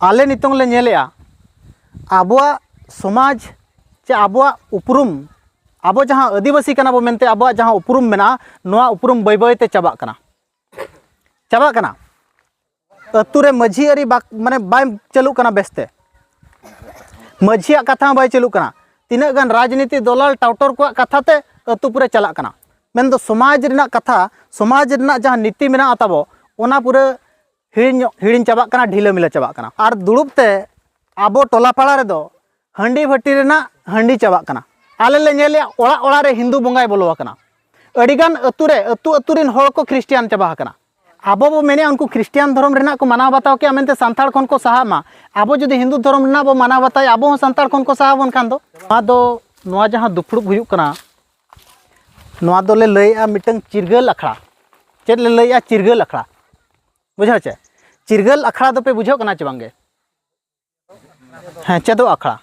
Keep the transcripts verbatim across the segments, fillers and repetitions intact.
ᱟᱞᱮ ᱱᱤᱛᱚᱝ ᱞᱮ ᱧᱮᱞᱮᱜᱼᱟ, ᱟᱵᱚᱣᱟᱜ ᱥᱚᱢᱟᱡᱽ ᱪᱮ ᱟᱵᱚᱣᱟᱜ ᱩᱯᱨᱩᱢ, ᱟᱵᱚ ᱡᱟᱦᱟᱸ ᱟᱹᱫᱤᱵᱟᱹᱥᱤ ᱠᱟᱱᱟ ᱵᱚ ᱢᱮᱱᱛᱮ ᱟᱵᱚᱣᱟᱜ ᱡᱟᱦᱟᱸ ᱩᱯᱨᱩᱢ ᱢᱮᱱᱟᱜᱼᱟ, ᱱᱚᱣᱟ ᱩᱯᱨᱩᱢ ᱵᱟᱹᱭ ᱵᱟᱹᱭ ᱛᱮ ᱪᱟᱵᱟᱜ ᱠᱟᱱᱟ, ᱪᱟᱵᱟᱜ ᱠᱟᱱᱟ᱾ ᱟᱹᱛᱩ ᱨᱮ ᱢᱟᱹᱡᱷᱤ ᱟᱹᱨᱤ ᱵᱟᱠ-, ᱢᱟᱱᱮ ᱵᱟᱭ ᱪᱟᱹᱞᱩᱜ ᱠᱟᱱᱟ ᱵᱮᱥᱛᱮ, ᱢᱟᱹᱡᱷᱤᱭᱟᱜ ᱠᱟᱛᱷᱟ ᱦᱚᱸ ᱵᱟᱭ ᱪᱟᱹᱞᱩᱜ ᱠᱟᱱᱟ᱾ ᱛᱤᱱᱟᱹᱜ ᱜᱟᱱ ᱨᱟᱡᱽᱱᱤᱛᱤ ᱫᱚᱞᱟᱞ ᱴᱟᱣᱴᱚᱨ ᱠᱚᱣᱟᱜ ᱠᱟᱛᱷᱟ ᱛᱮ ᱟᱹᱛᱩ ᱯᱩᱨᱟᱹ ᱪᱟᱞᱟᱜ ᱠᱟᱱᱟ, ᱢᱮᱱᱫᱚ ᱥᱚᱢᱟᱡᱽ ᱨᱮᱱᱟᱜ ᱠᱟᱛᱷᱟ, ᱥᱚᱢᱟᱡᱽ ᱨᱮᱱᱟᱜ ᱡᱟᱦᱟᱸ ᱱᱤᱛᱤ ᱢᱮᱱᱟᱜᱼᱟ ᱛᱟᱵᱚ, ᱚᱱᱟ ᱯᱩᱨᱟᱹ ᱦᱤᱲᱤᱧ ᱧᱚᱜ, ᱦᱤᱲᱤᱧ ᱪᱟᱵᱟᱜ ᱠᱟᱱᱟ, ᱰᱷᱤᱞᱟᱹ ᱢᱤᱞᱟᱹ ᱪᱟᱵᱟᱜ ᱠᱟᱱᱟ᱾ ᱟᱨ ᱫᱩᱲᱩᱵ ᱛᱮ ᱟᱵᱚ ᱴᱚᱞᱟ ᱯᱟᱲᱟ ᱨᱮᱫᱚ ᱦᱟᱺᱰᱤ ᱵᱷᱟᱹᱴᱤ ᱨᱮᱱᱟᱜ ᱦᱟᱺᱰᱤ ᱪᱟᱵᱟᱜ ᱠᱟᱱᱟ᱾ ᱟᱞᱮ ᱞᱮ ᱧᱮᱞᱮᱜᱼᱟ, ᱚᱲᱟᱜ ᱚᱲᱟᱜ ᱨᱮ ᱦᱤᱱᱫᱩ ᱵᱚᱸᱜᱟᱭ ᱵᱚᱞᱚ ᱟᱠᱟᱱᱟ᱾ ᱟᱹᱰᱤᱜᱟᱱ ᱟᱹᱛᱩ ᱨᱮ, ᱟᱹᱛᱩ ᱟᱹᱛᱩ ᱨᱮᱱ ᱦᱚᱲ ᱠᱚ ᱠᱷᱨᱤᱥᱴᱤᱭᱟᱱ ᱪᱟᱵᱟ ᱟᱠᱟᱱᱟ᱾ ᱟᱵᱚ ᱵᱚ ᱢᱮᱱᱮᱜᱼᱟ, ᱩᱱᱠᱩ ᱠᱷᱨᱤᱥᱴᱤᱭᱟᱱ ᱫᱷᱚᱨᱚᱢ ᱨᱮᱱᱟᱜ ᱠᱚ ᱢᱟᱱᱟᱣ ᱵᱟᱛᱟᱣ ᱠᱮᱜᱼᱟ ᱢᱮᱱᱛᱮ ᱥᱟᱱᱛᱟᱲ ᱠᱷᱚᱱ ᱠᱚ ᱥᱟᱦᱟᱜ ᱢᱟ᱾ ᱟᱵᱚ ᱡᱩᱫᱤ ᱦᱤᱱᱫᱩ ᱫᱷᱚᱨᱚᱢ ᱨᱮᱱᱟᱜ ᱵᱚ ᱢᱟᱱᱟᱣ ᱵᱟᱛᱟᱣᱟ, ᱟᱵᱚ ᱦᱚᱸ ᱥᱟᱱᱛᱟᱲ ᱠᱷᱚᱱ ᱠᱚ ᱥᱟᱦᱟ ᱵᱚᱱ ᱠᱷᱟᱱ ᱫᱚ᱾ ᱱᱚᱣᱟ ᱫᱚ, ᱱᱚᱣᱟ ᱡᱟᱦᱟᱸ ᱫᱩᱯᱲᱩᱵ ᱦᱩᱭᱩᱜ ᱠᱟᱱᱟ, ᱱᱚᱣᱟ ᱫᱚᱞᱮ ᱞᱟᱹᱭᱮᱜᱼᱟ ᱢᱤᱫᱴᱟᱝ ᱪᱤᱨᱜᱟᱹᱞ ᱟᱠᱷᱲᱟ᱾ ᱪᱮᱫ ᱞᱮ ᱞᱟᱹᱭᱮᱜᱼᱟ? ᱪᱤᱨᱜᱟᱹᱞ ᱟᱠᱷᱲᱟ᱾ ᱵᱩᱡᱷᱟᱹᱣ ᱪᱮ? ᱪᱤᱨᱜᱟᱹᱞ ᱟᱠᱷᱲᱟ ᱫᱚᱯᱮ ᱵᱩᱡᱷᱟᱹᱣ ᱠᱟᱱᱟ ᱪᱮ ᱵᱟᱝᱜᱮ? ᱦᱮᱸ, ᱪᱮᱫᱚᱜ ᱟᱠᱷᱲᱟ᱾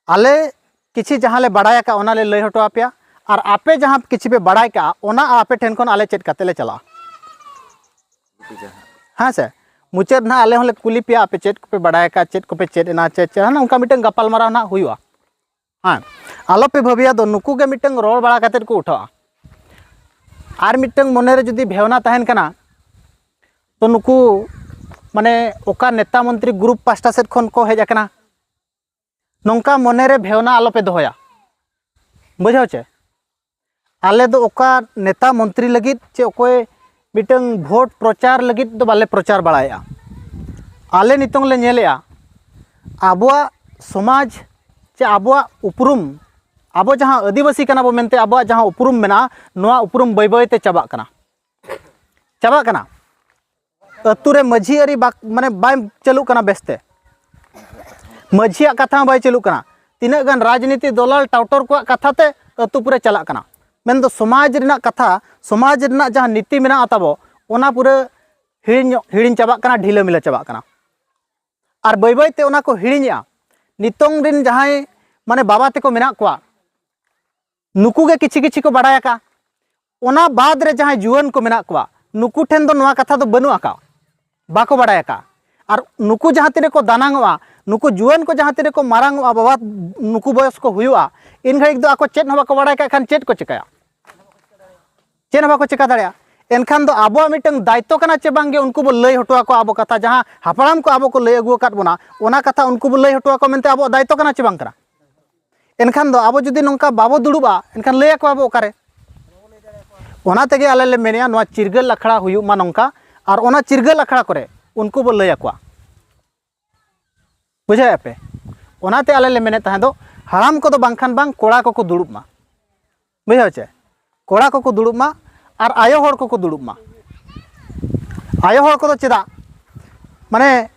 ᱟᱞᱮ ᱠᱤᱪᱷᱤ ᱡᱟᱦᱟᱸ ᱞᱮ ᱵᱟᱲᱟᱭ ᱟᱠᱟᱫ, ᱚᱱᱟ ᱞᱮ ᱞᱟᱹᱭ ᱦᱚᱴᱚ ᱟᱯᱮᱭᱟ, ᱟᱨ ᱟᱯᱮ ᱡᱟᱦᱟᱸ ᱠᱤᱪᱷᱤ ᱯᱮ ᱵᱟᱲᱟᱭ ᱠᱟᱜᱼᱟ, ᱚᱱᱟ ᱟᱯᱮ ᱴᱷᱮᱱ ᱠᱷᱚᱱ ᱟᱞᱮ ᱪᱮᱫ ᱠᱟᱛᱮ ᱞᱮ ᱪᱟᱞᱟᱜᱼᱟ᱾ ᱦᱮᱸ ᱥᱮ? ᱢᱩᱪᱟᱹᱫ ᱱᱟᱦᱟᱜ ᱟᱞᱮ ᱦᱚᱸᱞᱮ ᱠᱩᱞᱤ ᱯᱮᱭᱟ, ᱟᱯᱮ ᱪᱮᱫ ᱠᱚᱯᱮ ᱵᱟᱲᱟᱭ ᱟᱠᱟᱫ, ᱪᱮᱫ ᱠᱚᱯᱮ ᱪᱮᱫ ᱮᱱᱟ, ᱪᱮᱫ, ᱪᱮᱫ, ᱚᱱᱠᱟ ᱢᱤᱫᱴᱟᱝ ᱜᱟᱯᱟᱞᱢᱟᱨᱟᱣ ᱱᱟᱦᱟᱜ ᱦᱩᱭᱩᱜᱼᱟ᱾ ᱦᱮᱸ, ᱟᱞᱚᱯᱮ ᱵᱷᱟᱹᱵᱤᱭᱟ ᱫᱚ, ᱱᱩᱠᱩ ᱜᱮ ᱢᱤᱫᱴᱟᱝ ᱨᱚᱲ ᱵᱟᱲᱟ ᱠᱟᱛᱮᱫ ᱠᱚ ᱩᱴᱷᱟᱹᱜᱼᱟ᱾ ᱟᱨ ᱢᱤᱫᱴᱟᱝ ᱢᱚᱱᱮᱨᱮ ᱡᱩᱫᱤ ᱵᱷᱮᱣᱱᱟ ᱛᱟᱦᱮᱱ ᱠᱟᱱᱟ, ᱛᱚ ᱱᱩᱠᱩ ᱢᱟᱱᱮ ᱚᱠᱟ ᱱᱮᱛᱟ ᱢᱚᱱᱛᱨᱤ ᱜᱨᱩᱯ ᱯᱟᱥᱴᱟ ᱥᱮᱫ ᱠᱷᱚᱱ ᱠᱚ ᱦᱮᱡ ᱟᱠᱟᱱᱟ, ᱱᱚᱝᱠᱟ ᱢᱚᱱᱮᱨᱮ ᱵᱷᱮᱣᱱᱟ ᱟᱞᱚᱯᱮ ᱫᱚᱦᱚᱭᱟ᱾ ᱵᱩᱡᱷᱟᱹᱣ ᱪᱮ? ᱟᱞᱮ ᱫᱚ ᱚᱠᱟ ᱱᱮᱛᱟ ᱢᱚᱱᱛᱨᱤ ᱞᱟᱹᱜᱤᱫ ᱪᱮ ᱚᱠᱚᱭ ᱢᱤᱫᱴᱟᱝ ᱵᱷᱳᱴ ᱯᱨᱚᱪᱟᱨ ᱞᱟᱹᱜᱤᱫ ᱫᱚ ᱵᱟᱞᱮ ᱯᱨᱚᱪᱟᱨ ᱵᱟᱲᱟᱭᱮᱫᱼᱟ᱾ ᱟᱞᱮ ᱱᱤᱛᱚᱝ ᱞᱮ ᱧᱮᱞᱮᱜᱼᱟ, ᱟᱵᱚᱣᱟᱜ ᱥᱚᱢᱟᱡᱽ ᱪᱮ ᱟᱵᱚᱣᱟᱜ ᱩᱯᱨᱩᱢ, ᱟᱵᱚ ᱡᱟᱦᱟᱸ ᱟᱹᱫᱤᱵᱟᱹᱥᱤ ᱠᱟᱱᱟ ᱵᱚ ᱢᱮᱱᱛᱮ ᱟᱵᱚᱣᱟᱜ ᱡᱟᱦᱟᱸ ᱩᱯᱨᱩᱢ ᱢᱮᱱᱟᱜᱼᱟ, ᱱᱚᱣᱟ ᱩᱯᱨᱩᱢ ᱵᱟᱹᱭ ᱵᱟᱹᱭ ᱛᱮ ᱪᱟᱵᱟᱜ ᱠᱟᱱᱟ, ᱪᱟᱵᱟᱜ ᱠᱟᱱᱟ᱾ ᱟᱹᱛᱩ ᱨᱮ ᱢᱟᱹᱡᱷᱤ ᱟᱹᱨᱤ ᱵᱟᱠ-, ᱢᱟᱱᱮ ᱵᱟᱭ ᱪᱟᱹᱞᱩᱜ ᱠᱟᱱᱟ ᱵᱮᱥᱛᱮ, ᱢᱟᱹᱡᱷᱤᱭᱟᱜ ᱠᱟᱛᱷᱟ ᱦᱚᱸ ᱵᱟᱭ ᱪᱟᱹᱞᱩᱜ ᱠᱟᱱᱟ᱾ ᱛᱤᱱᱟᱹᱜ ᱜᱟᱱ ᱨᱟᱡᱽᱱᱤᱛᱤ ᱫᱚᱞᱟᱞ ᱴᱟᱣᱴᱚᱨ ᱠᱚᱣᱟᱜ ᱠᱟᱛᱷᱟ ᱛᱮ ᱟᱹᱛᱩ ᱯᱩᱨᱟᱹ ᱪᱟᱞᱟᱜ ᱠᱟᱱᱟ, ᱢᱮᱱᱫᱚ ᱥᱚᱢᱟᱡᱽ ᱨᱮᱱᱟᱜ ᱠᱟᱛᱷᱟ, ᱥᱚᱢᱟᱡᱽ ᱨᱮᱱᱟᱜ ᱡᱟᱦᱟᱸ ᱱᱤᱛᱤ ᱢᱮᱱᱟᱜᱼᱟ ᱛᱟᱵᱚ, ᱚᱱᱟ ᱯᱩᱨᱟᱹ ᱦᱤᱲᱤᱧ ᱧᱚᱜ, ᱦᱤᱲᱤᱧ ᱪᱟᱵᱟᱜ ᱠᱟᱱᱟ, ᱰᱷᱤᱞᱟᱹ ᱢᱤᱞᱟᱹ ᱪᱟᱵᱟᱜ ᱠᱟᱱᱟ᱾ ᱟᱨ ᱵᱟᱹᱭ ᱵᱟᱹᱭ ᱛᱮ ᱚᱱᱟ ᱠᱚ ᱦᱤᱲᱤᱧᱮᱜᱼᱟ᱾ ᱱᱤᱛᱚᱝ ᱨᱮᱱ ᱡᱟᱦᱟᱸᱭ ᱢᱟᱱᱮ ᱵᱟᱵᱟ ᱛᱮᱠᱚ ᱢᱮᱱᱟᱜ ᱠᱚᱣᱟ, ᱱᱩᱠᱩ ᱜᱮ ᱠᱤᱪᱷᱤ ᱠᱤᱪᱷᱤ ᱠᱚ ᱵᱟᱲᱟᱭ ᱟᱠᱟᱫᱼᱟ᱾ ᱚᱱᱟ ᱵᱟᱫᱽ ᱨᱮ ᱡᱟᱦᱟᱸᱭ ᱡᱩᱣᱟᱹᱱ ᱠᱚ ᱢᱮᱱᱟᱜ ᱠᱚᱣᱟ, ᱱᱩᱠᱩ ᱴᱷᱮᱱ ᱫᱚ ᱱᱚᱣᱟ ᱠᱟᱛᱷᱟ ᱫᱚ ᱵᱟᱹᱱᱩᱜ ᱟᱠᱟᱫᱼᱟ, ᱵᱟᱠᱚ ᱵᱟᱲᱟᱭ ᱟᱠᱟᱫᱼᱟ᱾ ᱟᱨ ᱱᱩᱠᱩ ᱡᱟᱦᱟᱸ ᱛᱤᱱᱟᱹᱜ ᱠᱚ ᱫᱟᱱᱟᱝᱚᱜᱼᱟ, ᱱᱩᱠᱩ ᱡᱩᱣᱟᱹᱱ ᱠᱚ ᱡᱟᱦᱟᱸ ᱛᱤᱱᱟᱹᱜ ᱠᱚ ᱢᱟᱨᱟᱝᱚᱜᱼᱟ, ᱵᱟᱵᱟ ᱱᱩᱠᱩ ᱵᱚᱭᱚᱥ ᱠᱚ ᱦᱩᱭᱩᱜᱼᱟ, ᱤᱱ ᱜᱷᱟᱹᱲᱤᱡ ᱫᱚ ᱟᱠᱚ ᱪᱮᱫ ᱦᱚᱸ ᱵᱟᱠᱚ ᱵᱟᱲᱟᱭ ᱠᱟᱜ ᱠᱷᱟᱱ ᱪᱮᱫ ᱠᱚ ᱪᱤᱠᱟᱹᱭᱟ? ᱪᱮᱫ ᱦᱚᱸ ᱵᱟᱠᱚ ᱪᱤᱠᱟ ᱫᱟᱲᱮᱭᱟᱜᱼᱟ᱾ ᱮᱱᱠᱷᱟᱱ ᱫᱚ ᱟᱵᱚᱣᱟᱜ ᱢᱤᱫᱴᱟᱝ ᱫᱟᱭᱤᱛᱛᱚ ᱠᱟᱱᱟ ᱪᱮ ᱵᱟᱝ ᱜᱮ ᱩᱱᱠᱩ ᱵᱚ ᱞᱟᱹᱭ ᱦᱚᱴᱚ ᱟᱠᱚᱣᱟ ᱟᱵᱚ ᱠᱟᱛᱷᱟ, ᱡᱟᱦᱟᱸ ᱦᱟᱯᱲᱟᱢ ᱠᱚ ᱟᱵᱚ ᱠᱚ ᱞᱟᱹᱭ ᱟᱹᱜᱩ ᱟᱠᱟᱫ ᱵᱚᱱᱟ, ᱚᱱᱟ ᱠᱟᱛᱷᱟ ᱩᱱᱠᱩ ᱵᱚ ᱞᱟᱹᱭ ᱦᱚᱴᱚ ᱟᱠᱚᱣᱟ ᱢᱮᱱᱛᱮ ᱟᱵᱚᱣᱟᱜ ᱫᱟᱭᱤᱛᱛᱚ ᱠᱟᱱᱟ ᱪᱮ ᱵᱟᱝ ᱠᱟᱱᱟ? ᱮᱱᱠᱷᱟᱱ ᱫᱚ ᱟᱵᱚ ᱡᱩᱫᱤ ᱱᱚᱝᱠᱟ ᱵᱟᱵᱚ ᱫᱩᱲᱩᱵᱼᱟ, ᱮᱱᱠᱷᱟᱱ ᱞᱟᱹᱭ ᱟᱠᱚᱣᱟ ᱵᱚ ᱚᱠᱟᱨᱮ? ᱚᱱᱟ ᱛᱮᱜᱮ ᱟᱞᱮ ᱞᱮ ᱢᱮᱱᱮᱜᱼᱟ, ᱱᱚᱣᱟ ᱪᱤᱨᱜᱟᱹᱞ ᱟᱠᱷᱲᱟ ᱦᱩᱭᱩᱜ ᱢᱟ ᱱᱚᱝᱠᱟ, ᱟᱨ ᱚᱱᱟ ᱪᱤᱨᱜᱟᱹᱞ ᱟᱠᱷᱲᱟ ᱠᱚᱨᱮ ᱩᱱᱠᱩ ᱵᱚ ᱞᱟᱹᱭ ᱟᱠᱚᱣᱟ᱾ ᱵᱩᱡᱷᱟᱹᱣᱮᱫᱼᱟ ᱯᱮ? ᱚᱱᱟᱛᱮ ᱟᱞᱮ ᱞᱮ ᱢᱮᱱᱮᱫ ᱛᱟᱦᱮᱸ ᱫᱚ, ᱦᱟᱲᱟᱢ ᱠᱚᱫᱚ ᱵᱟᱝᱠᱷᱟᱱ ᱵᱟᱝ, ᱠᱚᱲᱟ ᱠᱚᱠᱚ ᱫᱩᱲᱩᱵ ᱢᱟ᱾ ᱵᱩᱡᱷᱟᱹᱣ ᱪᱮ? ᱠᱚᱲᱟ ᱠᱚᱠᱚ ᱫᱩᱲᱩᱵ ᱢᱟ ᱟᱨ ᱟᱭᱳ ᱦᱚᱲ ᱠᱚᱠᱚ ᱫᱩᱲᱩᱵ ᱢᱟ᱾ ᱟᱭᱳ ᱦᱚᱲ ᱠᱚᱫᱚ ᱪᱮᱫᱟᱜ? ᱢᱟᱱᱮ,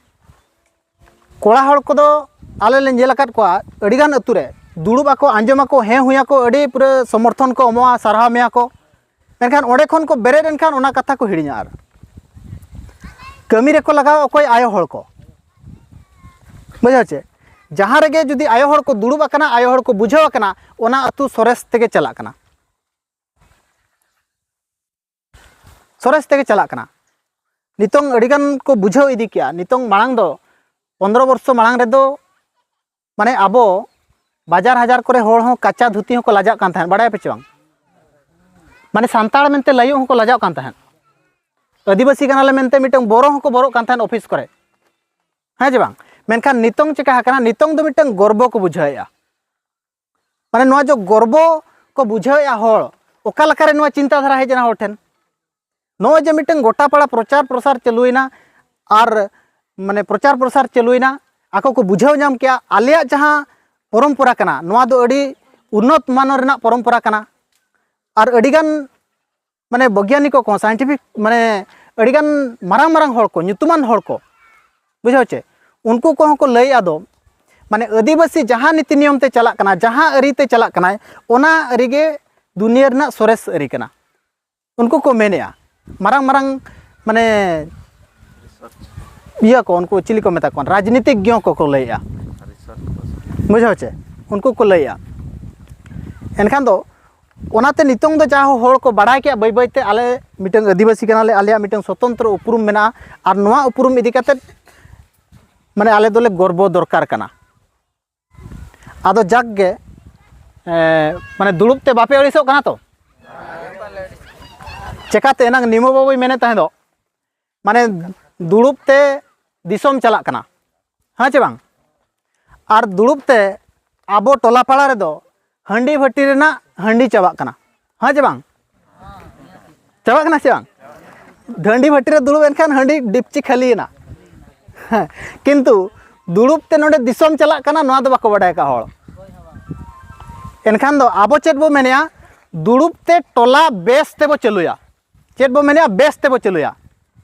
ᱠᱚᱲᱟ ᱦᱚᱲ ᱠᱚᱫᱚ ᱟᱞᱮ ᱞᱮ ᱧᱮᱞ ᱟᱠᱟᱫ ᱠᱚᱣᱟ ᱟᱹᱰᱤᱜᱟᱱ ᱟᱹᱛᱩ ᱨᱮ ᱫᱩᱲᱩᱵ ᱟᱠᱚ, ᱟᱸᱡᱚᱢ ᱟᱠᱚ, ᱦᱮᱸ ᱦᱩᱭ ᱟᱠᱚ, ᱟᱹᱰᱤ ᱯᱩᱨᱟᱹ ᱥᱚᱢᱚᱨᱛᱷᱚᱱ ᱠᱚ ᱮᱢᱚᱜᱼᱟ, ᱥᱟᱨᱦᱟᱣ ᱢᱮᱭᱟ ᱠᱚ᱾ ᱢᱮᱱᱠᱷᱟᱱ ᱚᱸᱰᱮ ᱠᱷᱚᱱ ᱠᱚ ᱵᱮᱨᱮᱫ ᱮᱱᱠᱷᱟᱱ ᱚᱱᱟ ᱠᱟᱛᱷᱟ ᱠᱚ ᱦᱤᱲᱤᱧᱟ᱾ ᱟᱨ ᱠᱟᱹᱢᱤ ᱨᱮᱠᱚ ᱞᱟᱜᱟᱣ ᱚᱠᱚᱭ? ᱟᱭᱳ ᱦᱚᱲ ᱠᱚ᱾ ᱵᱩᱡᱷᱟᱹᱣ ᱪᱮ? ᱡᱟᱦᱟᱸ ᱨᱮᱜᱮ ᱡᱩᱫᱤ ᱟᱭᱳ ᱦᱚᱲ ᱠᱚ ᱫᱩᱲᱩᱵ ᱟᱠᱟᱱᱟ, ᱟᱭᱳ ᱦᱚᱲ ᱠᱚ ᱵᱩᱡᱷᱟᱹᱣ ᱟᱠᱟᱱᱟ, ᱚᱱᱟ ᱟᱹᱛᱩ ᱥᱚᱨᱮᱥ ᱛᱮᱜᱮ ᱪᱟᱞᱟᱜ ᱠᱟᱱᱟ᱾ ᱥᱚᱨᱮᱥ ᱛᱮᱜᱮ ᱪᱟᱞᱟᱜ ᱠᱟᱱᱟ᱾ ᱱᱤᱛᱚᱝ ᱟᱹᱰᱤᱜᱟᱱ ᱠᱚ ᱵᱩᱡᱷᱟᱹᱣ ᱤᱫᱤ ᱠᱮᱜᱼᱟ᱾ ᱱᱤᱛᱚᱝ ᱢᱟᱲᱟᱝ ᱫᱚ, ᱯᱚᱱᱫᱽᱨᱚ ᱵᱚᱨᱥᱚ ᱢᱟᱲᱟᱝ ᱨᱮᱫᱚ, ᱢᱟᱱᱮ, ᱟᱵᱚ ᱵᱟᱡᱟᱨ ᱦᱟᱡᱟᱨ ᱠᱚᱨᱮ ᱦᱚᱲ ᱦᱚᱸ ᱠᱟᱪᱟ ᱫᱷᱩᱛᱤ ᱦᱚᱸᱠᱚ ᱞᱟᱡᱟᱜ ᱠᱟᱱ ᱛᱟᱦᱮᱸᱫ, ᱵᱟᱲᱟᱭ ᱯᱮ ᱪᱮ ᱵᱟᱝ? ᱢᱟᱱᱮ, ᱥᱟᱱᱛᱟᱲ ᱢᱮᱱᱛᱮ ᱞᱟᱹᱭᱚᱜ ᱦᱚᱸᱠᱚ ᱞᱟᱡᱟᱜ ᱠᱟᱱ ᱛᱟᱦᱮᱸᱫ᱾ ᱟᱹᱫᱤᱵᱟᱹᱥᱤ ᱠᱟᱱᱟᱞᱮ ᱢᱮᱱᱛᱮ ᱢᱤᱫᱴᱟᱝ ᱵᱚᱨᱚ ᱦᱚᱸᱠᱚ ᱵᱚᱨᱚᱜ ᱠᱟᱱ ᱛᱟᱦᱮᱸᱫ ᱚᱯᱷᱤᱥ ᱠᱚᱨᱮ, ᱦᱮᱸ ᱪᱮ ᱵᱟᱝ? ᱢᱮᱱᱠᱷᱟᱱ ᱱᱤᱛᱚᱝ ᱪᱮᱠᱟ ᱟᱠᱟᱱᱟ? ᱱᱤᱛᱚᱝ ᱫᱚ ᱢᱤᱫᱴᱟᱝ ᱜᱚᱨᱵᱚ ᱠᱚ ᱵᱩᱡᱷᱟᱹᱣᱮᱫᱼᱟ᱾ ᱢᱟᱱᱮ, ᱱᱚᱣᱟ ᱡᱮ ᱜᱚᱨᱵᱚ ᱠᱚ ᱵᱩᱡᱷᱟᱹᱣᱮᱫᱼᱟ ᱦᱚᱲ, ᱚᱠᱟ ᱞᱮᱠᱟᱨᱮ ᱱᱚᱣᱟ ᱪᱤᱱᱛᱟᱹ ᱫᱷᱟᱨᱟ ᱦᱮᱡ ᱮᱱᱟ ᱦᱚᱲ ᱴᱷᱮᱱ? ᱱᱚᱜᱼᱚᱭ ᱡᱮ ᱢᱤᱫᱴᱟᱝ ᱜᱚᱴᱟ ᱯᱟᱲᱟ ᱯᱨᱚᱪᱟᱨ ᱯᱨᱚᱥᱟᱨ ᱪᱟᱹᱞᱩᱭᱮᱱᱟ, ᱟᱨ, ᱢᱟᱱᱮ, ᱯᱨᱚᱪᱟᱨ ᱯᱨᱚᱥᱟᱨ ᱪᱟᱹᱞᱩᱭᱮᱱᱟ, ᱟᱠᱚ ᱠᱚ ᱵᱩᱡᱷᱟᱹᱣ ᱧᱟᱢ ᱠᱮᱜᱼᱟ ᱟᱞᱮᱭᱟᱜ ᱡᱟᱦᱟᱸ ᱯᱚᱨᱚᱢᱯᱚᱨᱟ ᱠᱟᱱᱟ, ᱱᱚᱣᱟ ᱫᱚ ᱟᱹᱰᱤ ᱩᱱᱱᱚᱛ ᱢᱟᱱᱚ ᱨᱮᱱᱟᱜ ᱯᱚᱨᱚᱢᱯᱚᱨᱟ ᱠᱟᱱᱟ᱾ ᱟᱨ ᱟᱹᱰᱤᱜᱟᱱ, ᱢᱟᱱᱮ, ᱵᱳᱭᱜᱟᱱᱤᱠ ᱠᱚ, ᱥᱟᱭᱮᱱᱴᱤᱯᱷᱤᱠ, ᱢᱟᱱᱮ, ᱟᱹᱰᱤᱜᱟᱱ ᱢᱟᱨᱟᱝ ᱢᱟᱨᱟᱝ ᱦᱚᱲ ᱠᱚ, ᱧᱩᱛᱩᱢᱟᱱ ᱦᱚᱲ ᱠᱚ, ᱵᱩᱡᱷᱟᱹᱣ ᱪᱮ, ᱩᱱᱠᱩ ᱠᱚᱦᱚᱸ ᱠᱚ ᱞᱟᱹᱭᱮᱫᱼᱟ ᱫᱚ, ᱢᱟᱱᱮ, ᱟᱹᱫᱤᱵᱟᱹᱥᱤ ᱡᱟᱦᱟᱸ ᱱᱤᱛᱤ ᱱᱤᱭᱚᱢ ᱛᱮ ᱪᱟᱞᱟᱜ ᱠᱟᱱᱟ, ᱡᱟᱦᱟᱸ ᱟᱹᱨᱤ ᱛᱮ ᱪᱟᱞᱟᱜ ᱠᱟᱱᱟᱭ, ᱚᱱᱟ ᱟᱹᱨᱤ ᱜᱮ ᱫᱩᱱᱤᱭᱟᱹ ᱨᱮᱱᱟᱜ ᱥᱚᱨᱮᱥ ᱟᱹᱨᱤ ᱠᱟᱱᱟ᱾ ᱩᱱᱠᱩ ᱠᱚ ᱢᱮᱱᱮᱜᱼᱟ, ᱢᱟᱨᱟᱝ ᱢᱟᱨᱟᱝ, ᱢᱟᱱᱮ, ᱤᱭᱟᱹ ᱠᱚ, ᱩᱱᱠᱩ ᱪᱤᱞᱤ ᱠᱚ ᱢᱮᱛᱟ ᱠᱚᱣᱟ, ᱨᱟᱡᱽᱱᱤᱛᱤᱠ ᱜᱮ ᱠᱚ ᱠᱚ ᱞᱟᱹᱭᱮᱜᱼᱟ᱾ ᱵᱩᱡᱷᱟᱹᱣ ᱪᱮ? ᱩᱱᱠᱩ ᱠᱚ ᱞᱟᱹᱭᱮᱜᱼᱟ᱾ ᱮᱱᱠᱷᱟᱱ ᱫᱚ ᱚᱱᱟᱛᱮ ᱱᱤᱛᱚᱝ ᱫᱚ ᱡᱟᱦᱟᱸ ᱦᱚᱲ ᱠᱚ ᱵᱟᱲᱟᱭ ᱠᱮᱜᱼᱟ, ᱵᱟᱹᱭ ᱵᱟᱹᱭ ᱛᱮ ᱟᱞᱮ ᱢᱤᱫᱴᱟᱝ ᱟᱹᱫᱤᱵᱟᱹᱥᱤ ᱠᱟᱱᱟᱞᱮ, ᱟᱞᱮᱭᱟᱜ ᱢᱤᱫᱴᱟᱝ ᱥᱚᱛᱚᱱᱛᱨᱚ ᱩᱯᱨᱩᱢ ᱢᱮᱱᱟᱜᱼᱟ, ᱟᱨ ᱱᱚᱣᱟ ᱩᱯᱨᱩᱢ ᱤᱫᱤ ᱠᱟᱛᱮᱫ ᱢᱟᱱᱮ ᱟᱞᱮ ᱫᱚᱞᱮ ᱜᱚᱨᱵᱚ ᱫᱚᱨᱠᱟᱨ ᱠᱟᱱᱟ᱾ ᱟᱫᱚ ᱡᱟᱠ ᱜᱮ, ᱮ, ᱢᱟᱱᱮ ᱫᱩᱲᱩᱵ ᱛᱮ ᱵᱟᱯᱮ ᱟᱹᱲᱤᱥᱚᱜ ᱠᱟᱱᱟ ᱛᱚ? ᱪᱮᱠᱟᱛᱮ ᱮᱱᱟᱝ ᱱᱤᱢᱳ ᱵᱟᱵᱩᱭ ᱢᱮᱱᱮᱫ ᱛᱟᱦᱮᱸ ᱫᱚ, ᱢᱟᱱᱮ ᱫᱩᱲᱩᱵ ᱛᱮ ᱫᱤᱥᱚᱢ ᱪᱟᱞᱟᱜ ᱠᱟᱱᱟ, ᱦᱮᱸ ᱪᱮ ᱵᱟᱝ? ᱟᱨ ᱫᱩᱲᱩᱵ ᱛᱮ ᱟᱵᱚ ᱴᱚᱞᱟ ᱯᱟᱲᱟ ᱨᱮᱫᱚ ᱦᱟᱺᱰᱤ ᱵᱷᱟᱹᱴᱤ ᱨᱮᱱᱟᱜ ᱦᱟᱺᱰᱤ ᱪᱟᱵᱟᱜ ᱠᱟᱱᱟ, ᱦᱮᱸ ᱪᱮ ᱵᱟᱝ? ᱪᱟᱵᱟᱜ ᱠᱟᱱᱟ ᱥᱮ ᱵᱟᱝ? ᱦᱟᱺᱰᱤ ᱵᱷᱟᱹᱴᱤ ᱨᱮ ᱫᱩᱲᱩᱵ ᱮᱱᱠᱷᱟᱱ ᱦᱟᱺᱰᱤ ᱰᱤᱯᱪᱤ ᱠᱷᱟᱹᱞᱤᱭᱮᱱᱟ᱾ ᱦᱮᱸ, ᱠᱤᱱᱛᱩ ᱫᱩᱲᱩᱵ ᱛᱮ ᱱᱚᱰᱮ ᱫᱤᱥᱚᱢ ᱪᱟᱞᱟᱜ ᱠᱟᱱᱟ, ᱱᱚᱣᱟ ᱫᱚ ᱵᱟᱠᱚ ᱵᱟᱰᱟᱭ ᱟᱠᱟᱫ ᱦᱚᱲ᱾ ᱮᱱᱠᱷᱟᱱ ᱫᱚ ᱟᱵᱚ ᱪᱮᱫ ᱵᱚ ᱢᱮᱱᱮᱜᱼᱟ? ᱫᱩᱲᱩᱵ ᱛᱮ ᱴᱚᱞᱟ ᱵᱮᱥ ᱛᱮᱵᱚ ᱪᱟᱹᱞᱩᱭᱟ᱾ ᱪᱮᱫ ᱵᱚ ᱢᱮᱱᱮᱜᱼᱟ? ᱵᱮᱥ ᱛᱮᱵᱚ ᱪᱟᱹᱞᱩᱭᱟ᱾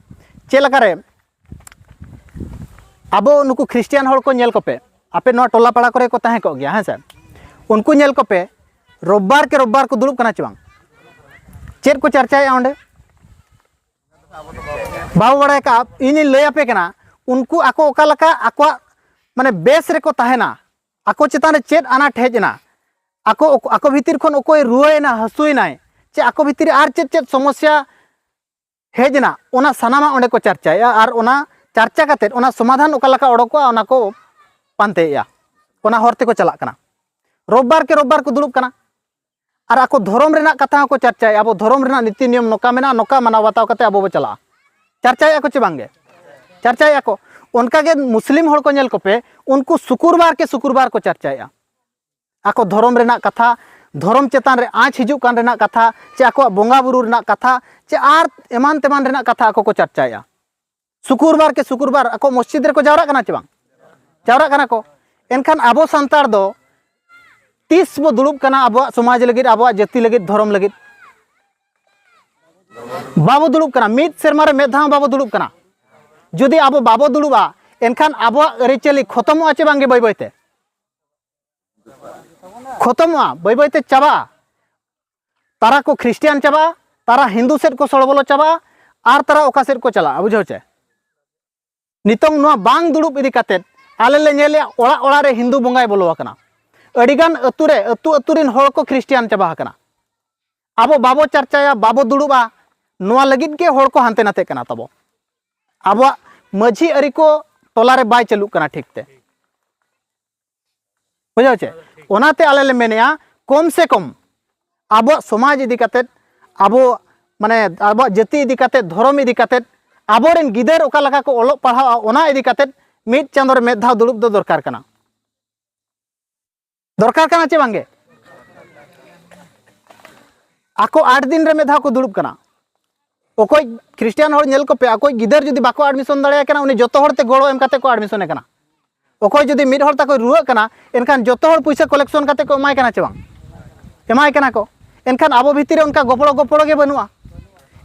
ᱪᱮᱫ ᱞᱮᱠᱟᱨᱮ? ᱟᱵᱚ ᱱᱩᱠᱩ ᱠᱷᱨᱤᱥᱴᱤᱭᱟᱱ ᱦᱚᱲ ᱠᱚ ᱧᱮᱞ ᱠᱚᱯᱮ, ᱟᱯᱮ ᱱᱚᱣᱟ ᱴᱚᱞᱟ ᱯᱟᱲᱟ ᱠᱚᱨᱮ ᱠᱚ ᱛᱟᱦᱮᱸ ᱠᱚᱜ ᱜᱮᱭᱟ, ᱦᱮᱸ ᱥᱮ? ᱩᱱᱠᱩ ᱧᱮᱞ ᱠᱚᱯᱮ, ᱨᱳᱵᱵᱟᱨ ᱠᱮ ᱨᱳᱵᱵᱟᱨ ᱠᱚ ᱫᱩᱲᱩᱵ ᱠᱟᱱᱟ ᱪᱮ ᱵᱟᱝ? ᱪᱮᱫ ᱠᱚ ᱪᱟᱨᱪᱟᱭᱮᱜᱼᱟ ᱚᱸᱰᱮ? ᱵᱟᱵᱚ ᱵᱟᱲᱟᱭ ᱠᱟᱜᱼᱟ᱾ ᱤᱧᱤᱧ ᱞᱟᱹᱭ ᱟᱯᱮ ᱠᱟᱱᱟ, ᱩᱱᱠᱩ ᱟᱠᱚ ᱚᱠᱟ ᱞᱮᱠᱟ ᱟᱠᱚᱣᱟᱜ, ᱢᱟᱱᱮ, ᱵᱮᱥ ᱨᱮᱠᱚ ᱛᱟᱦᱮᱱᱟ, ᱟᱠᱚ ᱪᱮᱛᱟᱱ ᱨᱮ ᱪᱮᱫ ᱟᱱᱟᱴ ᱦᱮᱡ ᱮᱱᱟ, ᱟᱠᱚ, ᱟᱠᱚ ᱵᱷᱤᱛᱤᱨ ᱠᱷᱚᱱ ᱚᱠᱚᱭ ᱨᱩᱣᱟᱹᱭᱮᱱᱟ, ᱦᱟᱹᱥᱩᱭᱮᱱᱟᱭ, ᱪᱮ ᱟᱠᱚ ᱵᱷᱤᱛᱤᱨ ᱨᱮ ᱟᱨ ᱪᱮᱫ ᱪᱮᱫ ᱥᱚᱢᱚᱥᱥᱟ ᱦᱮᱡ ᱮᱱᱟ, ᱚᱱᱟ ᱥᱟᱱᱟᱢᱟᱜ ᱚᱸᱰᱮ ᱠᱚ ᱪᱟᱨᱪᱟᱭᱮᱜᱼᱟ᱾ ᱟᱨ ᱚᱱᱟ ᱪᱟᱨᱪᱟ ᱠᱟᱛᱮᱫ ᱚᱱᱟ ᱥᱚᱢᱟᱫᱷᱟᱱ ᱚᱠᱟ ᱞᱮᱠᱟ ᱚᱰᱚᱠᱚᱜᱼᱟ, ᱚᱱᱟ ᱠᱚ ᱯᱟᱱᱛᱮᱭᱮᱜᱼᱟ, ᱚᱱᱟ ᱦᱚᱨ ᱛᱮᱠᱚ ᱪᱟᱞᱟᱜ ᱠᱟᱱᱟ᱾ ᱨᱳᱵᱵᱟᱨ ᱠᱮ ᱨᱳᱵᱵᱟᱨ ᱠᱚ ᱫᱩᱲᱩᱵ ᱠᱟᱱᱟ᱾ ᱟᱨ ᱟᱠᱚ ᱫᱷᱚᱨᱚᱢ ᱨᱮᱱᱟᱜ ᱠᱟᱛᱷᱟ ᱦᱚᱸᱠᱚ ᱪᱟᱨᱪᱟᱭᱟ, ᱟᱵᱚ ᱫᱷᱚᱨᱚᱢ ᱨᱮᱱᱟᱜ ᱱᱤᱛᱤ ᱱᱤᱭᱚᱢ ᱱᱚᱝᱠᱟ ᱢᱮᱱᱟᱜᱼᱟ, ᱱᱚᱝᱠᱟ ᱢᱟᱱᱟᱣ ᱵᱟᱛᱟᱣ ᱠᱟᱛᱮ ᱟᱵᱚ ᱵᱚ ᱪᱟᱞᱟᱜᱼᱟ᱾ ᱪᱟᱨᱪᱟᱭᱮᱫᱼᱟ ᱠᱚ ᱪᱮ ᱵᱟᱝᱜᱮ? ᱪᱟᱨᱪᱟᱭᱮᱫᱼᱟ ᱠᱚ᱾ ᱚᱱᱠᱟᱜᱮ ᱢᱩᱥᱞᱤᱢ ᱦᱚᱲ ᱠᱚ ᱧᱮᱞ ᱠᱚᱯᱮ, ᱩᱱᱠᱩ ᱥᱩᱠᱩᱨᱵᱟᱨ ᱠᱮ ᱥᱩᱠᱩᱨᱵᱟᱨ ᱠᱚ ᱪᱟᱨᱪᱟᱭᱮᱫᱼᱟ᱾ ᱟᱠᱚ ᱫᱷᱚᱨᱚᱢ ᱨᱮᱱᱟᱜ ᱠᱟᱛᱷᱟ, ᱫᱷᱚᱨᱚᱢ ᱪᱮᱛᱟᱱ ᱨᱮ ᱟᱸᱪ ᱦᱤᱡᱩᱜ ᱠᱟᱱ ᱨᱮᱱᱟᱜ ᱠᱟᱛᱷᱟ, ᱪᱮ ᱟᱠᱚᱣᱟᱜ ᱵᱚᱸᱜᱟ ᱵᱩᱨᱩ ᱨᱮᱱᱟᱜ ᱠᱟᱛᱷᱟ, ᱪᱮ ᱟᱨ ᱮᱢᱟᱱ ᱛᱮᱢᱟᱱ ᱨᱮᱱᱟᱜ ᱠᱟᱛᱷᱟ ᱟᱠᱚ ᱠᱚ ᱪᱟᱨᱪᱟᱭᱮᱫᱼᱟ᱾ ᱥᱩᱠᱩᱨᱵᱟᱨ ᱠᱮ ᱥᱩᱠᱩᱨᱵᱟᱨ ᱟᱠᱚ ᱢᱚᱥᱡᱤᱫ ᱨᱮᱠᱚ ᱡᱟᱣᱨᱟᱜ ᱠᱟᱱᱟ ᱪᱮ ᱵᱟᱝ? ᱡᱟᱣᱨᱟᱜ ᱠᱟᱱᱟ ᱠᱚ᱾ ᱮᱱᱠᱷᱟᱱ ᱟᱵᱚ ᱥᱟᱱᱛᱟᱲ ᱫᱚ ᱛᱤᱥ ᱵᱚ ᱫᱩᱲᱩᱵ ᱠᱟᱱᱟ ᱟᱵᱚᱣᱟᱜ ᱥᱚᱢᱟᱡᱽ ᱞᱟᱹᱜᱤᱫ, ᱟᱵᱚᱣᱟᱜ ᱡᱟᱹᱛᱤ ᱞᱟᱹᱜᱤᱫ, ᱫᱷᱚᱨᱚᱢ ᱞᱟᱹᱜᱤᱫ? ᱵᱟᱵᱚ ᱫᱩᱲᱩᱵ ᱠᱟᱱᱟ᱾ ᱢᱤᱫ ᱥᱮᱨᱢᱟ ᱨᱮ ᱢᱤᱫ ᱫᱷᱟᱣ ᱦᱚᱸ ᱵᱟᱵᱚ ᱫᱩᱲᱩᱵ ᱠᱟᱱᱟ᱾ ᱡᱩᱫᱤ ᱟᱵᱚ ᱵᱟᱵᱚ ᱫᱩᱲᱩᱵᱼᱟ, ᱮᱱᱠᱷᱟᱱ ᱟᱵᱚᱣᱟᱜ ᱟᱹᱨᱤᱪᱟᱹᱞᱤ ᱠᱷᱚᱛᱚᱢᱚᱜᱼᱟ ᱪᱮ ᱵᱟᱝᱜᱮ? ᱵᱟᱹᱭ ᱵᱟᱹᱭᱛᱮ ᱠᱷᱚᱛᱚᱢᱚᱜᱼᱟ, ᱵᱟᱹᱭ ᱵᱟᱹᱭᱛᱮ ᱪᱟᱵᱟᱜᱼᱟ᱾ ᱛᱟᱨᱟ ᱠᱚ ᱠᱷᱨᱤᱥᱴᱤᱭᱟᱱ ᱪᱟᱵᱟᱜᱼᱟ, ᱛᱟᱨᱟ ᱦᱤᱱᱫᱩ ᱥᱮᱫ ᱠᱚ ᱥᱚᱲᱵᱚᱞᱚ ᱪᱟᱵᱟᱜᱼᱟ, ᱟᱨ ᱛᱟᱨᱟ ᱚᱠᱟ ᱥᱮᱫ ᱠᱚ ᱪᱟᱞᱟᱜᱼᱟ, ᱵᱩᱡᱷᱟᱹᱣ ᱪᱮ? ᱱᱤᱛᱚᱝ ᱱᱚᱣᱟ ᱵᱟᱝ ᱫᱩᱲᱩᱵ ᱤᱫᱤ ᱠᱟᱛᱮᱫ ᱟᱞᱮ ᱞᱮ ᱧᱮᱞᱮᱜᱼᱟ, ᱚᱲᱟᱜ ᱚᱲᱟᱜ ᱨᱮ ᱦᱤᱱᱫᱩ ᱵᱚᱸᱜᱟᱭ ᱵᱚᱞᱚ ᱟᱠᱟᱱᱟ᱾ ᱟᱹᱰᱤᱜᱟᱱ ᱟᱹᱛᱩ ᱨᱮ, ᱟᱹᱛᱩ ᱟᱹᱛᱩ ᱨᱮᱱ ᱦᱚᱲ ᱠᱚ ᱠᱷᱨᱤᱥᱴᱤᱭᱟᱱ ᱪᱟᱵᱟ ᱟᱠᱟᱱᱟ᱾ ᱟᱵᱚ ᱵᱟᱵᱚ ᱪᱟᱨᱪᱟᱭᱟ, ᱵᱟᱵᱚ ᱫᱩᱲᱩᱵᱼᱟ, ᱱᱚᱣᱟ ᱞᱟᱹᱜᱤᱫ ᱜᱮ ᱦᱚᱲ ᱠᱚ ᱦᱟᱱᱛᱮ ᱱᱟᱛᱮᱜ ᱠᱟᱱᱟ ᱛᱟᱵᱚ᱾ ᱟᱵᱚᱣᱟᱜ ᱢᱟᱹᱡᱷᱤ ᱟᱹᱨᱤ ᱠᱚ ᱛᱚᱞᱟᱨᱮ ᱵᱟᱭ ᱪᱟᱹᱞᱩᱜ ᱠᱟᱱᱟ ᱴᱷᱤᱠ ᱛᱮ᱾ ᱵᱩᱡᱷᱟᱹᱣ ᱪᱮ? ᱚᱱᱟᱛᱮ ᱟᱞᱮ ᱞᱮ ᱢᱮᱱᱮᱜᱼᱟ, ᱠᱚᱢ ᱥᱮ ᱠᱚᱢ ᱟᱵᱚᱣᱟᱜ ᱥᱚᱢᱟᱡᱽ ᱤᱫᱤ ᱠᱟᱛᱮᱫ, ᱟᱵᱚ, ᱢᱟᱱᱮ, ᱟᱵᱚᱣᱟᱜ ᱡᱟᱹᱛᱤ ᱤᱫᱤ ᱠᱟᱛᱮᱫ, ᱫᱷᱚᱨᱚᱢ ᱤᱫᱤ ᱠᱟᱛᱮᱫ, ᱟᱵᱚᱨᱮᱱ ᱜᱤᱫᱟᱹᱨ ᱚᱠᱟ ᱞᱮᱠᱟ ᱠᱚ ᱚᱞᱚᱜ ᱯᱟᱲᱦᱟᱜᱼᱟ, ᱚᱱᱟ ᱤᱫᱤ ᱠᱟᱛᱮᱫ ᱢᱤᱫ ᱪᱟᱸᱫᱳ ᱨᱮ ᱢᱤᱫ ᱫᱷᱟᱣ ᱫᱩᱲᱩᱵ ᱫᱚ ᱫᱚᱨᱠᱟᱨ ᱠᱟᱱᱟ᱾ ᱫᱚᱨᱠᱟᱨ ᱠᱟᱱᱟ ᱪᱮ ᱵᱟᱝᱜᱮ? ᱟᱠᱚ ᱟᱴ ᱫᱤᱱ ᱨᱮ ᱢᱤᱫ ᱫᱷᱟᱣ ᱠᱚ ᱫᱩᱲᱩᱵ ᱠᱟᱱᱟ᱾ ᱚᱠᱚᱭ ᱠᱷᱨᱤᱥᱴᱤᱭᱟᱱ ᱦᱚᱲ ᱧᱮᱞ ᱠᱚᱯᱮ, ᱟᱠᱚᱭᱤᱡ ᱜᱤᱫᱟᱹᱨ ᱡᱩᱫᱤ ᱵᱟᱠᱚ admission ᱫᱟᱲᱮᱭᱟᱭ ᱠᱟᱱᱟ, ᱩᱱᱤ ᱡᱚᱛᱚ ᱦᱚᱲ ᱛᱮ ᱜᱚᱲᱚ ᱮᱢ ᱠᱟᱛᱮ ᱠᱚ admission ᱮ ᱠᱟᱱᱟ᱾ ᱚᱠᱚᱭ ᱡᱩᱫᱤ ᱢᱤᱫ ᱦᱚᱲ ᱛᱟᱠᱚᱭ ᱨᱩᱣᱟᱹᱜ ᱠᱟᱱᱟ, ᱮᱱᱠᱷᱟᱱ ᱡᱚᱛᱚ ᱦᱚᱲ ᱯᱩᱭᱥᱟᱹ collection ᱠᱟᱛᱮ ᱠᱚ ᱮᱢᱟᱭ ᱠᱟᱱᱟ ᱪᱮ ᱵᱟᱝ? ᱮᱢᱟᱭ ᱠᱟᱱᱟ ᱠᱚ᱾ ᱮᱱᱠᱷᱟᱱ ᱟᱵᱚ ᱵᱷᱤᱛᱤᱨ ᱨᱮ ᱚᱱᱠᱟ ᱜᱚᱯᱚᱲᱚ ᱜᱚᱯᱚᱲᱚ ᱜᱮ ᱵᱟᱹᱱᱩᱜᱼᱟ᱾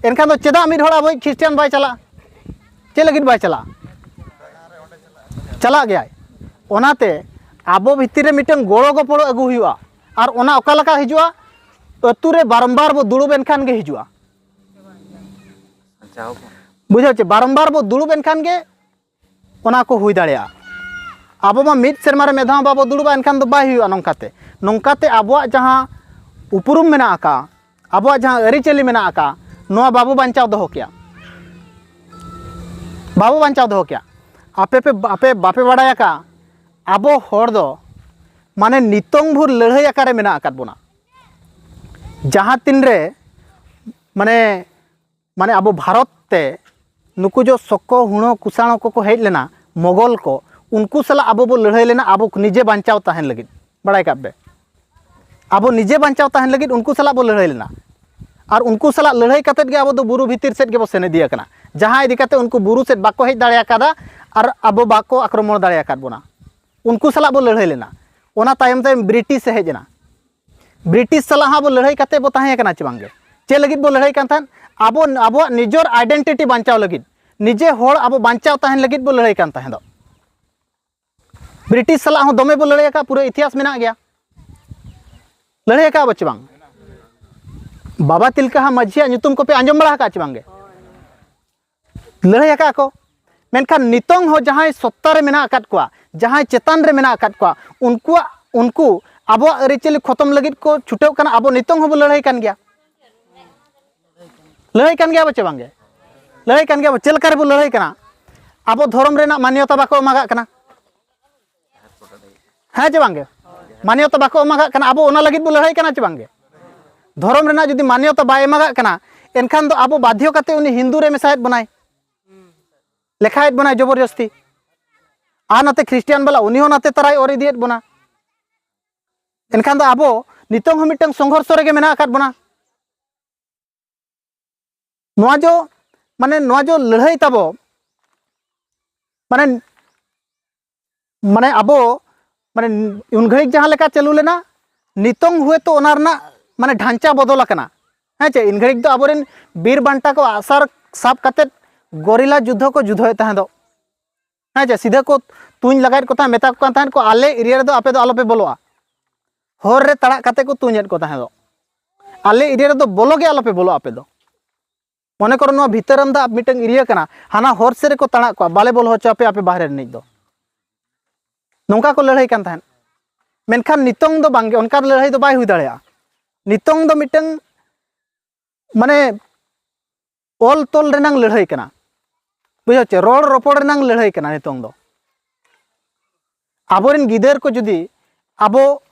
ᱮᱱᱠᱷᱟᱱ ᱫᱚ ᱪᱮᱫᱟᱜ ᱢᱤᱫ ᱦᱚᱲ ᱟᱵᱚᱭᱤᱡ ᱠᱷᱨᱤᱥᱴᱤᱭᱟᱱ ᱵᱟᱭ ᱪᱟᱞᱟᱜᱼᱟ? ᱪᱮᱫ ᱞᱟᱹᱜᱤᱫ ᱵᱟᱭ ᱪᱟᱞᱟᱜᱼᱟ? ᱪᱟᱞᱟᱜ ᱜᱮᱭᱟᱭ᱾ ᱚᱱᱟᱛᱮ ᱟᱵᱚ ᱵᱷᱤᱛᱤᱨ ᱨᱮ ᱢᱤᱫᱴᱟᱝ ᱜᱚᱲᱚ ᱜᱚᱯᱚᱲᱚ ᱟᱹᱜᱩ ᱦᱩᱭᱩᱜᱼᱟ᱾ ᱟᱨ ᱚᱱᱟ ᱚᱠᱟ ᱞᱮᱠᱟ ᱦᱤᱡᱩᱜᱼᱟ? ᱟᱹᱛᱩ ᱨᱮ ᱵᱟᱨᱚᱢᱵᱟᱨ ᱵᱚ ᱫᱩᱲᱩᱵ ᱮᱱᱠᱷᱟᱱ ᱜᱮ ᱦᱤᱡᱩᱜᱼᱟ᱾ ᱵᱩᱡᱷᱟᱹᱣ ᱪᱮ? ᱵᱟᱨᱚᱢᱵᱟᱨ ᱵᱚ ᱫᱩᱲᱩᱵ ᱮᱱᱠᱷᱟᱱ ᱜᱮ ᱚᱱᱟ ᱠᱚ ᱦᱩᱭ ᱫᱟᱲᱮᱭᱟᱜᱼᱟ᱾ ᱟᱵᱚ ᱢᱟ ᱢᱤᱫ ᱥᱮᱨᱢᱟ ᱨᱮ ᱢᱤᱫ ᱫᱷᱟᱣ ᱵᱟᱵᱚ ᱫᱩᱲᱩᱵᱟ, ᱮᱱᱠᱷᱟᱱ ᱫᱚ ᱵᱟᱭ ᱦᱩᱭᱩᱜᱼᱟ᱾ ᱱᱚᱝᱠᱟᱛᱮ, ᱱᱚᱝᱠᱟᱛᱮ ᱟᱵᱚᱣᱟᱜ ᱡᱟᱦᱟᱸ ᱩᱯᱨᱩᱢ ᱢᱮᱱᱟᱜ ᱟᱠᱟᱫ, ᱟᱵᱚᱣᱟᱜ ᱡᱟᱦᱟᱸ ᱟᱹᱨᱤᱪᱟᱹᱞᱤ ᱢᱮᱱᱟᱜ ᱟᱠᱟᱫ, ᱱᱚᱣᱟ ᱵᱟᱵᱚ ᱵᱟᱧᱪᱟᱣ ᱫᱚᱦᱚ ᱠᱮᱭᱟ, ᱵᱟᱵᱚ ᱵᱟᱧᱪᱟᱣ ᱫᱚᱦᱚ ᱠᱮᱭᱟ᱾ ᱟᱯᱮ ᱯᱮ, ᱟᱯᱮ ᱵᱟᱯᱮ ᱵᱟᱲᱟᱭ ᱟᱠᱟᱫ, ᱟᱵᱚ ᱦᱚᱲ ᱫᱚ ᱢᱟᱱᱮ ᱱᱤᱛᱚᱝ ᱵᱷᱳᱨ ᱞᱟᱹᱲᱦᱟᱹᱭ ᱟᱠᱟᱨᱮ ᱢᱮᱱᱟᱜ ᱟᱠᱟᱫ ᱵᱚᱱᱟ᱾ ᱡᱟᱦᱟᱸ ᱛᱤᱱ ᱨᱮ ᱢᱟᱱᱮ, ᱢᱟᱱᱮ ᱟᱵᱚ ᱵᱷᱟᱨᱚᱛ ᱛᱮ ᱱᱩᱠᱩ ᱡᱚ ᱥᱚᱠᱚ ᱦᱩᱬᱳ ᱠᱩᱥᱟᱬᱚ ᱠᱚᱠᱚ ᱦᱮᱡ ᱞᱮᱱᱟ, ᱢᱚᱜᱚᱞ ᱠᱚ, ᱩᱱᱠᱩ ᱥᱟᱞᱟᱜ ᱟᱵᱚ ᱵᱚ ᱞᱟᱹᱲᱦᱟᱹᱭ ᱞᱮᱱᱟ, ᱟᱵᱚ ᱱᱤᱡᱮ ᱵᱟᱧᱪᱟᱣ ᱛᱟᱦᱮᱱ ᱞᱟᱹᱜᱤᱫ᱾ ᱵᱟᱲᱟᱭ ᱠᱟᱜ ᱯᱮ, ᱟᱵᱚ ᱱᱤᱡᱮ ᱵᱟᱧᱪᱟᱣ ᱛᱟᱦᱮᱱ ᱞᱟᱹᱜᱤᱫ ᱩᱱᱠᱩ ᱥᱟᱞᱟᱜ ᱵᱚ ᱞᱟᱹᱲᱦᱟᱹᱭ ᱞᱮᱱᱟ᱾ ᱟᱨ ᱩᱱᱠᱩ ᱥᱟᱞᱟᱜ ᱞᱟᱹᱲᱦᱟᱹᱭ ᱠᱟᱛᱮᱫ ᱜᱮ ᱟᱵᱚ ᱫᱚ ᱵᱩᱨᱩ ᱵᱷᱤᱛᱤᱨ ᱥᱮᱫ ᱜᱮᱵᱚ ᱥᱮᱱ ᱤᱫᱤ ᱟᱠᱟᱱᱟ, ᱡᱟᱦᱟᱸ ᱤᱫᱤ ᱠᱟᱛᱮ ᱩᱱᱠᱩ ᱵᱩᱨᱩ ᱥᱮᱫ ᱵᱟᱠᱚ ᱦᱮᱡ ᱫᱟᱲᱮ ᱟᱠᱟᱫᱟ ᱟᱨ ᱟᱵᱚ ᱵᱟᱠᱚ ᱟᱠᱨᱚᱢᱚᱬ ᱫᱟᱲᱮ ᱟᱠᱟᱫ ᱵᱚᱱᱟ᱾ ᱩᱱᱠᱩ ᱥᱟᱞᱟᱜ ᱵᱚ ᱞᱟᱹᱲᱦᱟᱹᱭ ᱞᱮᱱᱟ᱾ ᱚᱱᱟ ᱛᱟᱭᱚᱢ ᱛᱟᱭᱚᱢ ᱵᱨᱤᱴᱤᱥ ᱮ ᱦᱮᱡ ᱮᱱᱟ᱾ ᱵᱨᱤᱴᱤᱥ ᱥᱟᱞᱟᱜ ᱦᱚᱸ ᱟᱵᱚ ᱞᱟᱹᱲᱦᱟᱹᱭ ᱠᱟᱛᱮ ᱵᱚ ᱛᱟᱦᱮᱸ ᱠᱟᱱᱟ ᱪᱮ ᱵᱟᱝᱜᱮ? ᱪᱮᱫ ᱞᱟᱹᱜᱤᱫ ᱵᱚ ᱞᱟᱹᱲᱦᱟᱹᱭ ᱠᱟᱱ ᱛᱟᱦᱮᱸᱫ? ᱟᱵᱚ, ᱟᱵᱚᱣᱟᱜ ᱱᱤᱡᱚᱨ identity ᱵᱟᱧᱪᱟᱣ ᱞᱟᱹᱜᱤᱫ, ᱱᱤᱡᱮ ᱦᱚᱲ ᱟᱵᱚ ᱵᱟᱧᱪᱟᱣ ᱛᱟᱦᱮᱱ ᱞᱟᱹᱜᱤᱫ ᱵᱚ ᱞᱟᱹᱲᱦᱟᱹᱭ ᱠᱟᱱ ᱛᱟᱦᱮᱸ ᱫᱚ᱾ ᱵᱨᱤᱴᱤᱥ ᱥᱟᱞᱟᱜ ᱦᱚᱸ ᱫᱚᱢᱮ ᱵᱚ ᱞᱟᱹᱲᱦᱟᱹᱭ ᱟᱠᱟᱫ, ᱯᱩᱨᱟᱹ ᱤᱛᱤᱦᱟᱥ ᱢᱮᱱᱟᱜ ᱜᱮᱭᱟ᱾ ᱞᱟᱹᱲᱦᱟᱹᱭ ᱟᱠᱟᱫ ᱵᱚ ᱪᱮ ᱵᱟᱝ? ᱵᱟᱵᱟ ᱛᱤᱞᱠᱟᱹ ᱦᱟᱲᱟᱢ ᱢᱟᱹᱡᱷᱤᱭᱟᱜ ᱧᱩᱛᱩᱢ ᱠᱚᱯᱮ ᱟᱸᱡᱚᱢ ᱵᱟᱲᱟ ᱟᱠᱟᱫ ᱪᱮ ᱵᱟᱝᱜᱮ? ᱞᱟᱹᱲᱦᱟᱹᱭ ᱟᱠᱟᱫ ᱠᱚ᱾ ᱢᱮᱱᱠᱷᱟᱱ ᱱᱤᱛᱚᱝ ᱦᱚᱸ ᱡᱟᱦᱟᱸᱭ ᱥᱚᱛᱛᱟ ᱨᱮ ᱢᱮᱱᱟᱜ ᱟᱠᱟᱫ ᱠᱚᱣᱟ, ᱡᱟᱦᱟᱸᱭ ᱪᱮᱛᱟᱱ ᱨᱮ ᱢᱮᱱᱟᱜ ᱟᱠᱟᱫ ᱠᱚᱣᱟ, ᱩᱱᱠᱩᱣᱟᱜ, ᱩᱱᱠᱩ ᱟᱵᱚᱣᱟᱜ ᱟᱹᱨᱤᱪᱟᱹᱞᱤ ᱠᱷᱚᱛᱚᱢ ᱞᱟᱹᱜᱤᱫ ᱠᱚ ᱪᱷᱩᱴᱟᱹᱣ ᱠᱟᱱᱟ᱾ ᱟᱵᱚ ᱱᱤᱛᱚᱝ ᱦᱚᱸᱵᱚ ᱞᱟᱹᱲᱦᱟᱹᱭ ᱠᱟᱱ ᱜᱮᱭᱟ᱾ ᱞᱟᱹᱲᱦᱟᱹᱭ ᱠᱟᱱ ᱜᱮᱭᱟ ᱵᱚ ᱪᱮ ᱵᱟᱝᱜᱮ? ᱞᱟᱹᱲᱦᱟᱹᱭ ᱠᱟᱱ ᱜᱮᱭᱟ ᱵᱚ᱾ ᱪᱮᱫ ᱞᱮᱠᱟ ᱨᱮᱵᱚ ᱞᱟᱹᱲᱦᱟᱹᱭ ᱠᱟᱱᱟ? ᱟᱵᱚ ᱫᱷᱚᱨᱚᱢ ᱨᱮᱱᱟᱜ ᱢᱟᱱᱭᱚᱛᱟ ᱵᱟᱠᱚ ᱮᱢᱟᱜᱟᱜ ᱠᱟᱱᱟ᱾ ᱦᱮᱸ ᱪᱮ ᱵᱟᱝᱜᱮ? ᱢᱟᱱᱭᱚᱛᱟ ᱵᱟᱠᱚ ᱮᱢᱟᱜᱟᱜ ᱠᱟᱱᱟ᱾ ᱟᱵᱚ ᱚᱱᱟ ᱞᱟᱹᱜᱤᱫ ᱵᱚ ᱞᱟᱹᱲᱦᱟᱹᱭ ᱠᱟᱱᱟ ᱪᱮ ᱵᱟᱝᱜᱮ? ᱫᱷᱚᱨᱚᱢ ᱨᱮᱱᱟᱜ ᱡᱩᱫᱤ ᱢᱟᱱᱭᱚᱛᱟ ᱵᱟᱭ ᱮᱢᱟᱜᱟᱜ ᱠᱟᱱᱟ, ᱮᱱᱠᱷᱟᱱ ᱫᱚ ᱟᱵᱚ ᱵᱟᱫᱽᱫᱷᱚ ᱠᱟᱛᱮ ᱩᱱᱤ ᱦᱤᱱᱫᱩ ᱨᱮ ᱢᱮᱥᱟᱭᱮᱫ ᱵᱚᱱᱟᱭ, ᱞᱮᱠᱷᱟᱭᱮᱫ ᱵᱚᱱᱟᱭ ᱡᱚᱵᱚᱨᱡᱚᱥᱛᱤ᱾ ᱟᱨ ᱱᱚᱛᱮ ᱠᱷᱨᱤᱥᱴᱤᱭᱟᱱ ᱵᱟᱞᱟ, ᱩᱱᱤ ᱦᱚᱸ ᱱᱚᱛᱮ ᱛᱟᱨᱟᱭ ᱚᱨ ᱤᱫᱤᱭᱮᱫ ᱵᱚᱱᱟ᱾ ᱮᱱᱠᱷᱟᱱ ᱫᱚ ᱟᱵᱚ ᱱᱤᱛᱚᱝ ᱦᱚᱸ ᱢᱤᱫᱴᱟᱝ ᱥᱚᱝᱜᱷᱚᱨᱥᱚ ᱨᱮᱜᱮ ᱢᱮᱱᱟᱜ ᱟᱠᱟᱫ ᱵᱚᱱᱟ᱾ ᱱᱚᱣᱟ ᱡᱚ, ᱢᱟᱱᱮ ᱱᱚᱣᱟ ᱡᱚ ᱞᱟᱹᱲᱦᱟᱹᱭ ᱛᱟᱵᱚ, ᱢᱟᱱᱮ, ᱢᱟᱱᱮ ᱟᱵᱚ, ᱢᱟᱱᱮ ᱩᱱ ᱜᱷᱟᱹᱲᱤᱡ ᱡᱟᱦᱟᱸ ᱞᱮᱠᱟ ᱪᱟᱹᱞᱩ ᱞᱮᱱᱟ, ᱱᱤᱛᱚᱝ ᱦᱚᱭᱛᱳ ᱚᱱᱟ ᱨᱮᱱᱟᱜ ᱢᱟᱱᱮ ᱰᱷᱟᱧᱪᱟ ᱵᱚᱫᱚᱞ ᱟᱠᱟᱱᱟ᱾ ᱦᱮᱸ ᱪᱮ, ᱤᱱ ᱜᱷᱟᱹᱲᱤᱡ ᱫᱚ ᱟᱵᱚᱨᱮᱱ ᱵᱤᱨ ᱵᱟᱱᱴᱟ ᱠᱚ ᱟᱜᱼᱥᱟᱨ ᱥᱟᱵ ᱠᱟᱛᱮᱫ ᱜᱚᱨᱤᱞᱟ ᱡᱩᱫᱽᱫᱷᱚ ᱠᱚ ᱡᱩᱫᱽᱫᱷᱚᱭᱮᱫ ᱛᱟᱦᱮᱸ ᱫᱚ᱾ ᱦᱮᱸ ᱪᱮ, ᱥᱤᱫᱷᱟᱹ ᱠᱚ ᱛᱩᱧ ᱞᱟᱜᱟᱭᱮᱫ ᱠᱚ ᱛᱟᱦᱮᱸᱫ, ᱢᱮᱛᱟ ᱠᱚ ᱠᱟᱱ ᱛᱟᱦᱮᱸᱫ ᱠᱚ, "ᱟᱞᱮ ᱮᱨᱤᱭᱟ ᱨᱮᱫᱚ ᱟᱯᱮ ᱫᱚ ᱟᱞᱚᱯᱮ ᱵᱚᱞᱚᱜᱼᱟ᱾" ᱦᱚᱨ ᱨᱮ ᱛᱟᱲᱟᱜ ᱠᱟᱛᱮ ᱠᱚ ᱛᱩᱧᱮᱫ ᱠᱚ ᱛᱟᱦᱮᱸᱫ ᱫᱚ, "ᱟᱞᱮ ᱮᱨᱤᱭᱟ ᱨᱮᱫᱚ ᱵᱚᱞᱚ ᱜᱮ ᱟᱞᱚᱯᱮ ᱵᱚᱞᱚᱜᱼᱟ ᱟᱯᱮ ᱫᱚ᱾" ᱢᱚᱱᱮ ᱠᱚᱨᱚ ᱱᱚᱣᱟ ᱵᱷᱤᱛᱟᱹᱨᱟᱢᱫᱟ ᱢᱤᱫᱴᱟᱝ ᱮᱨᱤᱭᱟ ᱠᱟᱱᱟ, ᱦᱟᱱᱟ ᱦᱚᱨ ᱥᱮᱫ ᱨᱮᱠᱚ ᱛᱟᱲᱟᱜ ᱠᱚᱜᱼᱟ, "ᱵᱟᱞᱮ ᱵᱚᱞᱚ ᱦᱚᱪᱚ ᱟᱯᱮᱭᱟ ᱟᱯᱮ ᱵᱟᱦᱨᱮ ᱨᱤᱱᱤᱡ ᱫᱚ᱾" ᱱᱚᱝᱠᱟ ᱠᱚ ᱞᱟᱹᱲᱦᱟᱹᱭ ᱠᱟᱱ ᱛᱟᱦᱮᱸᱫ᱾ ᱢᱮᱱᱠᱷᱟᱱ ᱱᱤᱛᱚᱝ ᱫᱚ ᱵᱟᱝᱜᱮ, ᱚᱱᱠᱟᱱ ᱞᱟᱹᱲᱦᱟᱹᱭ ᱫᱚ ᱵᱟᱭ ᱦᱩᱭ ᱫᱟᱲᱮᱭᱟᱜᱼᱟ᱾ ᱱᱤᱛᱚᱝ ᱫᱚ ᱢᱤᱫᱴᱟᱝ ᱢᱟᱱᱮ ᱚᱞ ᱛᱚᱞ ᱨᱮᱱᱟᱝ ᱞᱟᱹᱲᱦᱟᱹᱭ ᱠᱟᱱᱟ, ᱵᱩᱡᱷᱟᱹᱣ ᱪᱮ, ᱨᱚᱲ ᱨᱚᱯᱚᱲ ᱨᱮᱱᱟᱝ ᱞᱟᱹᱲᱦᱟᱹᱭ ᱠᱟᱱᱟ ᱱᱤᱛᱚᱝ ᱫᱚ᱾ ᱟᱵᱚᱨᱮᱱ ᱜᱤᱫᱟᱹᱨ ᱠᱚ ᱡᱩᱫᱤ ᱟᱵᱚ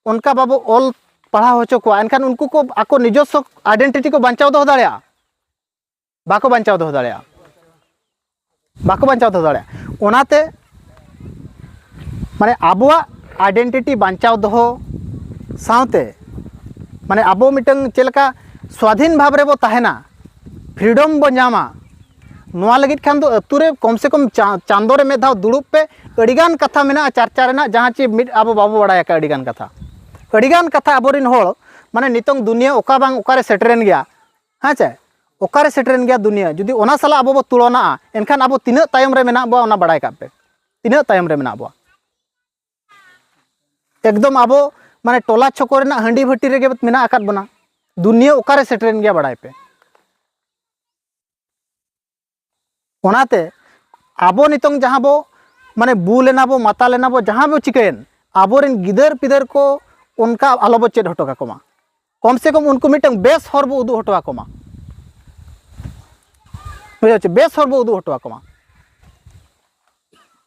ᱚᱱᱠᱟ ᱵᱟᱵᱚ ᱚᱞ ᱯᱟᱲᱦᱟᱣ ᱦᱚᱪᱚ ᱠᱚᱣᱟ, ᱮᱱᱠᱷᱟᱱ ᱩᱱᱠᱩ ᱠᱚ ᱟᱠᱚ ᱱᱤᱡᱚᱥᱥᱚ ᱟᱭᱰᱮᱱᱴᱤᱴᱤ ᱠᱚ ᱵᱟᱧᱪᱟᱣ ᱫᱚᱦᱚ ᱫᱟᱲᱮᱭᱟᱜᱼᱟ? ᱵᱟᱠᱚ ᱵᱟᱧᱪᱟᱣ ᱫᱚᱦᱚ ᱫᱟᱲᱮᱭᱟᱜᱼᱟ, ᱵᱟᱠᱚ ᱵᱟᱧᱪᱟᱣ ᱫᱚᱦᱚ ᱫᱟᱲᱮᱭᱟᱜᱼᱟ᱾ ᱚᱱᱟᱛᱮ ᱢᱟᱱᱮ ᱟᱵᱚᱣᱟᱜ ᱟᱭᱰᱮᱱᱴᱤᱴᱤ ᱵᱟᱧᱪᱟᱣ ᱫᱚᱦᱚ ᱥᱟᱶᱛᱮ, ᱢᱟᱱᱮ ᱟᱵᱚ ᱢᱤᱫᱴᱟᱝ ᱪᱮᱫ ᱞᱮᱠᱟ ᱥᱣᱟᱫᱷᱤᱱ ᱵᱷᱟᱵᱽ ᱨᱮᱵᱚ ᱛᱟᱦᱮᱱᱟ, ᱯᱷᱨᱤᱰᱚᱢ ᱵᱚ ᱧᱟᱢᱟ, ᱱᱚᱣᱟ ᱞᱟᱹᱜᱤᱫ ᱠᱷᱟᱱ ᱫᱚ ᱟᱹᱛᱩ ᱨᱮ ᱠᱚᱢ ᱥᱮ ᱠᱚᱢ ᱪᱟ-, ᱪᱟᱸᱫᱚ ᱨᱮ ᱢᱤᱫ ᱫᱷᱟᱣ ᱫᱩᱲᱩᱵ ᱯᱮ᱾ ᱟᱹᱰᱤᱜᱟᱱ ᱠᱟᱛᱷᱟ ᱢᱮᱱᱟᱜᱼᱟ ᱪᱟᱨᱪᱟ ᱨᱮᱱᱟᱜ, ᱡᱟᱦᱟᱸ ᱪᱮ ᱢᱤᱫ ᱟᱵᱚ ᱵᱟᱵᱚ ᱵᱟᱲᱟᱭ ᱟᱠᱟᱫ ᱟᱹᱰᱤᱜᱟᱱ ᱠᱟᱛᱷᱟ᱾ ᱟᱹᱰᱤᱜᱟᱱ ᱠᱟᱛᱷᱟ ᱟᱵᱚᱨᱮᱱ ᱦᱚᱲ ᱢᱟᱱᱮ ᱱᱤᱛᱚᱝ ᱫᱩᱱᱤᱭᱟᱹ ᱚᱠᱟ ᱵᱟᱝ ᱚᱠᱟᱨᱮ ᱥᱮᱴᱮᱨᱮᱱ ᱜᱮᱭᱟ, ᱦᱮᱸ ᱪᱮ? ᱚᱠᱟᱨᱮ ᱥᱮᱴᱮᱨᱮᱱ ᱜᱮᱭᱟ ᱫᱩᱱᱤᱭᱟᱹ? ᱡᱩᱫᱤ ᱚᱱᱟ ᱥᱟᱞᱟᱜ ᱟᱵᱚ ᱵᱚ ᱛᱩᱞᱚᱱᱟᱜᱼᱟ, ᱮᱱᱠᱷᱟᱱ ᱟᱵᱚ ᱛᱤᱱᱟᱹᱜ ᱛᱟᱭᱚᱢ ᱨᱮ ᱢᱮᱱᱟᱜ ᱵᱚᱣᱟ, ᱚᱱᱟ ᱵᱟᱲᱟᱭ ᱠᱟᱜ ᱯᱮ, ᱛᱤᱱᱟᱹᱜ ᱛᱟᱭᱚᱢ ᱨᱮ ᱢᱮᱱᱟᱜ ᱵᱚᱣᱟ᱾ ᱮᱠᱫᱚᱢ ᱟᱵᱚ ᱢᱟᱱᱮ ᱴᱚᱞᱟ ᱪᱷᱚᱠᱚ ᱨᱮᱱᱟᱜ ᱦᱟᱺᱰᱤ ᱵᱷᱟᱹᱴᱤ ᱨᱮᱜᱮ ᱢᱮᱱᱟᱜ ᱟᱠᱟᱫ ᱵᱚᱱᱟ᱾ ᱫᱩᱱᱤᱭᱟᱹ ᱚᱠᱟᱨᱮ ᱥᱮᱴᱮᱨᱮᱱ ᱜᱮᱭᱟ, ᱵᱟᱲᱟᱭ ᱯᱮ᱾ ᱚᱱᱟᱛᱮ ᱟᱵᱚ ᱱᱤᱛᱚᱝ ᱡᱟᱦᱟᱸ ᱵᱚ ᱢᱟᱱᱮ ᱵᱩᱞ ᱮᱱᱟ ᱵᱚ, ᱢᱟᱛᱟᱞ ᱮᱱᱟ ᱵᱚ, ᱡᱟᱦᱟᱸ ᱵᱚ ᱪᱤᱠᱟᱹᱭᱮᱱ, ᱟᱵᱚᱨᱮᱱ ᱜᱤᱫᱟᱹᱨ ᱯᱤᱫᱟᱹᱨ ᱠᱚ ᱚᱱᱠᱟ ᱟᱞᱚ ᱵᱚ ᱪᱮᱫ ᱦᱚᱴᱚ ᱠᱟᱠᱚ ᱢᱟ᱾ ᱠᱚᱢ ᱥᱮ ᱠᱚᱢ ᱩᱱᱠᱩ ᱢᱤᱫᱴᱟᱝ ᱵᱮᱥ ᱦᱚᱨ ᱵᱚ ᱩᱫᱩᱜ ᱦᱚᱴᱚ ᱟᱠᱚ ᱢᱟ᱾ ᱵᱩᱡᱷᱟᱹᱣ ᱪᱮ? ᱵᱮᱥ ᱦᱚᱨ ᱵᱚ ᱩᱫᱩᱜ ᱦᱚᱴᱚ ᱟᱠᱚ ᱢᱟ᱾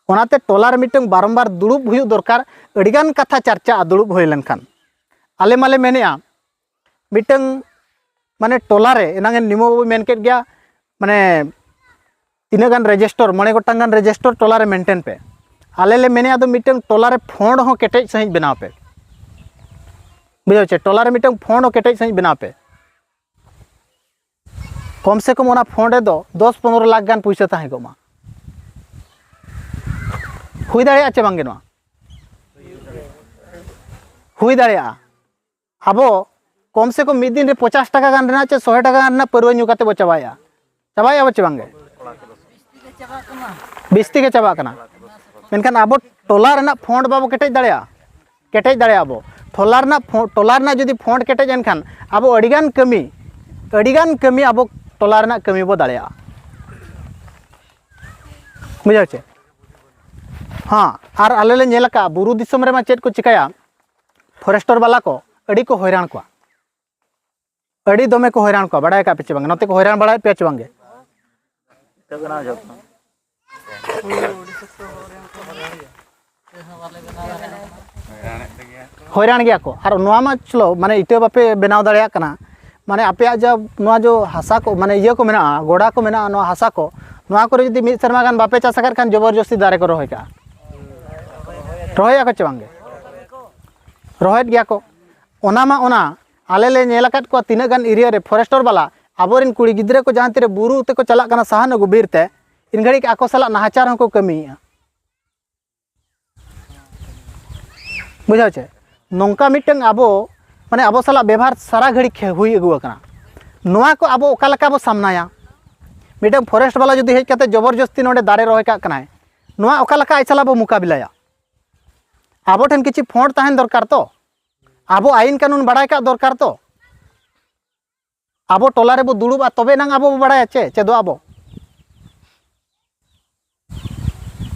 ᱚᱱᱟᱛᱮ ᱴᱚᱞᱟ ᱨᱮ ᱢᱤᱫᱴᱟᱝ ᱵᱟᱨᱚᱢᱵᱟᱨ ᱫᱩᱲᱩᱵ ᱦᱩᱭᱩᱜ ᱫᱚᱨᱠᱟᱨ᱾ ᱟᱹᱰᱤᱜᱟᱱ ᱠᱟᱛᱷᱟ ᱪᱟᱨᱪᱟᱜᱼᱟ ᱫᱩᱲᱩᱵ ᱦᱩᱭ ᱞᱮᱱᱠᱷᱟᱱ᱾ ᱟᱞᱮ ᱢᱟᱞᱮ ᱢᱮᱱᱮᱜᱼᱟ, ᱢᱤᱫᱴᱟᱝ ᱢᱟᱱᱮ ᱴᱚᱞᱟ ᱨᱮ, ᱮᱱᱟᱝ ᱱᱤᱢᱳ ᱵᱟᱵᱩᱭ ᱢᱮᱱ ᱠᱮᱫ ᱜᱮᱭᱟ, ᱢᱟᱱᱮ ᱛᱤᱱᱟᱹᱜ ᱜᱟᱱ ᱨᱮᱡᱤᱥᱴᱚᱨ, ᱢᱚᱬᱮ ᱜᱚᱴᱟᱝ ᱜᱟᱱ ᱨᱮᱡᱤᱥᱴᱚᱨ ᱴᱚᱞᱟ ᱨᱮ ᱢᱮᱱᱴᱮᱱ ᱯᱮ᱾ ᱟᱞᱮ ᱞᱮ ᱢᱮᱱᱮᱜᱼᱟ ᱫᱚ ᱢᱤᱫᱴᱟᱝ ᱴᱚᱞᱟ ᱨᱮ ᱯᱷᱚᱸᱰ ᱦᱚᱸ ᱠᱮᱴᱮᱡ ᱥᱟᱺᱦᱤᱡ ᱵᱮᱱᱟᱣ ᱯᱮ᱾ ᱵᱩᱡᱷᱟᱹᱣ ᱪᱮ? ᱴᱚᱞᱟ ᱨᱮ ᱢᱤᱫᱴᱟᱝ ᱯᱷᱚᱸᱰ ᱦᱚᱸ ᱠᱮᱴᱮᱡ ᱥᱟᱺᱦᱤᱡ ᱵᱮᱱᱟᱣ ᱯᱮ᱾ ᱠᱚᱢ ᱥᱮ ᱠᱚᱢ ᱚᱱᱟ ᱯᱷᱚᱸᱰ ᱨᱮᱫᱚ ᱫᱚᱥ ᱯᱚᱱᱨᱚ ᱞᱟᱠᱷ ᱜᱟᱱ ᱯᱩᱭᱥᱟᱹ ᱛᱟᱦᱮᱸ ᱠᱚᱜ ᱢᱟ᱾ ᱦᱩᱭ ᱫᱟᱲᱮᱭᱟᱜᱼᱟ ᱪᱮ ᱵᱟᱝᱜᱮ ᱱᱚᱣᱟ? ᱦᱩᱭ ᱫᱟᱲᱮᱭᱟᱜᱼᱟ᱾ ᱟᱵᱚ ᱠᱚᱢ ᱥᱮ ᱠᱚᱢ ᱢᱤᱫ ᱫᱤᱱ ᱨᱮ ᱯᱚᱪᱟᱥ ᱴᱟᱠᱟ ᱜᱟᱱ ᱨᱮᱱᱟᱜ ᱪᱮ ᱥᱚᱭ ᱴᱟᱠᱟ ᱜᱟᱱ ᱨᱮᱱᱟᱜ ᱯᱟᱹᱨᱣᱟᱹ ᱧᱩ ᱠᱟᱛᱮ ᱵᱚ ᱪᱟᱵᱟᱭᱮᱜᱼᱟ᱾ ᱪᱟᱵᱟᱭᱮᱜᱼᱟ ᱵᱚ ᱪᱮ ᱵᱟᱝᱜᱮ? ᱵᱤᱥᱛᱤ ᱜᱮ ᱪᱟᱵᱟᱜ ᱠᱟᱱᱟ᱾ ᱢᱮᱱᱠᱷᱟᱱ ᱟᱵᱚ ᱴᱚᱞᱟ ᱨᱮᱱᱟᱜ ᱯᱷᱚᱸᱰ ᱵᱟᱵᱚ ᱠᱮᱴᱮᱡ ᱫᱟᱲᱮᱭᱟᱜᱼᱟ? ᱠᱮᱴᱮᱡ ᱫᱟᱲᱮᱭᱟᱜᱼᱟ ᱵᱚ᱾ ᱴᱚᱞᱟ ᱨᱮᱱᱟᱜ ᱯᱷᱚ-, ᱴᱚᱞᱟ ᱨᱮᱱᱟᱜ ᱡᱩᱫᱤ ᱯᱷᱚᱸᱰ ᱠᱮᱴᱮᱡ ᱮᱱᱠᱷᱟᱱ ᱟᱵᱚ ᱟᱹᱰᱤᱜᱟᱱ ᱠᱟᱹᱢᱤ, ᱟᱹᱰᱤᱜᱟᱱ ᱠᱟᱹᱢᱤ ᱟᱵᱚ ᱴᱚᱞᱟ ᱨᱮᱱᱟᱜ ᱠᱟᱹᱢᱤ ᱵᱚ ᱫᱟᱲᱮᱭᱟᱜᱼᱟ᱾ ᱵᱩᱡᱷᱟᱹᱣ ᱪᱮ? ᱦᱮᱸ, ᱟᱨ ᱟᱞᱮ ᱞᱮ ᱧᱮᱞ ᱟᱠᱟᱫᱼᱟ, ᱵᱩᱨᱩ ᱫᱤᱥᱚᱢ ᱨᱮᱢᱟ ᱪᱮᱫ ᱠᱚ ᱪᱤᱠᱟᱹᱭᱟ, ᱯᱷᱚᱨᱮᱥᱴᱚᱨ ᱵᱟᱞᱟ ᱠᱚ ᱟᱹᱰᱤ ᱠᱚ ᱦᱚᱭᱨᱟᱱ ᱠᱚᱣᱟ, ᱟᱹᱰᱤ ᱫᱚᱢᱮ ᱠᱚ ᱦᱚᱭᱨᱟᱱ ᱠᱚᱣᱟ᱾ ᱵᱟᱲᱟᱭ ᱟᱠᱟᱫ ᱯᱮ ᱪᱮ ᱵᱟᱝ? ᱱᱚᱛᱮ ᱠᱚ ᱦᱚᱭᱨᱟᱱ ᱵᱟᱲᱟᱭᱮᱫ ᱯᱮᱭᱟ ᱪᱮ ᱵᱟᱝᱜᱮ? ᱦᱚᱭᱨᱟᱱ ᱜᱮᱭᱟ ᱠᱚ᱾ ᱟᱨ ᱱᱚᱣᱟ ᱢᱟ ᱪᱚᱞᱚ, ᱢᱟᱱᱮ ᱤᱴᱟᱹ ᱵᱟᱯᱮ ᱵᱮᱱᱟᱣ ᱫᱟᱲᱮᱭᱟᱜ ᱠᱟᱱᱟ, ᱢᱟᱱᱮ ᱟᱯᱮᱭᱟᱜ ᱡᱟ ᱱᱚᱣᱟ ᱡᱚ ᱦᱟᱥᱟ ᱠᱚ, ᱢᱟᱱᱮ ᱤᱭᱟᱹ ᱠᱚ ᱢᱮᱱᱟᱜᱼᱟ, ᱜᱚᱰᱟ ᱠᱚ ᱢᱮᱱᱟᱜᱼᱟ, ᱱᱚᱣᱟ ᱦᱟᱥᱟ ᱠᱚ, ᱱᱚᱣᱟ ᱠᱚᱨᱮ ᱡᱩᱫᱤ ᱢᱤᱫ ᱥᱮᱨᱢᱟ ᱜᱟᱱ ᱵᱟᱯᱮ ᱪᱟᱥ ᱟᱠᱟᱫ ᱠᱷᱟᱱ ᱡᱚᱵᱚᱨᱡᱚᱥᱛᱤ ᱫᱟᱨᱮ ᱠᱚ ᱨᱚᱦᱚᱭ ᱠᱟᱜᱼᱟ᱾ ᱨᱚᱦᱚᱭᱮᱫᱼᱟ ᱠᱚ ᱪᱮ ᱵᱟᱝᱜᱮ? ᱨᱚᱦᱚᱭᱮᱫ ᱜᱮᱭᱟ ᱠᱚ᱾ ᱚᱱᱟ ᱢᱟ ᱚᱱᱟ, ᱟᱞᱮ ᱞᱮ ᱧᱮᱞ ᱟᱠᱟᱫ ᱠᱚᱣᱟ ᱛᱤᱱᱟᱹᱜ ᱜᱟᱱ ᱮᱨᱤᱭᱟ ᱨᱮ ᱯᱷᱚᱨᱮᱥᱴᱚᱨ ᱵᱟᱞᱟ ᱟᱵᱚᱨᱮᱱ ᱠᱩᱲᱤ ᱜᱤᱫᱽᱨᱟᱹ ᱠᱚ ᱡᱟᱦᱟᱸ ᱛᱤᱨᱮ ᱵᱩᱨᱩ ᱛᱮᱠᱚ ᱪᱟᱞᱟᱜ ᱠᱟᱱᱟ ᱥᱟᱦᱟᱱ ᱟᱹᱜᱩ ᱵᱤᱨ ᱛᱮ, ᱤᱱ ᱜᱷᱟᱹᱲᱤᱡ ᱟᱠᱚ ᱥᱟᱞᱟᱜ ᱱᱟᱦᱟᱪᱟᱨ ᱦᱚᱸᱠᱚ ᱠᱟᱹᱢᱤᱭᱮᱫᱼᱟ᱾ ᱵᱩᱡᱷᱟᱹᱣ ᱪᱮ? ᱱᱚᱝᱠᱟ ᱢᱤᱫᱴᱟᱝ ᱟᱵᱚ, ᱢᱟᱱᱮ ᱟᱵᱚ ᱥᱟᱞᱟᱜ ᱵᱮᱵᱷᱟᱨ ᱥᱟᱨᱟ ᱜᱷᱟᱹᱲᱤᱡ ᱠᱷᱮ-, ᱦᱩᱭ ᱟᱹᱜᱩ ᱟᱠᱟᱱᱟ᱾ ᱱᱚᱣᱟ ᱠᱚ ᱟᱵᱚ ᱚᱠᱟ ᱞᱮᱠᱟ ᱵᱚ ᱥᱟᱢᱱᱟᱭᱟ? ᱢᱤᱫᱴᱟᱝ ᱯᱷᱚᱨᱮᱥᱴ ᱵᱟᱞᱟ ᱡᱩᱫᱤ ᱦᱮᱡ ᱠᱟᱛᱮ ᱡᱚᱵᱚᱨᱡᱚᱥᱛᱤ ᱱᱚᱰᱮ ᱫᱟᱨᱮ ᱨᱚᱦᱚᱭ ᱠᱟᱜ ᱠᱟᱱᱟᱭ, ᱱᱚᱣᱟ ᱚᱠᱟ ᱞᱮᱠᱟ ᱟᱡ ᱥᱟᱞᱟᱜ ᱵᱚ ᱢᱩᱠᱟᱵᱤᱞᱟᱭᱟ? ᱟᱵᱚ ᱴᱷᱮᱱ ᱠᱤᱪᱷᱩ ᱯᱷᱚᱸᱰ ᱛᱟᱦᱮᱱ ᱫᱚᱨᱠᱟᱨ ᱛᱚ, ᱟᱵᱚ ᱟᱭᱤᱱ ᱠᱟᱹᱱᱩᱱ ᱵᱟᱲᱟᱭ ᱠᱟᱜ ᱫᱚᱨᱠᱟᱨ ᱛᱚ᱾ ᱟᱵᱚ ᱴᱚᱞᱟ ᱨᱮᱵᱚ ᱫᱩᱲᱩᱵᱼᱟ, ᱛᱚᱵᱮ ᱮᱱᱟᱝ ᱟᱵᱚ ᱵᱚ ᱵᱟᱲᱟᱭᱟ ᱪᱮ ᱪᱮᱫᱚᱜ ᱟᱵᱚ,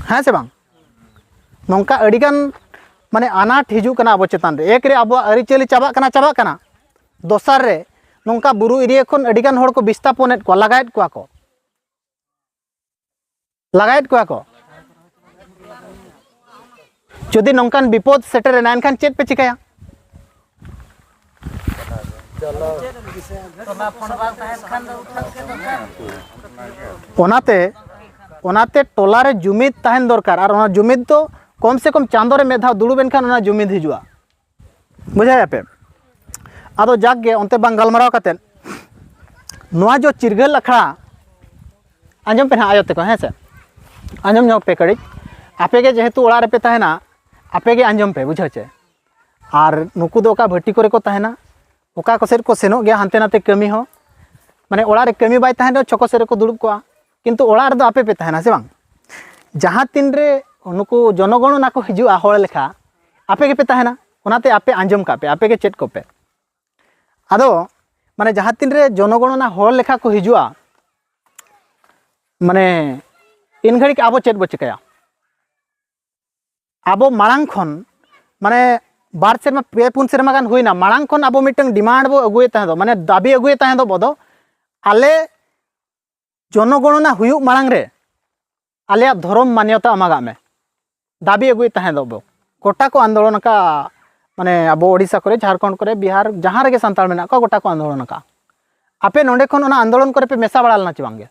ᱦᱮᱸ ᱥᱮ ᱵᱟᱝ? ᱱᱚᱝᱠᱟ ᱟᱹᱰᱤᱜᱟᱱ ᱢᱟᱱᱮ ᱟᱱᱟᱴ ᱦᱤᱡᱩᱜ ᱠᱟᱱᱟ ᱟᱵᱚ ᱪᱮᱛᱟᱱ ᱨᱮ᱾ ᱮᱠ ᱨᱮ ᱟᱵᱚᱣᱟᱜ ᱟᱹᱨᱤᱪᱟᱹᱞᱤ ᱪᱟᱵᱟᱜ ᱠᱟᱱᱟ, ᱪᱟᱵᱟᱜ ᱠᱟᱱᱟ᱾ ᱫᱚᱥᱟᱨ ᱨᱮ ᱱᱚᱝᱠᱟ ᱵᱩᱨᱩ ᱮᱨᱤᱭᱟ ᱠᱷᱚᱱ ᱟᱹᱰᱤᱜᱟᱱ ᱦᱚᱲ ᱠᱚ ᱵᱤᱥᱛᱟᱯᱚᱱᱮᱫ ᱠᱚᱣᱟ, ᱞᱟᱜᱟᱭᱮᱫ ᱠᱚᱣᱟ ᱠᱚ᱾ ᱞᱟᱜᱟᱭᱮᱫ ᱠᱚᱣᱟ ᱠᱚ᱾ ᱡᱩᱫᱤ ᱱᱚᱝᱠᱟᱱ ᱵᱤᱯᱚᱫ ᱥᱮᱴᱮᱨᱮᱱᱟ, ᱮᱱᱠᱷᱟᱱ ᱪᱮᱫ ᱯᱮ ᱪᱤᱠᱟᱹᱭᱟ? ᱚᱱᱟᱛᱮ ᱚᱱᱟᱛᱮ ᱴᱚᱞᱟ ᱨᱮ ᱡᱩᱢᱤᱫ ᱛᱟᱦᱮᱱ ᱫᱚᱨᱠᱟᱨ᱾ ᱟᱨ ᱚᱱᱟ ᱡᱩᱢᱤᱫ ᱫᱚ ᱠᱚᱢ ᱥᱮ ᱠᱚᱢ ᱪᱟᱸᱫᱚ ᱨᱮ ᱢᱤᱫ ᱫᱷᱟᱣ ᱫᱩᱲᱩᱵ ᱮᱱᱠᱷᱟᱱ ᱚᱱᱟ ᱡᱩᱢᱤᱫ ᱦᱤᱡᱩᱜᱼᱟ᱾ ᱵᱩᱡᱷᱟᱹᱣ ᱟᱯᱮ? ᱟᱫᱚ ᱡᱟᱠ ᱜᱮ, ᱚᱱᱛᱮ ᱵᱟᱝ ᱜᱟᱞᱢᱟᱨᱟᱣ ᱠᱟᱛᱮᱫ, ᱱᱚᱣᱟ ᱡᱚ ᱪᱤᱨᱜᱟᱹᱞ ᱟᱠᱷᱲᱟ, ᱟᱸᱡᱚᱢ ᱯᱮ ᱱᱟᱦᱟᱜ ᱟᱭᱳ ᱛᱟᱠᱚ, ᱦᱮᱸ ᱥᱮ, ᱟᱸᱡᱚᱢ ᱧᱚᱜ ᱯᱮ ᱠᱟᱹᱴᱤᱡ᱾ ᱟᱯᱮ ᱜᱮ ᱡᱮᱦᱮᱛᱩ ᱚᱲᱟᱜ ᱨᱮᱯᱮ ᱛᱟᱦᱮᱱᱟ, ᱟᱯᱮ ᱜᱮ ᱟᱸᱡᱚᱢ ᱯᱮ, ᱵᱩᱡᱷᱟᱹᱣ ᱪᱮ? ᱟᱨ ᱱᱩᱠᱩ ᱫᱚ ᱚᱠᱟ ᱵᱷᱟᱹᱴᱤ ᱠᱚᱨᱮ ᱠᱚ ᱛᱟᱦᱮᱱᱟ, ᱚᱠᱟ ᱠᱚ ᱥᱮᱫ ᱠᱚ ᱥᱮᱱᱚᱜ ᱜᱮᱭᱟ ᱦᱟᱱᱛᱮ ᱱᱟᱛᱮ ᱠᱟᱹᱢᱤ ᱦᱚᱸ, ᱢᱟᱱᱮ ᱚᱲᱟᱜ ᱨᱮ ᱠᱟᱹᱢᱤ ᱵᱟᱭ ᱛᱟᱦᱮᱱ ᱨᱮᱦᱚᱸ ᱪᱷᱚᱠᱚ ᱥᱮᱫ ᱨᱮᱠᱚ ᱫᱩᱲᱩᱵ ᱠᱚᱜᱼᱟ, ᱠᱤᱱᱛᱩ ᱚᱲᱟᱜ ᱨᱮᱫᱚ ᱟᱯᱮ ᱯᱮ ᱛᱟᱦᱮᱱᱟ, ᱥᱮ ᱵᱟᱝ? ᱡᱟᱦᱟᱸ ᱛᱤᱱ ᱨᱮ ᱱᱩᱠᱩ ᱡᱚᱱᱚᱜᱚᱬᱚᱱᱟ ᱠᱚ ᱦᱤᱡᱩᱜᱼᱟ ᱦᱚᱲ ᱞᱮᱠᱷᱟ, ᱟᱯᱮ ᱜᱮᱯᱮ ᱛᱟᱦᱮᱱᱟ᱾ ᱚᱱᱟᱛᱮ ᱟᱯᱮ ᱟᱸᱡᱚᱢ ᱠᱟᱜ ᱯᱮ, ᱟᱯᱮ ᱜᱮ ᱪᱮᱫ ᱠᱚᱯᱮ᱾ ᱟᱫᱚ ᱢᱟᱱᱮ ᱡᱟᱦᱟᱸ ᱛᱤᱱ ᱨᱮ ᱡᱚᱱᱚᱜᱚᱬᱚᱱᱟ ᱦᱚᱲ ᱞᱮᱠᱷᱟ ᱠᱚ ᱦᱤᱡᱩᱜᱼᱟ, ᱢᱟᱱᱮ ᱤᱱ ᱜᱷᱟᱹᱲᱤᱡ ᱟᱵᱚ ᱪᱮᱫ ᱵᱚ ᱪᱤᱠᱟᱹᱭᱟ? ᱟᱵᱚ ᱢᱟᱲᱟᱝ ᱠᱷᱚᱱ, ᱢᱟᱱᱮ ᱵᱟᱨ ᱥᱮᱨᱢᱟ, ᱯᱮ ᱯᱩᱱ ᱥᱮᱨᱢᱟ ᱜᱟᱱ ᱦᱩᱭᱱᱟ, ᱢᱟᱲᱟᱝ ᱠᱷᱚᱱ ᱟᱵᱚ ᱢᱤᱫᱴᱟᱝ ᱰᱤᱢᱟᱱᱰ ᱵᱚ ᱟᱹᱜᱩᱭᱮᱫ ᱛᱟᱦᱮᱸ ᱫᱚ, ᱢᱟᱱᱮ ᱫᱟᱹᱵᱤ ᱟᱹᱜᱩᱭᱮᱫ ᱛᱟᱦᱮᱸ ᱫᱚ ᱵᱚ ᱫᱚ, ᱟᱞᱮ ᱡᱚᱱᱚᱜᱚᱬᱚᱱᱟ ᱦᱩᱭᱩᱜ ᱢᱟᱲᱟᱝ ᱨᱮ ᱟᱞᱮᱭᱟᱜ ᱫᱷᱚᱨᱚᱢ ᱢᱟᱱᱭᱚᱛᱟ ᱮᱢᱟᱜᱟᱜ ᱢᱮ, ᱫᱟᱹᱵᱤ ᱟᱹᱜᱩᱭᱮᱫ ᱛᱟᱦᱮᱸ ᱫᱚ ᱵᱚ᱾ ᱜᱚᱴᱟ ᱠᱚ ᱟᱱᱫᱳᱞᱚᱱ ᱟᱠᱟᱫ, ᱢᱟᱱᱮ ᱟᱵᱚ ᱳᱰᱤᱥᱟ ᱠᱚᱨᱮ, ᱡᱷᱟᱲᱠᱷᱚᱸᱰ ᱠᱚᱨᱮ, ᱵᱤᱦᱟᱨ, ᱡᱟᱦᱟᱸ ᱨᱮᱜᱮ ᱥᱟᱱᱛᱟᱲ ᱢᱮᱱᱟᱜ ᱠᱚᱣᱟ, ᱜᱚᱴᱟ ᱠᱚ ᱟᱱᱫᱳᱞᱚᱱ ᱟᱠᱟᱫ᱾ ᱟᱯᱮ ᱱᱚᱸᱰᱮ ᱠᱷᱚᱱ ᱚᱱᱟ ᱟᱱᱫᱳᱞᱚᱱ ᱠᱚᱨᱮ ᱯᱮ ᱢᱮᱥᱟ ᱵᱟᱲᱟ ᱞᱮᱱᱟ ᱪᱮ ᱵᱟᱝᱜᱮ?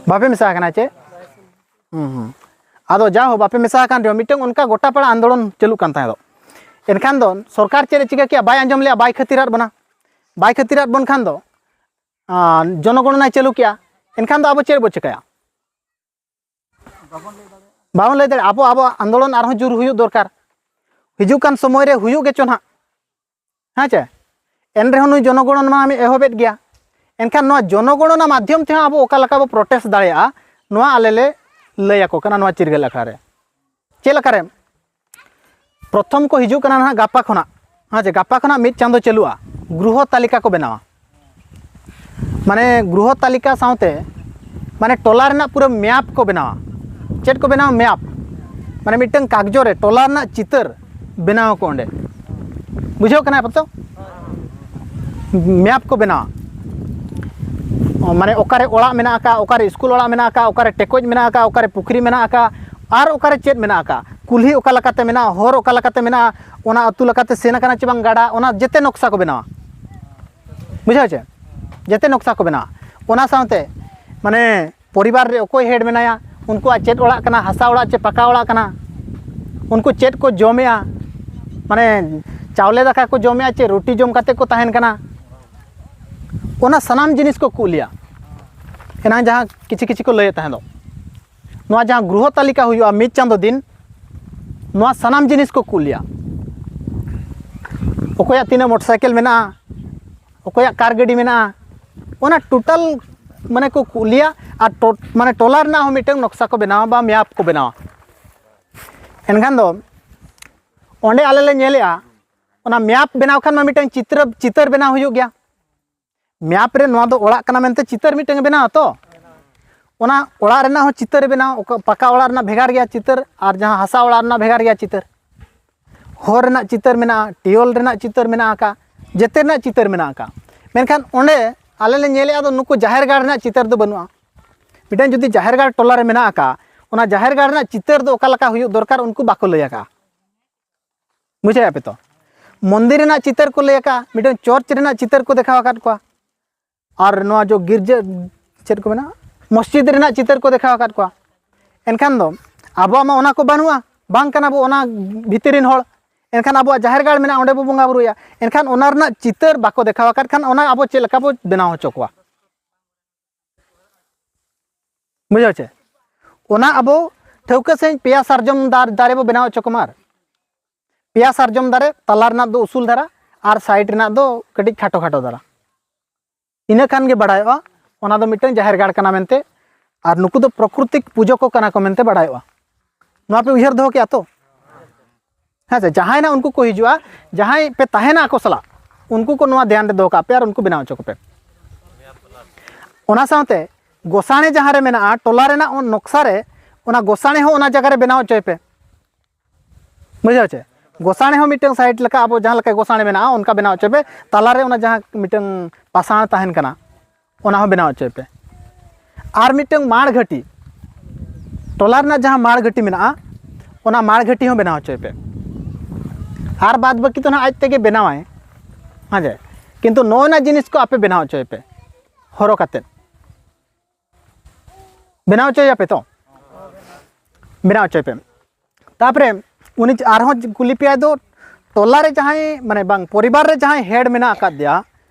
ᱵᱟᱯᱮ ᱢᱮᱥᱟ ᱟᱠᱟᱱᱟ ᱪᱮ? ᱦᱩᱸ, ᱦᱩᱸ᱾ ᱟᱫᱚ ᱡᱟ ᱦᱳ, ᱵᱟᱯᱮ ᱢᱮᱥᱟ ᱟᱠᱟᱱ ᱨᱮᱦᱚᱸ, ᱢᱤᱫᱴᱟᱝ ᱚᱱᱠᱟ ᱜᱚᱴᱟ ᱯᱟᱲᱟ ᱟᱱᱫᱳᱞᱚᱱ ᱪᱟᱹᱞᱩᱜ ᱠᱟᱱ ᱛᱟᱦᱮᱸ ᱫᱚ᱾ ᱮᱱᱠᱷᱟᱱ ᱫᱚ ᱥᱚᱨᱠᱟᱨ ᱪᱮᱫ ᱮ ᱪᱤᱠᱟᱹ ᱠᱮᱜᱼᱟ? ᱵᱟᱭ ᱟᱸᱡᱚᱢ ᱞᱮᱜᱼᱟ, ᱵᱟᱭ ᱠᱷᱟᱹᱛᱤᱨᱟᱫ ᱵᱚᱱᱟ᱾ ᱵᱟᱭ ᱠᱷᱟᱹᱛᱤᱨᱟᱫ ᱵᱚᱱ ᱠᱷᱟᱱ ᱫᱚ, ᱟᱨ, ᱡᱚᱱᱚᱜᱚᱬᱚᱱᱟᱭ ᱪᱟᱹᱞᱩ ᱠᱮᱜᱼᱟ, ᱮᱱᱠᱷᱟᱱ ᱫᱚ ᱟᱵᱚ ᱪᱮᱫ ᱵᱚ ᱪᱤᱠᱟᱹᱭᱟ? ᱵᱟᱵᱚᱱ ᱞᱟᱹᱭ ᱫᱟᱲᱮᱭᱟᱜᱼᱟ᱾ ᱟᱵᱚ, ᱟᱵᱚᱣᱟᱜ ᱟᱱᱫᱳᱞᱚᱱ ᱟᱨᱦᱚᱸ ᱡᱳᱨ ᱦᱩᱭᱩᱜ ᱫᱚᱨᱠᱟᱨ᱾ ᱦᱤᱡᱩᱜ ᱠᱟᱱ ᱥᱚᱢᱚᱭ ᱨᱮ ᱦᱩᱭᱩᱜ ᱜᱮᱪᱚ ᱱᱟᱦᱟᱜ, ᱦᱮᱸ ᱪᱮ? ᱮᱱ ᱨᱮᱦᱚᱸ ᱱᱩᱭ ᱡᱚᱱᱚᱜᱚᱬᱚᱱᱟ ᱢᱟ ᱮᱦᱚᱵᱮᱫ ᱜᱮᱭᱟ᱾ ᱮᱱᱠᱷᱟᱱ ᱱᱚᱣᱟ ᱡᱚᱱᱚᱜᱚᱬᱚᱱᱟ ᱢᱟᱫᱽᱫᱷᱚᱢ ᱛᱮᱦᱚᱸ ᱟᱵᱚ ᱚᱠᱟ ᱞᱮᱠᱟ ᱵᱚ protest ᱫᱟᱲᱮᱭᱟᱜᱼᱟ, ᱱᱚᱣᱟ ᱟᱞᱮ ᱞᱮ ᱞᱟᱹᱭ ᱟᱠᱚ ᱠᱟᱱᱟ ᱱᱚᱣᱟ ᱪᱤᱨᱜᱟᱹᱞ ᱟᱠᱷᱲᱟ ᱨᱮ᱾ ᱪᱮᱫ ᱞᱮᱠᱟᱨᱮ? ᱯᱨᱚᱛᱷᱚᱢ ᱠᱚ ᱦᱤᱡᱩᱜ ᱠᱟᱱᱟ ᱱᱟᱦᱟᱜ ᱜᱟᱯᱟ ᱠᱷᱚᱱᱟᱜ, ᱦᱮᱸ ᱪᱮ? ᱜᱟᱯᱟ ᱠᱷᱚᱱᱟᱜ ᱢᱤᱫ ᱪᱟᱸᱫᱚ ᱪᱟᱹᱞᱩᱜᱼᱟ, ᱜᱨᱩᱦᱚ ᱛᱟᱹᱞᱤᱠᱟ ᱠᱚ ᱵᱮᱱᱟᱣᱟ᱾ ᱢᱟᱱᱮ ᱜᱨᱩᱦᱚ ᱛᱟᱹᱞᱤᱠᱟ ᱥᱟᱶᱛᱮ, ᱢᱟᱱᱮ ᱴᱚᱞᱟ ᱨᱮᱱᱟᱜ ᱯᱩᱨᱟᱹ map ᱠᱚ ᱵᱮᱱᱟᱣᱟ᱾ ᱪᱮᱫ ᱠᱚ ᱵᱮᱱᱟᱣᱟ? Map᱾ ᱢᱟᱱᱮ ᱢᱤᱫᱴᱟᱝ ᱠᱟᱜᱡᱚ ᱨᱮ ᱴᱚᱞᱟ ᱨᱮᱱᱟᱜ ᱪᱤᱛᱟᱹᱨ ᱵᱮᱱᱟᱣ ᱟᱠᱚ ᱚᱸᱰᱮ᱾ ᱵᱩᱡᱷᱟᱹᱣ ᱠᱟᱱᱟ ᱟᱯᱟᱛᱚᱛᱚ? Map ᱠᱚ ᱵᱮᱱᱟᱣᱟ᱾ ᱚ, ᱢᱟᱱᱮ ᱚᱠᱟᱨᱮ ᱚᱲᱟᱜ ᱢᱮᱱᱟᱜ ᱟᱠᱟᱫ, ᱚᱠᱟᱨᱮ ᱥᱠᱩᱞ ᱚᱲᱟᱜ ᱢᱮᱱᱟᱜ ᱟᱠᱟᱫ, ᱚᱠᱟᱨᱮ ᱴᱮᱠᱚᱡ ᱢᱮᱱᱟᱜ ᱟᱠᱟᱫ, ᱚᱠᱟᱨᱮ ᱯᱩᱠᱷᱨᱤ ᱢᱮᱱᱟᱜ ᱟᱠᱟᱫ, ᱟᱨ ᱚᱠᱟᱨᱮ ᱪᱮᱫ ᱢᱮᱱᱟᱜ ᱟᱠᱟᱫ, ᱠᱩᱞᱦᱤ ᱚᱠᱟ ᱞᱮᱠᱟᱛᱮ ᱢᱮᱱᱟᱜᱼᱟ, ᱦᱚᱨ ᱚᱠᱟ ᱞᱮᱠᱟᱛᱮ ᱢᱮᱱᱟᱜᱼᱟ, ᱚᱱᱟ ᱟᱹᱛᱩ ᱞᱮᱠᱟᱛᱮ ᱥᱮᱱ ᱟᱠᱟᱱᱟ ᱪᱮ ᱵᱟᱝ ᱜᱟᱰᱟ, ᱚᱱᱟ ᱡᱮᱛᱮ ᱱᱚᱠᱥᱟ ᱠᱚ ᱵᱮᱱᱟᱣᱟ᱾ ᱵᱩᱡᱷᱟᱹᱣ ᱪᱮ? ᱡᱮᱛᱮ ᱱᱚᱠᱥᱟ ᱠᱚ ᱵᱮᱱᱟᱣᱟ᱾ ᱚᱱᱟ ᱥᱟᱶᱛᱮ ᱢᱟᱱᱮ ᱯᱚᱨᱤᱵᱟᱨ ᱨᱮ ᱚᱠᱚᱭ ᱦᱮᱰ ᱢᱮᱱᱟᱭᱟ, ᱩᱱᱠᱩᱣᱟᱜ ᱪᱮᱫ ᱚᱲᱟᱜ ᱠᱟᱱᱟ, ᱦᱟᱥᱟ ᱚᱲᱟᱜ ᱪᱮ ᱯᱟᱠᱟ ᱚᱲᱟᱜ ᱠᱟᱱᱟ, ᱩᱱᱠᱩ ᱪᱮᱫ ᱠᱚ ᱡᱚᱢᱮᱜᱼᱟ, ᱢᱟᱱᱮ ᱪᱟᱣᱞᱮ ᱫᱟᱠᱟ ᱠᱚ ᱡᱚᱢᱮᱜᱼᱟ ᱪᱮ ᱨᱩᱴᱤ ᱡᱚᱢ ᱠᱟᱛᱮ ᱠᱚ ᱛᱟᱦᱮᱱ ᱠᱟᱱᱟ, ᱚᱱᱟ ᱥᱟᱱᱟᱢ ᱡᱤᱱᱤᱥ ᱠᱚ ᱠᱩᱞᱤᱭᱟ᱾ ᱮᱱᱟᱝ ᱡᱟᱦᱟᱸ ᱠᱤᱪᱷᱤ ᱠᱤᱪᱷᱤ ᱠᱚ ᱞᱟᱹᱭᱮᱫ ᱛᱟᱦᱮᱸ ᱫᱚ, ᱱᱚᱣᱟ ᱡᱟᱦᱟᱸ ᱜᱨᱚᱦᱚ ᱛᱟᱹᱞᱤᱠᱟ ᱦᱩᱭᱩᱜᱼᱟ ᱢᱤᱫ ᱪᱟᱸᱫᱚ ᱫᱤᱱ, ᱱᱚᱣᱟ ᱥᱟᱱᱟᱢ ᱡᱤᱱᱤᱥ ᱠᱚ ᱠᱩᱞᱤᱭᱟ᱾ ᱚᱠᱚᱭᱟᱜ ᱛᱤᱱᱟᱹᱜ ᱢᱚᱴᱚᱨ ᱥᱟᱭᱠᱮᱞ ᱢᱮᱱᱟᱜᱼᱟ, ᱚᱠᱚᱭᱟᱜ ᱠᱟᱨ ᱜᱟᱹᱰᱤ ᱢᱮᱱᱟᱜᱼᱟ, ᱚᱱᱟ ᱴᱳᱴᱟᱞ ᱢᱟᱱᱮ ᱠᱚ ᱠᱩᱞᱤᱭᱟ᱾ ᱟᱨ ᱴᱚ-, ᱢᱟᱱᱮ ᱴᱚᱞᱟ ᱨᱮᱱᱟᱜ ᱦᱚᱸ ᱢᱤᱫᱴᱟᱝ ᱱᱚᱠᱥᱟ ᱠᱚ ᱵᱮᱱᱟᱣᱟ ᱵᱟ ᱢᱮᱯ ᱠᱚ ᱵᱮᱱᱟᱣᱟ᱾ ᱮᱱᱠᱷᱟᱱ ᱫᱚ ᱚᱸᱰᱮ ᱟᱞᱮ ᱞᱮ ᱧᱮᱞᱮᱜᱼᱟ, ᱚᱱᱟ ᱢᱮᱯ ᱵᱮᱱᱟᱣ ᱠᱷᱟᱱ ᱢᱟ ᱢᱤᱫᱴᱟᱝ ᱪᱤᱛᱨᱚ, ᱪᱤᱛᱟᱹᱨ ᱵᱮᱱᱟᱣ ᱦᱩᱭᱩᱜ ᱜᱮᱭᱟ᱾ ᱢᱮᱯ ᱨᱮ ᱱᱚᱣᱟ ᱫᱚ ᱚᱲᱟᱜ ᱠᱟᱱᱟ ᱢᱮᱱᱛᱮ ᱪᱤᱛᱟᱹᱨ ᱢᱤᱫᱴᱟᱝ ᱮ ᱵᱮᱱᱟᱣᱟ ᱛᱚ, ᱚᱱᱟ ᱚᱲᱟᱜ ᱨᱮᱱᱟᱜ ᱦᱚᱸ ᱪᱤᱛᱟᱹᱨ ᱮ ᱵᱮᱱᱟᱣᱟ᱾ ᱚᱠᱟ ᱯᱟᱠᱟ ᱚᱲᱟᱜ ᱨᱮᱱᱟᱜ ᱵᱷᱮᱜᱟᱨ ᱜᱮᱭᱟ ᱪᱤᱛᱟᱹᱨ ᱟᱨ ᱡᱟᱦᱟᱸ ᱦᱟᱥᱟ ᱚᱲᱟᱜ ᱨᱮᱱᱟᱜ ᱵᱷᱮᱜᱟᱨ ᱜᱮᱭᱟ ᱪᱤᱛᱟᱹᱨ, ᱦᱚᱨ ᱨᱮᱱᱟᱜ ᱪᱤᱛᱟᱹᱨ ᱢᱮᱱᱟᱜᱼᱟ, ᱴᱤᱭᱚᱞ ᱨᱮᱱᱟᱜ ᱪᱤᱛᱟᱹᱨ ᱢᱮᱱᱟᱜ ᱟᱠᱟᱫ, ᱡᱮᱛᱮ ᱨᱮᱱᱟᱜ ᱪᱤᱛᱟᱹᱨ ᱢᱮᱱᱟᱜ ᱟᱠᱟᱫ᱾ ᱢᱮᱱᱠᱷᱟᱱ ᱚᱸᱰᱮ ᱟᱞᱮ ᱞᱮ ᱧᱮᱞᱮᱜᱼᱟ ᱫᱚ ᱱᱩᱠᱩ ᱡᱟᱦᱮᱨ ᱜᱟᱲ ᱨᱮᱱᱟᱜ ᱪᱤᱛᱟᱹᱨ ᱫᱚ ᱵᱟᱹᱱᱩᱜᱼᱟ᱾ ᱢᱤᱫᱴᱟᱝ ᱡᱩᱫᱤ ᱡᱟᱦᱮᱨ ᱜᱟᱲ ᱴᱚᱞᱟ ᱨᱮ ᱢᱮᱱᱟᱜ ᱟᱠᱟᱫ, ᱚᱱᱟ ᱡᱟᱦᱮᱨ ᱜᱟᱲ ᱨᱮᱱᱟᱜ ᱪᱤᱛᱟᱹᱨ ᱫᱚ ᱚᱠᱟ ᱞᱮᱠᱟ ᱦᱩᱭᱩᱜ ᱫᱚᱨᱠᱟᱨ ᱩᱱᱠᱩ ᱵᱟᱠᱚ ᱞᱟᱹᱭ ᱟᱠᱟᱫ᱾ ᱵᱩᱡᱷᱟᱹᱣ ᱯᱮ ᱛᱚ, ᱢᱚᱱᱫᱤᱨ ᱨᱮᱱᱟᱜ ᱪᱤᱛᱟᱹᱨ ᱠᱚ ᱞᱟᱹᱭ ᱟᱠᱟᱫ, ᱢᱤᱫᱴᱟᱝ ᱪᱚᱨᱪ ᱨᱮᱱᱟᱜ ᱪᱤᱛᱟᱹᱨ ᱠᱚ ᱫᱮᱠᱷᱟᱣ ᱟᱠᱟᱫ ᱠᱚᱣᱟ, ᱟᱨ ᱱᱚᱣᱟ ᱡᱚ ᱜᱤᱨᱡᱟᱹ ᱪᱮᱫ ᱠᱚ ᱢᱮᱱᱟ, ᱢᱚᱥᱡᱤᱫ ᱨᱮᱱᱟᱜ ᱪᱤᱛᱟᱹᱨ ᱠᱚ ᱫᱮᱠᱷᱟᱣ ᱟᱠᱟᱫ ᱠᱚᱣᱟ᱾ ᱮᱱᱠᱷᱟᱱ ᱫᱚ ᱟᱵᱚᱣᱟᱜ ᱢᱟ ᱚᱱᱟ ᱠᱚ ᱵᱟᱹᱱᱩᱜᱼᱟ, ᱵᱟᱝ ᱠᱟᱱᱟ ᱵᱚ ᱚᱱᱟ ᱵᱷᱤᱛᱤᱨ ᱨᱮᱱ ᱦᱚᱲ᱾ ᱮᱱᱠᱷᱟᱱ ᱟᱵᱚᱣᱟᱜ ᱡᱟᱦᱮᱨ ᱜᱟᱲ ᱢᱮᱱᱟᱜᱼᱟ, ᱚᱸᱰᱮ ᱵᱚ ᱵᱚᱸᱜᱟ ᱵᱩᱨᱩᱭᱟ᱾ ᱮᱱᱠᱷᱟᱱ ᱚᱱᱟ ᱨᱮᱱᱟᱜ ᱪᱤᱛᱟᱹᱨ ᱵᱟᱠᱚ ᱫᱮᱠᱷᱟᱣ ᱟᱠᱟᱫ ᱠᱷᱟᱱ ᱚᱱᱟ ᱟᱵᱚ ᱪᱮᱫ ᱞᱮᱠᱟ ᱵᱚ ᱵᱮᱱᱟᱣ ᱦᱚᱪᱚ ᱠᱚᱣᱟ? ᱵᱩᱡᱷᱟᱹᱣ ᱪᱮ? ᱚᱱᱟ ᱟᱵᱚ ᱴᱷᱟᱹᱣᱠᱟᱹ ᱥᱟᱺᱦᱤᱡ ᱯᱮᱭᱟ ᱥᱟᱨᱡᱚᱢ ᱫᱟᱨ-, ᱫᱟᱨᱮ ᱵᱚ ᱵᱮᱱᱟᱣ ᱦᱚᱪᱚ ᱠᱚᱢᱟ᱾ ᱟᱨ ᱯᱮᱭᱟ ᱥᱟᱨᱡᱚᱢ ᱫᱟᱨᱮ, ᱛᱟᱞᱟ ᱨᱮᱱᱟᱜ ᱫᱚ ᱩᱥᱩᱞ ᱫᱷᱟᱨᱟ ᱟᱨ ᱥᱟᱭᱤᱰ ᱨᱮᱱᱟᱜ ᱫᱚ ᱠᱟᱹᱴᱤᱡ ᱠᱷᱟᱴᱚ ᱠᱷᱟᱴᱚ ᱫᱷᱟᱨᱟ᱾ ᱤᱱᱟᱹ ᱠᱷᱟᱱ ᱜᱮ ᱵᱟᱲᱟᱭᱚᱜᱼᱟ ᱚᱱᱟ ᱫᱚ ᱢᱤᱫᱴᱟᱝ ᱡᱟᱦᱮᱨ ᱜᱟᱲ ᱠᱟᱱᱟ ᱢᱮᱱᱛᱮ, ᱟᱨ ᱱᱩᱠᱩ ᱫᱚ ᱯᱨᱚᱠᱨᱤᱛᱤᱠ ᱯᱩᱡᱟᱹ ᱠᱚ ᱠᱟᱱᱟ ᱠᱚ ᱢᱮᱱᱛᱮ ᱵᱟᱲᱟᱭᱚᱜᱼᱟ᱾ ᱱᱚᱣᱟ ᱯᱮ ᱩᱭᱦᱟᱹᱨ ᱫᱚᱦᱚ ᱠᱮᱜᱼᱟ ᱛᱚ? ᱦᱮᱸ ᱥᱮ, ᱡᱟᱦᱟᱸᱭ ᱱᱟᱜ ᱩᱱᱠᱩ ᱠᱚ ᱦᱤᱡᱩᱜᱼᱟ, ᱡᱟᱦᱟᱸᱭ ᱯᱮ ᱛᱟᱦᱮᱱᱟ ᱟᱠᱚ ᱥᱟᱞᱟᱜ, ᱩᱱᱠᱩ ᱠᱚ ᱱᱚᱣᱟ ᱫᱷᱮᱭᱟᱱ ᱨᱮ ᱫᱚᱦᱚ ᱠᱟᱜ ᱯᱮ ᱟᱨ ᱩᱱᱠᱩ ᱵᱮᱱᱟᱣ ᱦᱚᱪᱚ ᱠᱚᱯᱮ᱾ ᱚᱱᱟ ᱥᱟᱶᱛᱮ ᱜᱚᱥᱟᱬᱮ ᱡᱟᱦᱟᱸ ᱨᱮ ᱢᱮᱱᱟᱜᱼᱟ, ᱴᱚᱞᱟ ᱨᱮᱱᱟᱜ ᱚᱱ-, ᱱᱚᱠᱥᱟ ᱨᱮ ᱚᱱᱟ ᱜᱚᱥᱟᱬᱮ ᱦᱚᱸ ᱚᱱᱟ ᱡᱟᱭᱜᱟ ᱨᱮ ᱵᱮᱱᱟᱣ ᱦᱚᱪᱚᱭ ᱯᱮ᱾ ᱵᱩᱡᱷᱟᱹᱣ ᱪᱮ? ᱜᱚᱥᱟᱬᱮ ᱦᱚᱸ ᱢᱤᱫᱴᱟᱝ ᱥᱟᱭᱤᱰ ᱞᱮᱠᱟ, ᱟᱵᱚ ᱡᱟᱦᱟᱸ ᱞᱮᱠᱟ ᱜᱚᱥᱟᱬᱮ ᱢᱮᱱᱟᱜᱼᱟ, ᱚᱱᱠᱟ ᱵᱮᱱᱟᱣ ᱦᱚᱪᱚᱭ ᱯᱮ᱾ ᱛᱟᱞᱟᱨᱮ ᱚᱱᱟ ᱡᱟᱦᱟᱸ ᱢᱤᱫᱴᱟᱝ ᱯᱟᱥᱟᱬ ᱛᱟᱦᱮᱱ ᱠᱟᱱᱟ, ᱚᱱᱟ ᱦᱚᱸ ᱵᱮᱱᱟᱣ ᱦᱚᱪᱚᱭ ᱯᱮ᱾ ᱟᱨ ᱢᱤᱫᱴᱟᱝ ᱢᱟᱲ ᱜᱷᱟᱹᱴᱤ, ᱴᱚᱞᱟ ᱨᱮᱱᱟᱜ ᱡᱟᱦᱟᱸ ᱢᱟᱲ ᱜᱷᱟᱹᱴᱤ ᱢᱮᱱᱟᱜᱼᱟ, ᱚᱱᱟ ᱢᱟᱲ ᱜᱷᱟᱹᱴᱤ ᱦᱚᱸ ᱵᱮᱱᱟᱣ ᱦᱚᱪᱚᱭ ᱯᱮ᱾ ᱟᱨ ᱵᱟᱫ ᱵᱟᱹᱠᱤ ᱫᱚ ᱱᱟᱦᱟᱜ ᱟᱡ ᱛᱮᱜᱮ ᱵᱮᱱᱟᱣᱟᱭ᱾ ᱦᱮᱸ ᱡᱮ, ᱠᱤᱱᱛᱩ ᱱᱚᱜᱼᱚᱭ ᱱᱟ ᱡᱤᱱᱤᱥ ᱠᱚ ᱟᱯᱮ ᱵᱮᱱᱟᱣ ᱦᱚᱪᱚᱭ ᱯᱮ, ᱦᱚᱨᱚ ᱠᱟᱛᱮᱫ᱾ ᱵᱮᱱᱟᱣ ᱦᱚᱪᱚᱭᱟᱯᱮ ᱛᱚ? ᱵᱮᱱᱟᱣ ᱦᱚᱪᱚᱭ ᱯᱮ᱾ ᱛᱟᱯᱚᱨᱮ ᱩᱱᱤ ᱟᱨᱦᱚᱸ ᱠᱩᱞᱤ ᱯᱮᱭᱟᱭ ᱫᱚ, ᱴᱚᱞᱟ ᱨᱮ ᱡᱟᱦᱟᱸᱭ, ᱢᱟᱱᱮ ᱵᱟᱝ, ᱯᱚᱨᱤᱵᱟᱨ ᱨᱮ ᱡᱟᱦᱟᱸᱭ ᱦᱮᱰ ᱢᱮᱱᱟᱜ ᱟᱠᱟᱫᱮᱭᱟ,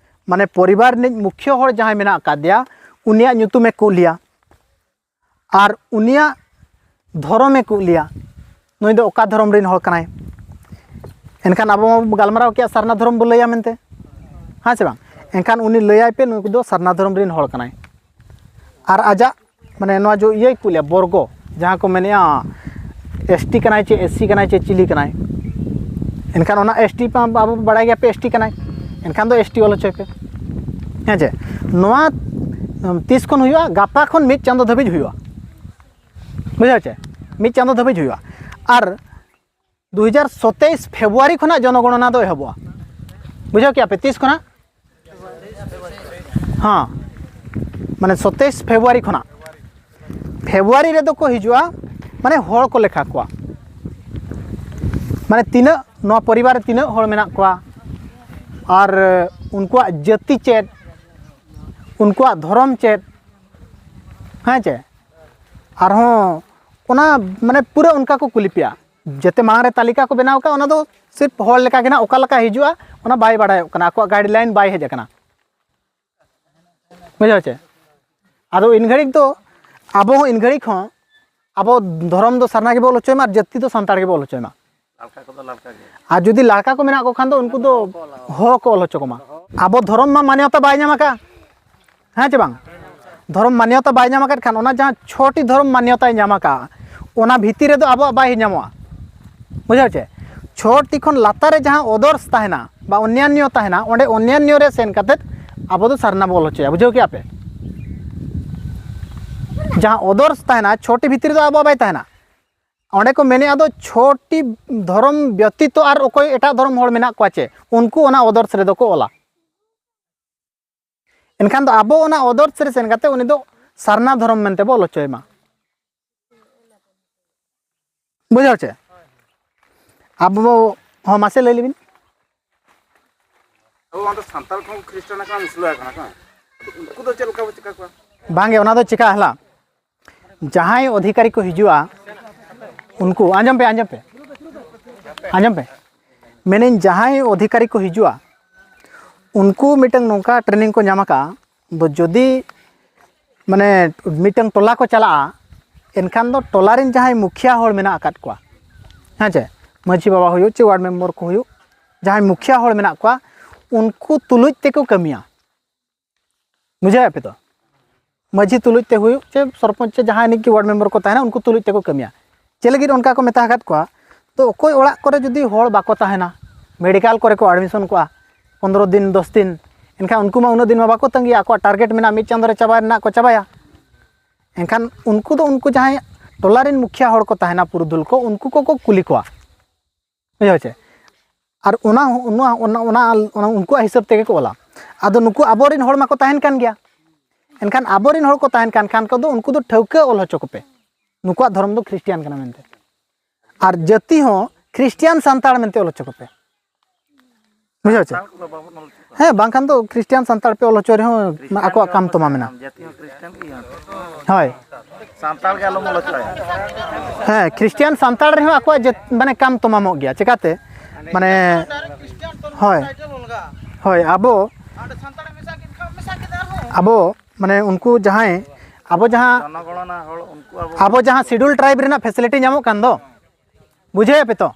ᱢᱟᱱᱮ ᱯᱚᱨᱤᱵᱟᱨ ᱨᱤᱱᱤᱡ ᱢᱩᱠᱷᱭᱟᱹ ᱦᱚᱲ ᱡᱟᱦᱟᱸᱭ ᱢᱮᱱᱟᱜ ᱟᱠᱟᱫᱮᱭᱟ, ᱩᱱᱤᱭᱟᱜ ᱧᱩᱛᱩᱢᱮ ᱠᱩᱞᱤᱭᱟ ᱟᱨ ᱩᱱᱤᱭᱟᱜ ᱫᱷᱚᱨᱚᱢᱮ ᱠᱩᱞᱤᱭᱟ, ᱱᱩᱭ ᱫᱚ ᱚᱠᱟ ᱫᱷᱚᱨᱚᱢ ᱨᱤᱱ ᱦᱚᱲ ᱠᱟᱱᱟᱭ᱾ ᱮᱱᱠᱷᱟᱱ ᱟᱵᱚ ᱢᱟᱵᱚ ᱜᱟᱞᱢᱟᱨᱟᱣ ᱠᱮᱜᱼᱟ ᱥᱟᱨᱱᱟ ᱫᱷᱚᱨᱚᱢ ᱵᱚ ᱞᱟᱹᱭᱟ ᱢᱮᱱᱛᱮ, ᱦᱮᱸ ᱥᱮ ᱵᱟᱝ? ᱮᱱᱠᱷᱟᱱ ᱩᱱᱤ ᱞᱟᱹᱭᱟᱭ ᱯᱮ, ᱱᱩᱠᱩ ᱫᱚ ᱥᱟᱨᱱᱟ ᱫᱷᱚᱨᱚᱢ ᱨᱤᱱ ᱦᱚᱲ ᱠᱟᱱᱟᱭ᱾ ᱟᱨ ᱟᱡᱟᱜ, ᱢᱟᱱᱮ ᱱᱚᱣᱟ ᱡᱚ ᱤᱭᱟᱹᱭ ᱠᱩᱞᱤᱭᱟ, ᱵᱚᱨᱜᱚ, ᱡᱟᱦᱟᱸ ᱠᱚ ᱢᱮᱱᱮᱜᱼᱟ, ᱮᱥ ᱴᱤ ᱠᱟᱱᱟᱭ ᱪᱮ ᱮᱥ ᱥᱤ ᱠᱟᱱᱟᱭ ᱪᱮ ᱪᱤᱞᱤ ᱠᱟᱱᱟᱭ, ᱮᱱᱠᱷᱟᱱ ᱚᱱᱟ ᱮᱥ ᱴᱤ ᱢᱟ ᱟᱵᱚ ᱵᱚ ᱵᱟᱲᱟᱭ ᱜᱮᱭᱟ ᱯᱮ, ᱮᱥ ᱴᱤ ᱠᱟᱱᱟᱭ, ᱮᱱᱠᱷᱟᱱ ᱫᱚ ᱮᱥ ᱴᱤ ᱚᱞ ᱦᱚᱪᱚᱭ ᱯᱮ᱾ ᱦᱮᱸ ᱪᱮ? ᱱᱚᱣᱟ, ᱩᱢ, ᱛᱤᱥ ᱠᱷᱚᱱ ᱦᱩᱭᱩᱜᱼᱟ? ᱜᱟᱯᱟ ᱠᱷᱚᱱ ᱢᱤᱫ ᱪᱟᱸᱫᱚ ᱫᱷᱟᱹᱵᱤᱡ ᱦᱩᱭᱩᱜᱼᱟ᱾ ᱵᱩᱡᱷᱟᱹᱣ ᱪᱮ? ᱢᱤᱫ ᱪᱟᱸᱫᱚ ᱫᱷᱟᱹᱵᱤᱡ ᱦᱩᱭᱩᱜᱼᱟ᱾ ᱟᱨ ᱫᱩ ᱦᱟᱡᱟᱨ ᱥᱟᱛᱟᱭᱤᱥ ᱯᱷᱮᱵᱽᱨᱩᱣᱟᱨᱤ ᱠᱷᱚᱱᱟᱜ ᱡᱚᱱᱚᱜᱚᱬᱚᱱᱟ ᱫᱚ ᱮᱦᱚᱵᱚᱜᱼᱟ᱾ ᱵᱩᱡᱷᱟᱹᱣ ᱠᱮᱜᱼᱟ ᱯᱮ? ᱛᱤᱥ ᱠᱷᱚᱱᱟᱜ? ᱦᱮᱸ, ᱢᱟᱱᱮ ᱥᱟᱛᱟᱭᱤᱥ ᱯᱷᱮᱵᱽᱨᱩᱣᱟᱨᱤ ᱠᱷᱚᱱᱟᱜ᱾ ᱯᱷᱮᱵᱽᱨᱩᱣᱟᱨᱤ ᱨᱮᱫᱚ ᱠᱚ ᱦᱤᱡᱩᱜᱼᱟ, ᱢᱟᱱᱮ ᱦᱚᱲ ᱠᱚ ᱞᱮᱠᱷᱟ ᱠᱚᱣᱟ, ᱢᱟᱱᱮ ᱛᱤᱱᱟᱹᱜ ᱱᱚᱣᱟ ᱯᱚᱨᱤᱵᱟᱨ ᱨᱮ ᱛᱤᱱᱟᱹᱜ ᱦᱚᱲ ᱢᱮᱱᱟᱜ ᱠᱚᱣᱟ, ᱟᱨ ᱩᱱᱠᱩᱣᱟᱜ ᱡᱟᱹᱛᱤ ᱪᱮᱫ, ᱩᱱᱠᱩᱣᱟᱜ ᱫᱷᱚᱨᱚᱢ ᱪᱮᱫ, ᱦᱮᱸ ᱪᱮ? ᱟᱨᱦᱚᱸ ᱚᱱᱟ, ᱢᱟᱱᱮ ᱯᱩᱨᱟᱹ ᱚᱱᱠᱟ ᱠᱚ ᱠᱩᱞᱤ ᱯᱮᱭᱟ᱾ ᱡᱮᱛᱮ ᱢᱟᱲᱟᱝ ᱨᱮ ᱛᱟᱹᱞᱤᱠᱟ ᱠᱚ ᱵᱮᱱᱟᱣ ᱠᱟᱜᱼᱟ, ᱚᱱᱟ ᱫᱚ ᱥᱤᱨᱯ ᱦᱚᱲ ᱞᱮᱠᱟ ᱜᱮ ᱱᱟᱜ ᱚᱠᱟ ᱞᱮᱠᱟ ᱦᱤᱡᱩᱜᱼᱟ, ᱚᱱᱟ ᱵᱟᱭ ᱵᱟᱲᱟᱭᱚᱜ ᱠᱟᱱᱟ, ᱟᱠᱚᱣᱟᱜ ᱜᱟᱭᱤᱰ ᱞᱟᱭᱤᱱ ᱵᱟᱭ ᱦᱮᱡ ᱟᱠᱟᱱᱟ᱾ ᱵᱩᱡᱷᱟᱹᱣ ᱪᱮ? ᱟᱫᱚ ᱤᱱ ᱜᱷᱟᱹᱲᱤᱡ ᱫᱚ ᱟᱵᱚ ᱦᱚᱸ, ᱤᱱ ᱜᱷᱟᱹᱲᱤᱡ ᱦᱚᱸ ᱟᱵᱚ ᱫᱷᱚᱨᱚᱢ ᱫᱚ ᱥᱟᱨᱱᱟ ᱜᱮᱵᱚ ᱚᱞ ᱦᱚᱪᱚᱭ ᱢᱟ ᱟᱨ ᱡᱟᱹᱛᱤ ᱫᱚ ᱥᱟᱱᱛᱟᱲ ᱜᱮᱵᱚ ᱚᱞ ᱦᱚᱪᱚᱭ ᱢᱟ᱾ ᱞᱟᱲᱠᱟ ᱠᱚᱫᱚ ᱞᱟᱲᱠᱟ ᱜᱮ᱾ ᱟᱨ ᱡᱩᱫᱤ ᱞᱟᱲᱠᱟ ᱠᱚ ᱢᱮᱱᱟᱜ ᱠᱚ ᱠᱷᱟᱱ ᱫᱚ ᱩᱱᱠᱩ ᱫᱚ ᱦᱚ ᱠᱚ ᱚᱞ ᱦᱚᱪᱚ ᱠᱚᱢᱟ᱾ ᱟᱵᱚ ᱫᱷᱚᱨᱚᱢ ᱢᱟ ᱢᱟᱱᱭᱚᱛᱟ ᱵᱟᱭ ᱧᱟᱢ ᱟᱠᱟᱫ, ᱦᱮᱸ ᱪᱮ ᱵᱟᱝ? ᱫᱷᱚᱨᱚᱢ ᱢᱟᱱᱭᱚᱛᱟ ᱵᱟᱭ ᱧᱟᱢ ᱟᱠᱟᱫ ᱠᱷᱟᱱ, ᱚᱱᱟ ᱡᱟᱦᱟᱸ ᱪᱷᱚᱴᱤ ᱫᱷᱚᱨᱚᱢ ᱢᱟᱱᱭᱚᱛᱟᱭ ᱧᱟᱢ ᱟᱠᱟᱫ, ᱚᱱᱟ ᱵᱷᱤᱛᱤᱨ ᱨᱮᱫᱚ ᱟᱵᱚᱣᱟᱜ ᱵᱟᱭ ᱧᱟᱢᱚᱜᱼᱟ᱾ ᱵᱩᱡᱷᱟᱹᱣ ᱪᱮ? ᱪᱷᱚᱴᱤ ᱠᱷᱚᱱ ᱞᱟᱛᱟᱨ ᱨᱮ ᱡᱟᱦᱟᱸ others ᱛᱟᱦᱮᱱᱟ ᱵᱟ ᱚᱱᱱᱟᱱᱱᱚ ᱛᱟᱦᱮᱱᱟ, ᱚᱸᱰᱮ ᱚᱱᱱᱟᱱᱱᱚ ᱨᱮ ᱥᱮᱱ ᱠᱟᱛᱮᱫ ᱟᱵᱚ ᱫᱚ ᱥᱟᱨᱱᱟ ᱵᱚ ᱚᱞ ᱦᱚᱪᱚᱭᱟ᱾ ᱵᱩᱡᱷᱟᱹᱣ ᱠᱮᱜᱼᱟ ᱯᱮ? ᱡᱟᱦᱟᱸ others ᱛᱟᱦᱮᱱᱟ, ᱪᱷᱚᱴᱤ ᱵᱷᱤᱛᱤᱨ ᱨᱮᱫᱚ ᱟᱵᱚᱣᱟᱜ ᱵᱟᱭ ᱛᱟᱦᱮᱱᱟ᱾ ᱚᱸᱰᱮ ᱠᱚ ᱢᱮᱱᱮᱫᱼᱟ ᱫᱚ ᱪᱷᱚᱴᱤ ᱫᱷᱚᱨᱚᱢ ᱵᱮᱛᱤᱛᱚ ᱟᱨ ᱚᱠᱚᱭ ᱮᱴᱟᱜ ᱫᱷᱚᱨᱚᱢ ᱦᱚᱲ ᱢᱮᱱᱟᱜ ᱠᱚᱣᱟ ᱪᱮ, ᱩᱱᱠᱩ ᱚᱱᱟ others ᱨᱮᱫᱚ ᱠᱚ ᱚᱞᱟ᱾ ᱮᱱᱠᱷᱟᱱ ᱫᱚ ᱟᱵᱚ ᱚᱱᱟ others ᱨᱮ ᱥᱮᱱ ᱠᱟᱛᱮ ᱩᱱᱤ ᱫᱚ ᱥᱟᱨᱱᱟ ᱫᱷᱚᱨᱚᱢ ᱢᱮᱱᱛᱮ ᱵᱚ ᱚᱞ ᱦᱚᱪᱚᱭ ᱢᱟ᱾ ᱵᱩᱡᱷᱟᱹᱣ ᱪᱮ? ᱟᱵᱚ ᱦᱚᱸ ᱢᱟᱥᱮ ᱞᱟᱹᱭ ᱞᱮᱵᱤᱱ᱾ ᱟᱵᱚ ᱚᱱᱛᱮ ᱥᱟᱱᱛᱟᱲ ᱠᱚᱦᱚᱸ ᱠᱷᱨᱤᱥᱴᱟᱱ ᱟᱠᱟᱱᱟ, ᱢᱩᱥᱞᱟᱹ ᱟᱠᱟᱱᱟ ᱠᱚ᱾ ᱩᱱᱠᱩ ᱫᱚ ᱪᱮᱫ ᱞᱮᱠᱟ ᱵᱚ ᱪᱤᱠᱟ ᱠᱚᱣᱟ? ᱵᱟᱝᱜᱮ, ᱚᱱᱟ ᱫᱚ ᱪᱤᱠᱟ ᱦᱮᱞᱟ, ᱡᱟᱦᱟᱸᱭ ᱚᱫᱷᱤᱠᱟᱨᱤ ᱠᱚ ᱦᱤᱡᱩᱜᱼᱟ, ᱩᱱᱠᱩ, ᱟᱸᱡᱚᱢ ᱯᱮ, ᱟᱸᱡᱚᱢ ᱯᱮ, ᱟᱸᱡᱚᱢ ᱯᱮ, ᱢᱮᱱᱟᱹᱧ, ᱡᱟᱦᱟᱸᱭ ᱚᱫᱷᱤᱠᱟᱨᱤ ᱠᱚ ᱦᱤᱡᱩᱜᱼᱟ, ᱩᱱᱠᱩ ᱢᱤᱫᱴᱟᱝ ᱱᱚᱝᱠᱟ training ᱠᱚ ᱧᱟᱢ ᱟᱠᱟᱫᱼᱟ, ᱫᱚ ᱡᱩᱫᱤ ᱢᱟᱱᱮ ᱢᱤᱫᱴᱟᱝ ᱴᱚᱞᱟ ᱠᱚ ᱪᱟᱞᱟᱜᱼᱟ, ᱮᱱᱠᱷᱟᱱ ᱫᱚ ᱴᱚᱞᱟ ᱨᱮᱱ ᱡᱟᱦᱟᱸᱭ ᱢᱩᱠᱷᱤᱭᱟᱹ ᱦᱚᱲ ᱢᱮᱱᱟᱜ ᱟᱠᱟᱫ ᱠᱚᱣᱟ, ᱦᱮᱸ ᱪᱮ, ᱢᱟᱹᱡᱷᱤ ᱵᱟᱵᱟ ᱦᱩᱭᱩᱜ ᱪᱮ ᱣᱟᱨᱰ ᱢᱮᱢᱵᱟᱨ ᱠᱚ ᱦᱩᱭᱩᱜ, ᱡᱟᱦᱟᱸᱭ ᱢᱩᱠᱷᱤᱭᱟᱹ ᱦᱚᱲ ᱢᱮᱱᱟᱜ ᱠᱚᱣᱟ, ᱩᱱᱠᱩ ᱛᱩᱞᱩᱡ ᱛᱮᱠᱚ ᱠᱟᱹᱢᱤᱭᱟ᱾ ᱵᱩᱡᱷᱟᱹᱣᱮᱫ ᱯᱮ ᱛᱚ? ᱢᱟᱹᱡᱷᱤ ᱛᱩᱞᱩᱡ ᱛᱮ ᱦᱩᱭᱩᱜ ᱪᱮ ᱥᱚᱨᱯᱚᱧᱪ ᱪᱮ ᱡᱟᱦᱟᱸᱭ ᱱᱤᱡ ᱜᱮ ᱣᱟᱨᱰ ᱢᱮᱢᱵᱟᱨ ᱠᱚ ᱛᱟᱦᱮᱱᱟ, ᱩᱱᱠᱩ ᱛᱩᱞᱩᱡ ᱛᱮᱠᱚ ᱠᱟᱹᱢᱤᱭᱟ᱾ ᱪᱮᱫ ᱞᱟᱹᱜᱤᱫ ᱚᱱᱠᱟ ᱠᱚ ᱢᱮᱛᱟ ᱟᱠᱟᱫ ᱠᱚᱣᱟ? ᱛᱚ ᱚᱠᱚᱭ ᱚᱲᱟᱜ ᱠᱚᱨᱮ ᱡᱩᱫᱤ ᱦᱚᱲ ᱵᱟᱠᱚ ᱛᱟᱦᱮᱱᱟ, ᱢᱮᱰᱤᱠᱟᱞ ᱠᱚᱨᱮ ᱠᱚ ᱮᱰᱢᱤᱥᱚᱱ ᱠᱚᱜᱼᱟ ᱯᱚᱱᱨᱚ ᱫᱤᱱ, ᱫᱚᱥ ᱫᱤᱱ, ᱮᱱᱠᱷᱟᱱ ᱩᱱᱠᱩ ᱢᱟ ᱩᱱᱟᱹᱜ ᱫᱤᱱ ᱢᱟ ᱵᱟᱠᱚ ᱛᱟᱺᱜᱤᱭᱟ, ᱟᱠᱚᱣᱟᱜ ᱴᱟᱨᱜᱮᱴ ᱢᱮᱱᱟᱜᱼᱟ, ᱢᱤᱫ ᱪᱟᱸᱫᱳ ᱨᱮ ᱪᱟᱵᱟᱭ ᱨᱮᱱᱟᱜ ᱠᱚ ᱪᱟᱵᱟᱭᱟ᱾ ᱮᱱᱠᱷᱟᱱ ᱩᱱᱠᱩ ᱫᱚ ᱩᱱᱠᱩ ᱡᱟᱦᱟᱸᱭ ᱴᱚᱞᱟ ᱨᱮᱱ ᱢᱩᱠᱷᱤᱭᱟᱹ ᱦᱚᱲ ᱠᱚ ᱛᱟᱦᱮᱱᱟ, ᱯᱩᱨᱩᱫᱷᱩᱞ ᱠᱚ, ᱩᱱᱠᱩ ᱠᱚᱠᱚ ᱠᱩᱞᱤ ᱠᱚᱣᱟ᱾ ᱵᱩᱡᱷᱟᱹᱣ ᱪᱮ? ᱟᱨ ᱚᱱᱟ, ᱚᱱᱟ, ᱚᱱᱟ, ᱚᱱᱟ, ᱚᱱᱟ ᱩᱱᱠᱩᱣᱟᱜ ᱦᱤᱥᱟᱹᱵ ᱛᱮᱜᱮ ᱠᱚ ᱚᱞᱟ᱾ ᱟᱫᱚ ᱱᱩᱠᱩ ᱟᱵᱚᱨᱮᱱ ᱦᱚᱲ ᱢᱟᱠᱚ ᱛᱟᱦᱮᱱ ᱠᱟᱱ ᱜᱮᱭᱟ, ᱮᱱᱠᱷᱟᱱ ᱟᱵᱚᱨᱮᱱ ᱦᱚᱲ ᱠᱚ ᱛᱟᱦᱮᱱ ᱠᱟᱱ ᱠᱷᱟᱱ ᱠᱚᱫᱚ ᱩᱱᱠᱩ ᱫᱚ ᱴᱷᱟᱹᱣᱠᱟᱹ ᱚᱞ ᱦᱚᱪᱚ ᱠᱚᱯᱮ, ᱱᱩᱠᱩᱣᱟᱜ ᱫᱷᱚᱨᱚᱢ ᱫᱚ ᱠᱷᱨᱤᱥᱴᱤᱭᱟᱱ ᱠᱟᱱᱟ ᱢᱮᱱᱛᱮ, ᱟᱨ ᱡᱟᱹᱛᱤ ᱦᱚᱸ ᱠᱷᱨᱤᱥᱴᱤᱭᱟᱱ ᱥᱟᱱᱛᱟᱲ ᱢᱮᱱᱛᱮ ᱚᱞ ᱦᱚᱪᱚ ᱠᱚᱯᱮ᱾ ᱵᱩᱡᱷᱟᱹᱣ ᱪᱮ? ᱥᱟᱱᱛᱟᱲ ᱠᱚᱫᱚ ᱵᱟᱵᱚᱱ ᱚᱞ ᱦᱚᱪᱚ ᱠᱚᱣᱟ᱾ ᱦᱮᱸ, ᱵᱟᱝᱠᱷᱟᱱ ᱫᱚ ᱠᱷᱨᱤᱥᱴᱤᱭᱟᱱ ᱥᱟᱱᱛᱟᱲ ᱯᱮ ᱚᱞ ᱦᱚᱪᱚ ᱨᱮᱦᱚᱸ ᱠᱷᱨᱤᱥᱴᱤᱭᱟᱱ ᱟᱠᱚᱣᱟᱜ ᱜᱮ ᱠᱟᱢ ᱚᱞ ᱛᱚᱢᱟ ᱦᱚᱪᱚᱭᱟ, ᱢᱮᱱᱟᱜᱼᱟ᱾ ᱟᱢ ᱡᱟᱹᱛᱤ ᱦᱚᱸ ᱠᱷᱨᱤᱥᱴᱤᱭᱟᱱ ᱜᱮ ᱦᱩᱭᱩᱜᱼᱟ᱾ ᱦᱳᱭ᱾ ᱥᱟᱱᱛᱟᱲ ᱜᱮ ᱟᱞᱚᱢ ᱚᱞ ᱦᱚᱪᱚᱭᱟ᱾ ᱦᱮᱸ, ᱠᱷᱨᱤᱥᱴᱤᱭᱟᱱ ᱥᱟᱱᱛᱟᱲ ᱨᱮᱦᱚᱸ ᱟᱠᱚᱣᱟᱜ ᱡᱟᱹᱛ, ᱢᱟᱱᱮ, ᱠᱟᱢ ᱛᱚᱢᱟᱢᱚᱜ ᱜᱮᱭᱟ᱾ ᱪᱮᱠᱟᱛᱮ? ᱢᱟᱱᱮ, ᱦᱳᱭ, ᱦᱳᱭ, ᱟᱵᱚ, ᱟᱵᱚ, ᱢᱟᱱᱮ, ᱩᱱᱠᱩ ᱡᱟᱦᱟᱸᱭ, ᱟᱵᱚ ᱡᱟᱦᱟᱸ, ᱡᱚᱱᱚᱜᱚᱬᱚᱱᱟ ᱦᱚᱲ, ᱩᱱᱠᱩ ᱟᱵᱚ ᱟᱵᱚ ᱡᱟᱦᱟᱸ ᱥᱤᱰᱩᱞ ᱴᱨᱟᱭᱤᱵᱽ ᱨᱮᱱᱟᱜ ᱯᱷᱮᱥᱤᱞᱤᱴᱤ ᱧᱟᱢᱚᱜ ᱠᱟᱱ ᱫᱚ, ᱵᱩᱡᱷᱟᱹᱣᱮᱫ ᱯᱮ ᱛᱚ?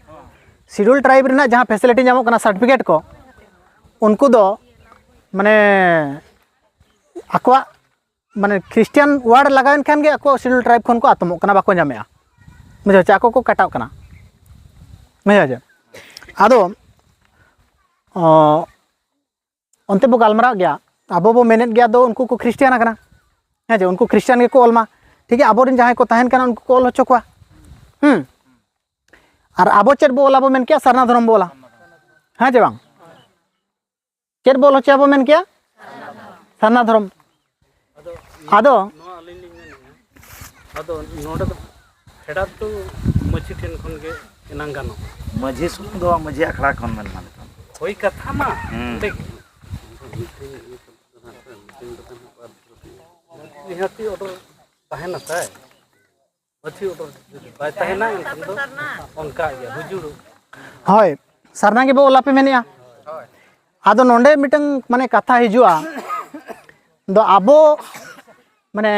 ᱥᱤᱰᱩᱞ ᱴᱨᱟᱭᱤᱵᱽ ᱨᱮᱱᱟᱜ ᱡᱟᱦᱟᱸ ᱯᱷᱮᱥᱤᱞᱤᱴᱤ ᱧᱟᱢᱚᱜ ᱠᱟᱱᱟ, ᱥᱟᱨᱴᱤᱯᱷᱤᱠᱮᱴ ᱠᱚ, ᱩᱱᱠᱩ ᱫᱚ, ᱢᱟᱱᱮ, ᱟᱠᱚᱣᱟᱜ, ᱢᱟᱱᱮ, ᱠᱷᱨᱤᱥᱴᱤᱭᱟᱱ ᱣᱟᱨᱰ ᱞᱟᱜᱟᱣᱮᱱ ᱠᱷᱟᱱ ᱜᱮ ᱟᱠᱚ ᱥᱤᱰᱩᱞ ᱴᱨᱟᱭᱤᱵᱽ ᱠᱷᱚᱱ ᱠᱚ ᱟᱛᱚᱢᱚᱜ ᱠᱟᱱᱟ, ᱵᱟᱠᱚ ᱧᱟᱢᱮᱜᱼᱟ᱾ ᱵᱩᱡᱷᱟᱹᱣ ᱪᱮ? ᱟᱠᱚ ᱠᱚ ᱠᱟᱴᱟᱜ ᱠᱟᱱᱟ᱾ ᱵᱩᱡᱷᱟᱹᱣ ᱪᱮ? ᱟᱫᱚ, ᱚ, ᱚᱱᱛᱮ ᱵᱚ ᱜᱟᱞᱢᱟᱨᱟᱣ ᱜᱮᱭᱟ, ᱟᱵᱚ ᱵᱚ ᱢᱮᱱᱮᱫ ᱜᱮᱭᱟ, ᱫᱚ ᱩᱱᱠᱩ ᱠᱚ ᱠᱷᱨᱤᱥᱴᱤᱭᱟᱱ ᱟᱠᱟᱱᱟ, ᱦᱮᱸ ᱪᱮ? ᱩᱱᱠᱩ ᱠᱷᱨᱤᱥᱴᱤᱭᱟᱱ ᱜᱮᱠᱚ ᱚᱞ ᱢᱟ, ᱴᱷᱤᱠ ᱜᱮᱭᱟ? ᱟᱵᱚᱨᱮᱱ ᱡᱟᱦᱟᱸᱭ ᱠᱚ ᱛᱟᱦᱮᱱ ᱠᱟᱱᱟ, ᱩᱱᱠᱩ ᱠᱚ ᱚᱞ ᱦᱚᱪᱚ ᱠᱚᱣᱟ᱾ ᱦᱩᱸ᱾ ᱟᱨ ᱟᱵᱚ ᱪᱮᱫ ᱵᱚ ᱚᱞᱟ ᱵᱚ ᱢᱮᱱ ᱠᱮᱭᱟ? ᱥᱟᱨᱱᱟ ᱫᱷᱚᱨᱚᱢ ᱵᱚ ᱚᱞᱟ, ᱦᱮᱸ ᱪᱮ ᱵᱟᱝ? ᱪᱮᱫ ᱵᱚ ᱚᱞ ᱦᱚᱪᱚᱭᱟ ᱵᱚ ᱢᱮᱱ ᱠᱮᱭᱟ? ᱥᱟᱨᱱᱟ ᱫᱷᱚᱨᱚᱢ᱾ ᱟᱫᱚ ᱱᱚᱣᱟ ᱟᱹᱞᱤᱧ ᱞᱤᱧ ᱢᱮᱱᱮᱫᱼᱟ, ᱟᱫᱚ ᱱᱚᱰᱮ ᱫᱚ ᱯᱷᱮᱰᱟᱛ ᱫᱚ ᱢᱟᱹᱡᱷᱤ ᱴᱷᱮᱱ ᱠᱷᱚᱱ ᱜᱮ ᱮᱱᱟᱝ ᱜᱟᱱᱚᱜᱼᱟ᱾ ᱢᱟᱹᱡᱷᱤ ᱥᱩᱢᱩᱝ ᱫᱚ ᱵᱟᱝ, ᱢᱟᱹᱡᱷᱤ ᱟᱠᱷᱲᱟ ᱠᱷᱚᱱ ᱢᱮᱱ ᱢᱟ ᱱᱤᱛᱚᱝ᱾ ᱦᱳᱭ, ᱠᱟᱛᱷᱟ ᱢᱟ ᱦᱩᱸ᱾ ᱚᱸᱰᱮ ᱜᱮ᱾ ᱢᱤᱴᱤᱝ ᱤᱭᱟᱹ ᱠᱟᱛᱮ ᱫᱚ ᱦᱟᱸᱜ ᱢᱤᱴᱤᱝ ᱠᱟᱛᱮ ᱦᱟᱸᱜ ᱵᱟᱫ ᱱᱤᱦᱟᱹᱛᱤ ᱚᱰᱚᱨ ᱛᱟᱦᱮᱱᱟ ᱥᱮ᱾ ᱢᱟᱹᱡᱷᱤ ᱚᱰᱚᱨ ᱡᱩᱫᱤ ᱵᱟᱭ ᱛᱟᱦᱮᱱᱟ, ᱮᱱᱠᱷᱟᱱ ᱫᱚ ᱚᱱᱠᱟ ᱜᱮ ᱦᱩᱡᱩᱲ᱾ ᱦᱳᱭ, ᱥᱟᱨᱱᱟ ᱜᱮᱵᱚ ᱚᱞᱟ ᱯᱮ ᱢᱮᱱᱮᱜᱼᱟ᱾ ᱟᱫᱚ ᱱᱚᱰᱮ ᱢᱤᱫᱴᱟᱝ ᱢᱟᱱᱮ ᱠᱟᱛᱷᱟ ᱦᱤᱡᱩᱜᱼᱟ, ᱫᱚ ᱟᱵᱚ ᱢᱟᱱᱮ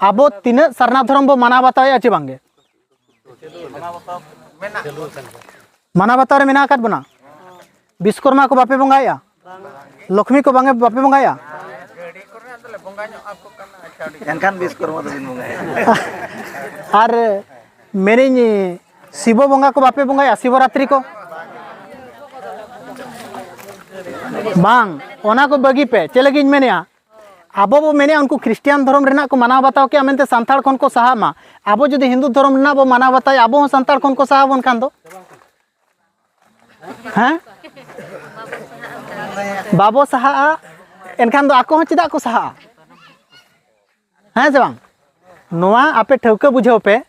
ᱟᱵᱚ ᱛᱤᱱᱟᱹᱜ ᱥᱟᱨᱱᱟ ᱫᱷᱚᱨᱚᱢ ᱵᱚ ᱢᱟᱱᱟᱣ ᱵᱟᱛᱟᱣᱮᱫᱼᱟ ᱪᱮ ᱵᱟᱝᱜᱮ? ᱢᱟᱱᱟᱣ ᱵᱟᱛᱟᱣ ᱨᱮ ᱢᱮᱱᱟᱜ ᱟᱠᱟᱫ ᱵᱚᱱᱟ᱾ ᱵᱤᱥᱠᱚᱨᱢᱟ ᱠᱚ ᱵᱟᱯᱮ ᱵᱚᱸᱜᱟᱭᱮᱫᱼᱟ? ᱞᱚᱠᱷᱢᱤ ᱠᱚ ᱵᱟᱝ ᱵᱟᱯᱮ ᱵᱚᱸᱜᱟᱭᱮᱫᱼᱟ? ᱮᱱᱠᱷᱟᱱ ᱵᱤᱥᱠᱚᱨᱢᱟ ᱫᱚᱵᱤᱱ ᱵᱚᱸᱜᱟᱭᱟ᱾ ᱟᱨ ᱢᱮᱱᱮᱧ, ᱥᱤᱵᱚ ᱵᱚᱸᱜᱟ ᱠᱚ ᱵᱟᱯᱮ ᱵᱚᱸᱜᱟᱭᱟ, ᱥᱤᱵᱚᱨᱟᱛᱨᱤ ᱠᱚ? ᱵᱟᱝ, ᱚᱱᱟ ᱠᱚ ᱵᱟᱹᱜᱤ ᱯᱮ᱾ ᱪᱮᱫ ᱞᱟᱹᱜᱤᱫ ᱤᱧ ᱢᱮᱱᱮᱜᱼᱟ? ᱟᱵᱚ ᱵᱚ ᱢᱮᱱᱮᱜᱼᱟ ᱩᱱᱠᱩ ᱠᱷᱨᱤᱥᱴᱤᱭᱟᱱ ᱫᱷᱚᱨᱚᱢ ᱨᱮᱱᱟᱜ ᱠᱚ ᱢᱟᱱᱟᱣ ᱵᱟᱛᱟᱣ ᱠᱮᱜᱼᱟ ᱢᱮᱱᱛᱮ ᱥᱟᱱᱛᱟᱲ ᱠᱷᱚᱱ ᱠᱚ ᱥᱟᱦᱟᱜ ᱢᱟ᱾ ᱟᱵᱚ ᱡᱩᱫᱤ ᱦᱤᱱᱫᱩ ᱫᱷᱚᱨᱚᱢ ᱨᱮᱱᱟᱜ ᱵᱚ ᱢᱟᱱᱟᱣ ᱵᱟᱛᱟᱣᱟ, ᱟᱵᱚ ᱦᱚᱸ ᱥᱟᱱᱛᱟᱲ ᱠᱷᱚᱱ ᱠᱚ ᱥᱟᱦᱟ ᱵᱚᱱ ᱠᱷᱟᱱ ᱫᱚ, ᱦᱮᱸ? ᱵᱟᱵᱚ ᱥᱟᱦᱟᱜᱼᱟ, ᱮᱱᱠᱷᱟᱱ ᱫᱚ ᱟᱠᱚ ᱦᱚᱸ ᱪᱮᱫᱟᱜ ᱠᱚ ᱥᱟᱦᱟᱜᱼᱟ? ᱦᱮᱸ ᱥᱮ ᱵᱟᱝ? ᱱᱚᱣᱟ ᱟᱯᱮ ᱴᱷᱟᱹᱣᱠᱟᱹ ᱵᱩᱡᱷᱟᱹᱣ ᱯᱮ,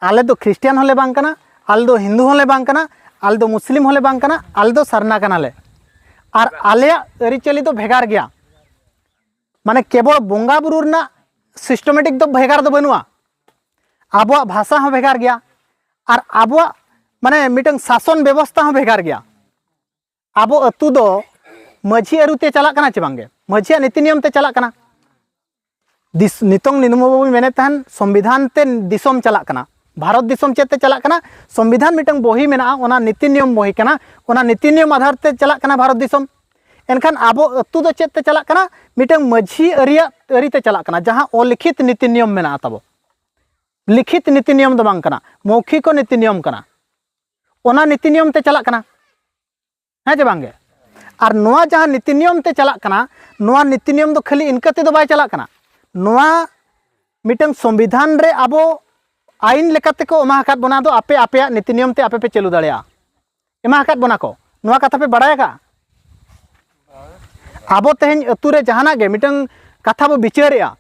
ᱟᱞᱮ ᱫᱚ ᱠᱷᱨᱤᱥᱴᱤᱭᱟᱱ ᱦᱚᱸᱞᱮ ᱵᱟᱝ ᱠᱟᱱᱟ, ᱟᱞᱮ ᱫᱚ ᱦᱤᱱᱫᱩ ᱦᱚᱸᱞᱮ ᱵᱟᱝ ᱠᱟᱱᱟ, ᱟᱞᱮ ᱫᱚ ᱢᱩᱥᱞᱤᱢ ᱦᱚᱸᱞᱮ ᱵᱟᱝ ᱠᱟᱱᱟ, ᱟᱞᱮ ᱫᱚ ᱥᱟᱨᱱᱟ ᱠᱟᱱᱟᱞᱮ᱾ ᱟᱨ ᱟᱞᱮᱭᱟᱜ ᱟᱹᱨᱤᱪᱟᱹᱞᱤ ᱫᱚ ᱵᱷᱮᱜᱟᱨ ᱜᱮᱭᱟ᱾ ᱢᱟᱱᱮ ᱠᱮᱵᱚᱞ ᱵᱚᱸᱜᱟ ᱵᱩᱨᱩ ᱨᱮᱱᱟᱜ systematic ᱫᱚ ᱵᱷᱮᱜᱟᱨ ᱫᱚ ᱵᱟᱹᱱᱩᱜᱼᱟ, ᱟᱵᱚᱣᱟᱜ ᱵᱷᱟᱥᱟ ᱦᱚᱸ ᱵᱷᱮᱜᱟᱨ ᱜᱮᱭᱟ, ᱟᱨ ᱟᱵᱚᱣᱟᱜ ᱢᱟᱱᱮ ᱢᱤᱫᱴᱟᱝ ᱥᱟᱥᱚᱱ ᱵᱮᱵᱚᱥᱛᱷᱟ ᱦᱚᱸ ᱵᱷᱮᱜᱟᱨ ᱜᱮᱭᱟ᱾ ᱟᱵᱚ ᱟᱹᱛᱩ ᱫᱚ ᱢᱟᱹᱡᱷᱤ ᱟᱹᱨᱩ ᱛᱮ ᱪᱟᱞᱟᱜ ᱠᱟᱱᱟ ᱪᱮ ᱵᱟᱝᱜᱮ? ᱢᱟᱹᱡᱷᱤᱭᱟᱜ ᱱᱤᱛᱤ ᱱᱤᱭᱚᱢ ᱛᱮ ᱪᱟᱞᱟᱜ ᱠᱟᱱᱟ᱾ ᱫᱤᱥ-, ᱱᱤᱛᱚᱝ ᱱᱤᱱᱩᱢ ᱵᱟᱵᱩ ᱢᱮᱱᱮᱫ ᱛᱟᱦᱮᱱ ᱥᱚᱝᱵᱤᱫᱷᱟᱱ ᱛᱮ ᱫᱤᱥᱚᱢ ᱪᱟᱞᱟᱜ ᱠᱟᱱᱟ᱾ ᱵᱷᱟᱨᱚᱛ ᱫᱤᱥᱚᱢ ᱪᱮᱫ ᱛᱮ ᱪᱟᱞᱟᱜ ᱠᱟᱱᱟ? ᱥᱚᱝᱵᱤᱫᱷᱟᱱ ᱢᱤᱫᱴᱟᱝ ᱵᱚᱦᱤ ᱢᱮᱱᱟᱜᱼᱟ, ᱚᱱᱟ ᱱᱤᱛᱤ ᱱᱤᱭᱚᱢ ᱵᱚᱦᱤ ᱠᱟᱱᱟ, ᱚᱱᱟ ᱱᱤᱛᱤ ᱱᱤᱭᱚᱢ ᱟᱫᱷᱟᱨ ᱛᱮ ᱪᱟᱞᱟᱜ ᱠᱟᱱᱟ ᱵᱷᱟᱨᱚᱛ ᱫᱤᱥᱚᱢ᱾ ᱮᱱᱠᱷᱟᱱ ᱟᱵᱚ ᱟᱹᱛᱩ ᱫᱚ ᱪᱮᱫ ᱛᱮ ᱪᱟᱞᱟᱜ ᱠᱟᱱᱟ? ᱢᱤᱫᱴᱟᱝ ᱢᱟᱹᱡᱷᱤ ᱟᱹᱨᱤᱭᱟᱜ ᱟᱹᱨᱤ ᱛᱮ ᱪᱟᱞᱟᱜ ᱠᱟᱱᱟ, ᱡᱟᱦᱟᱸ ᱚᱞᱤᱠᱷᱤᱛ ᱱᱤᱛᱤ ᱱᱤᱭᱚᱢ ᱢᱮᱱᱟᱜᱼᱟ ᱛᱟᱵᱚ᱾ ᱞᱤᱠᱷᱤᱛ ᱱᱤᱛᱤ ᱱᱤᱭᱚᱢ ᱫᱚ ᱵᱟᱝ ᱠᱟᱱᱟ, ᱢᱳᱣᱠᱷᱤᱠ ᱱᱤᱛᱤ ᱱᱤᱭᱚᱢ ᱠᱟᱱᱟ᱾ ᱚᱱᱟ ᱱᱤᱛᱤ ᱱᱤᱭᱚᱢ ᱛᱮ ᱪᱟᱞᱟᱜ ᱠᱟᱱᱟ, ᱦᱮᱸ ᱪᱮ ᱵᱟᱝᱜᱮ? ᱟᱨ ᱱᱚᱣᱟ ᱡᱟᱦᱟᱸ ᱱᱤᱛᱤ ᱱᱤᱭᱚᱢ ᱛᱮ ᱪᱟᱞᱟᱜ ᱠᱟᱱᱟ, ᱱᱚᱣᱟ ᱱᱤᱛᱤ ᱱᱤᱭᱚᱢ ᱫᱚ ᱠᱷᱟᱹᱞᱤ ᱤᱱᱠᱟᱹ ᱛᱮᱫᱚ ᱵᱟᱭ ᱪᱟᱞᱟᱜ ᱠᱟᱱᱟ᱾ ᱱᱚᱣᱟ ᱢᱤᱫᱴᱟᱝ ᱥᱚᱝᱵᱤᱫᱷᱟᱱ ᱨᱮ ᱟᱵᱚ ᱟᱹᱭᱤᱱ ᱞᱮᱠᱟᱛᱮ ᱠᱚ ᱮᱢᱟ ᱟᱠᱟᱫ ᱵᱚᱱᱟ, ᱟᱫᱚ ᱟᱯᱮ ᱟᱯᱮᱭᱟᱜ ᱱᱤᱛᱤ ᱱᱤᱭᱚᱢ ᱛᱮ ᱟᱯᱮ ᱯᱮ ᱪᱟᱹᱞᱩ ᱫᱟᱲᱮᱭᱟᱜᱼᱟ᱾ ᱮᱢᱟ ᱟᱠᱟᱫ ᱵᱚᱱᱟ ᱠᱚ, ᱱᱚᱣᱟ ᱠᱟᱛᱷᱟ ᱯᱮ ᱵᱟᱲᱟᱭ ᱟᱠᱟᱫᱼᱟ? ᱟᱵᱚ ᱛᱮᱦᱮᱧ ᱟᱹᱛᱩ ᱨᱮ ᱡᱟᱦᱟᱱᱟᱜ ᱜᱮ ᱢᱤᱫᱴᱟᱝ ᱠᱟᱛᱷᱟ ᱵᱚ ᱵᱤᱪᱟᱹᱨᱮᱜᱼᱟ,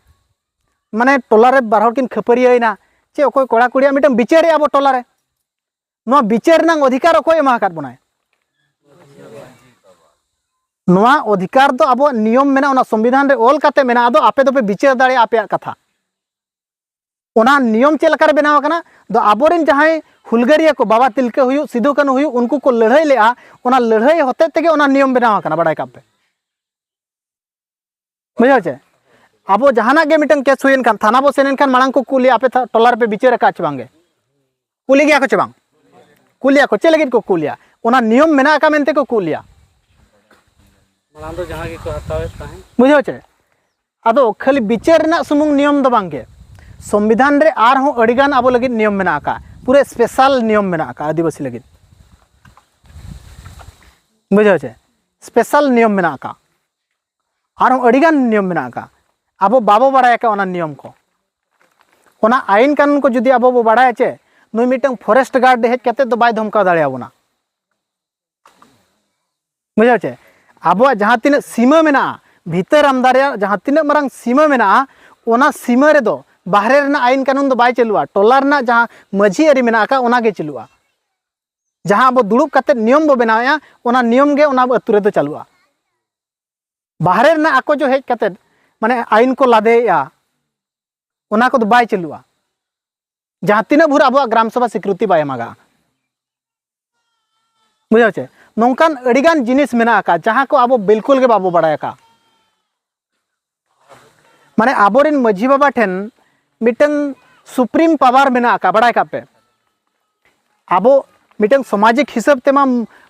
ᱢᱟᱱᱮ ᱴᱚᱞᱟ ᱨᱮ ᱵᱟᱨ ᱦᱚᱲ ᱠᱤᱱ ᱠᱷᱟᱹᱯᱟᱹᱨᱤᱭᱟᱹᱭᱮᱱᱟ, ᱪᱮ ᱚᱠᱚᱭ ᱠᱚᱲᱟ ᱠᱩᱲᱤᱭᱟᱜ ᱢᱤᱫᱴᱟᱝ ᱵᱤᱪᱟᱹᱨᱮᱜᱼᱟ ᱵᱚ ᱴᱚᱞᱟ ᱨᱮ, ᱱᱚᱣᱟ ᱵᱤᱪᱟᱹᱨ ᱨᱮᱱᱟᱜ ᱚᱫᱷᱤᱠᱟᱨ ᱚᱠᱚᱭ ᱮᱢᱟ ᱟᱠᱟᱫ ᱵᱚᱱᱟᱭ? ᱱᱚᱣᱟ ᱚᱫᱷᱤᱠᱟᱨ ᱫᱚ ᱟᱵᱚᱣᱟᱜ ᱱᱤᱭᱚᱢ ᱢᱮᱱᱟᱜᱼᱟ, ᱚᱱᱟ ᱥᱚᱝᱵᱤᱫᱷᱟᱱ ᱨᱮ ᱚᱞ ᱠᱟᱛᱮ ᱢᱮᱱᱟᱜᱼᱟ᱾ ᱟᱫᱚ ᱟᱯᱮ ᱫᱚᱯᱮ ᱵᱤᱪᱟᱹᱨ ᱫᱟᱲᱮᱭᱟᱜᱼᱟ ᱟᱯᱮᱭᱟᱜ ᱠᱟᱛᱷᱟ᱾ ᱚᱱᱟ ᱱᱤᱭᱚᱢ ᱪᱮᱫ ᱞᱮᱠᱟᱨᱮ ᱵᱮᱱᱟᱣ ᱟᱠᱟᱱᱟ? ᱫᱚ ᱟᱵᱚᱨᱮᱱ ᱡᱟᱦᱟᱸᱭ ᱦᱩᱞᱜᱟᱹᱨᱤᱭᱟᱹ ᱠᱚ, ᱵᱟᱵᱟ ᱛᱤᱞᱠᱟᱹ ᱦᱩᱭᱩᱜ, ᱥᱤᱫᱩ ᱠᱟᱹᱱᱦᱩ ᱦᱩᱭᱩᱜ, ᱩᱱᱠᱩ ᱠᱚ ᱞᱟᱹᱲᱦᱟᱹᱭ ᱞᱮᱜᱼᱟ, ᱚᱱᱟ ᱞᱟᱹᱲᱦᱟᱹᱭ ᱦᱚᱛᱮᱡ ᱛᱮᱜᱮ ᱚᱱᱟ ᱱᱤᱭᱚᱢ ᱵᱮᱱᱟᱣ ᱟᱠᱟᱱᱟ, ᱵᱟᱲᱟᱭ ᱠᱟᱜ ᱯᱮ᱾ ᱵᱩᱡᱷᱟᱹᱣ ᱪᱮ? ᱟᱵᱚ ᱡᱟᱦᱟᱱᱟᱜ ᱜᱮ ᱢᱤᱫᱴᱟᱝ ᱠᱮᱥ ᱦᱩᱭᱮᱱ ᱠᱷᱟᱱ, ᱛᱷᱟᱱᱟ ᱵᱚ ᱥᱮᱱ ᱮᱱ ᱠᱷᱟᱱ, ᱢᱟᱲᱟᱝ ᱠᱚ ᱠᱩᱞᱤᱭᱟ, "ᱟᱯᱮ ᱛᱷᱟ-, ᱴᱚᱞᱟ ᱨᱮᱯᱮ ᱵᱤᱪᱟᱹᱨ ᱟᱠᱟᱫ ᱪᱮ ᱵᱟᱝ ᱜᱮ?" ᱠᱩᱞᱤ ᱜᱮᱭᱟ ᱠᱚ ᱪᱮ ᱵᱟᱝ? ᱠᱩᱞᱤᱭᱟ ᱠᱚ᱾ ᱪᱮᱫ ᱞᱟᱹᱜᱤᱫ ᱠᱚ ᱠᱩᱞᱤᱭᱟ? ᱚᱱᱟ ᱱᱤᱭᱚᱢ ᱢᱮᱱᱟᱜ ᱟᱠᱟᱫ ᱢᱮᱱᱛᱮ ᱠᱚ ᱠᱩᱞᱤᱭᱟ᱾ ᱢᱟᱲᱟᱝ ᱫᱚ ᱡᱟᱦᱟᱸ ᱜᱮᱠᱚ ᱦᱟᱛᱟᱣᱮᱫ ᱛᱟᱦᱮᱸᱫ᱾ ᱵᱩᱡᱷᱟᱹᱣ ᱪᱮ? ᱟᱫᱚ ᱠᱷᱟᱹᱞᱤ ᱵᱤᱪᱟᱹᱨ ᱨᱮᱱᱟᱜ ᱥᱩᱢᱩᱝ ᱱᱤᱭᱚᱢ ᱫᱚ ᱵᱟᱝ ᱜᱮ, ᱥᱚᱝᱵᱤᱫᱷᱟᱱ ᱨᱮ ᱟᱨᱦᱚᱸ ᱟᱹᱰᱤᱜᱟᱱ ᱟᱵᱚ ᱞᱟᱹᱜᱤᱫ ᱱᱤᱭᱚᱢ ᱢᱮᱱᱟᱜ ᱟᱠᱟᱫ, ᱯᱩᱨᱟᱹ ᱥᱯᱮᱥᱟᱞ ᱱᱤᱭᱚᱢ ᱢᱮᱱᱟᱜ ᱟᱠᱟᱫ ᱟᱹᱫᱤᱵᱟᱹᱥᱤ ᱞᱟᱹᱜᱤᱫ᱾ ᱵᱩᱡᱷᱟᱹᱣ ᱪᱮ? ᱥᱯᱮᱥᱟᱞ ᱱᱤᱭᱚᱢ ᱢᱮᱱᱟᱜ ᱟᱠᱟᱫ᱾ ᱟᱨᱦᱚᱸ ᱟᱹᱰᱤᱜᱟᱱ ᱱᱤᱭᱚᱢ ᱢᱮᱱᱟᱜ ᱟᱠᱟᱫ, ᱟᱵᱚ ᱵᱟᱵᱚ ᱵᱟᱲᱟᱭ ᱟᱠᱟᱫ ᱚᱱᱟ ᱱᱤᱭᱚᱢ ᱠᱚ᱾ ᱚᱱᱟ ᱟᱭᱤᱱ ᱠᱟᱹᱱᱩᱱ ᱠᱚ ᱡᱩᱫᱤ ᱟᱵᱚ ᱵᱚ ᱵᱟᱲᱟᱭᱟ ᱪᱮ, ᱱᱩᱭ ᱢᱤᱫᱴᱟᱝ ᱯᱷᱚᱨᱮᱥᱴ ᱜᱟᱨᱰ ᱦᱮᱡ ᱠᱟᱛᱮ ᱫᱚ ᱵᱟᱭ ᱫᱷᱚᱢᱠᱟᱣ ᱫᱟᱲᱮᱭᱟᱵᱚᱱᱟ᱾ ᱵᱩᱡᱷᱟᱹᱣ ᱪᱮ? ᱟᱵᱚᱣᱟᱜ ᱡᱟᱦᱟᱸ ᱛᱤᱱᱟᱹᱜ ᱥᱤᱢᱟᱹ ᱢᱮᱱᱟᱜᱼᱟ, ᱵᱷᱤᱛᱟᱹᱨ ᱟᱢᱫᱟ ᱨᱮᱭᱟᱜ ᱡᱟᱦᱟᱸ ᱛᱤᱱᱟᱹᱜ ᱢᱟᱨᱟᱝ ᱥᱤᱢᱟᱹ ᱢᱮᱱᱟᱜᱼᱟ, ᱚᱱᱟ ᱥᱤᱢᱟᱹ ᱨᱮᱫᱚ ᱵᱟᱦᱨᱮ ᱨᱮᱱᱟᱜ ᱟᱭᱤᱱ ᱠᱟᱹᱱᱩᱱ ᱫᱚ ᱵᱟᱭ ᱪᱟᱹᱞᱩᱜᱼᱟ᱾ ᱴᱚᱞᱟ ᱨᱮᱱᱟᱜ ᱡᱟᱦᱟᱸ ᱢᱟᱹᱡᱷᱤ ᱟᱹᱨᱤ ᱢᱮᱱᱟᱜ ᱟᱠᱟᱫ, ᱚᱱᱟ ᱜᱮ ᱪᱟᱹᱞᱩᱜᱼᱟ᱾ ᱡᱟᱦᱟᱸ ᱟᱵᱚ ᱫᱩᱲᱩᱵ ᱠᱟᱛᱮ ᱱᱤᱭᱚᱢ ᱵᱚ ᱵᱮᱱᱟᱣᱮᱫᱼᱟ, ᱚᱱᱟ ᱱᱤᱭᱚᱢ ᱜᱮ ᱚᱱᱟ ᱟᱹᱛᱩ ᱨᱮᱫᱚ ᱪᱟᱹᱞᱩᱜᱼᱟ᱾ ᱵᱟᱦᱨᱮ ᱨᱮᱱᱟᱜ ᱟᱠᱚ ᱡᱚ ᱦᱮᱡ ᱠᱟᱛᱮ, ᱢᱟᱱᱮ, ᱟᱭᱤᱱ ᱠᱚ ᱞᱟᱫᱮᱭᱮᱫᱼᱟ, ᱚᱱᱟ ᱠᱚᱫᱚ ᱵᱟᱭ ᱪᱟᱹᱞᱩᱜᱼᱟ᱾ ᱡᱟᱦᱟᱸ ᱛᱤᱱᱟᱹᱜ ᱵᱷᱳᱨ ᱟᱵᱚᱣᱟᱜ ᱜᱨᱟᱢ ᱥᱚᱵᱷᱟ ᱥᱤᱠᱨᱤᱛᱤ ᱵᱟᱭ ᱮᱢᱟᱜᱼᱟ᱾ ᱵᱩᱡᱷᱟᱹᱣ ᱪᱮ? ᱱᱚᱝᱠᱟᱱ ᱟᱹᱰᱤᱜᱟᱱ ᱡᱤᱱᱤᱥ ᱢᱮᱱᱟᱜ ᱟᱠᱟᱫ, ᱡᱟᱦᱟᱸ ᱠᱚ ᱟᱵᱚ ᱵᱤᱞᱠᱩᱞ ᱜᱮ ᱵᱟᱵᱚ ᱵᱟᱲᱟᱭ ᱟᱠᱟᱫ᱾ ᱢᱟᱱᱮ, ᱟᱵᱚᱨᱮᱱ ᱢᱟᱹᱡᱷᱤ ᱵᱟᱵᱟ ᱴᱷᱮᱱ ᱢᱤᱫᱴᱟᱝ ᱥᱩᱯᱨᱤᱢ ᱯᱟᱣᱟᱨ ᱢᱮᱱᱟᱜ ᱟᱠᱟᱫ, ᱵᱟᱲᱟᱭ ᱠᱟᱜ ᱯᱮ᱾ ᱟᱵᱚ ᱢᱤᱫᱴᱟᱝ ᱥᱟᱢᱟᱡᱤᱠ ᱦᱤᱥᱟᱹᱵ ᱛᱮᱢᱟ,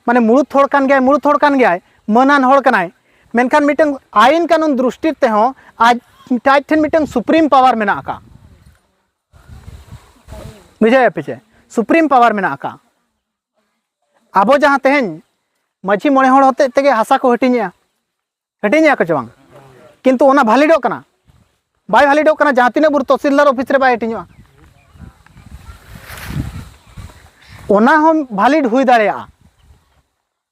ᱢᱟᱱᱮ, ᱢᱩᱲᱩᱫ ᱦᱚᱲ ᱠᱟᱱ ᱜᱮᱭᱟᱭ, ᱢᱩᱲᱩᱫ ᱦᱚᱲ ᱠᱟᱱ ᱜᱮᱭᱟᱭ, ᱢᱟᱹᱱᱟᱱ ᱦᱚᱲ ᱠᱟᱱᱟᱭ, ᱢᱮᱱᱠᱷᱟᱱ ᱢᱤᱫᱴᱟᱝ ᱟᱭᱤᱱ ᱠᱟᱹᱱᱩᱱ ᱫᱨᱤᱥᱴᱤ ᱛᱮᱦᱚᱸ ᱟᱡ, ᱟᱡ ᱴᱷᱮᱱ ᱢᱤᱫᱴᱟᱝ ᱥᱩᱯᱨᱤᱢ ᱯᱟᱣᱟᱨ ᱢᱮᱱᱟᱜ ᱟᱠᱟᱫ᱾ ᱵᱩᱡᱷᱟᱹᱣ ᱯᱮ ᱪᱮ? ᱥᱩᱯᱨᱤᱢ ᱯᱟᱣᱟᱨ ᱢᱮᱱᱟᱜ ᱟᱠᱟᱫ᱾ ᱟᱵᱚ ᱡᱟᱦᱟᱸ ᱛᱮᱦᱮᱧ ᱢᱟᱹᱡᱷᱤ ᱢᱚᱬᱮ ᱦᱚᱲ ᱦᱚᱛᱮᱡ ᱛᱮᱜᱮ ᱦᱟᱥᱟ ᱠᱚ ᱦᱟᱹᱴᱤᱧᱮᱜᱼᱟ, ᱦᱟᱹᱴᱤᱧᱮᱜᱼᱟ ᱠᱚ ᱪᱮ ᱵᱟᱝ? ᱠᱤᱱᱛᱩ ᱚᱱᱟ ᱵᱷᱟᱞᱤᱰᱚᱜ ᱠᱟᱱᱟ? ᱵᱟᱭ ᱵᱷᱟᱞᱤᱰᱚᱜ ᱠᱟᱱᱟ, ᱡᱟᱦᱟᱸ ᱛᱤᱱᱟᱹᱜ ᱵᱷᱳᱨ ᱛᱚᱦᱥᱤᱞᱫᱟᱨ ᱚᱯᱷᱤᱥ ᱨᱮ ᱵᱟᱭ ᱦᱟᱹᱴᱤᱧᱚᱜᱼᱟ᱾ ᱚᱱᱟ ᱦᱚᱸ ᱵᱷᱟᱞᱤᱰ ᱦᱩᱭ ᱫᱟᱲᱮᱭᱟᱜᱼᱟ᱾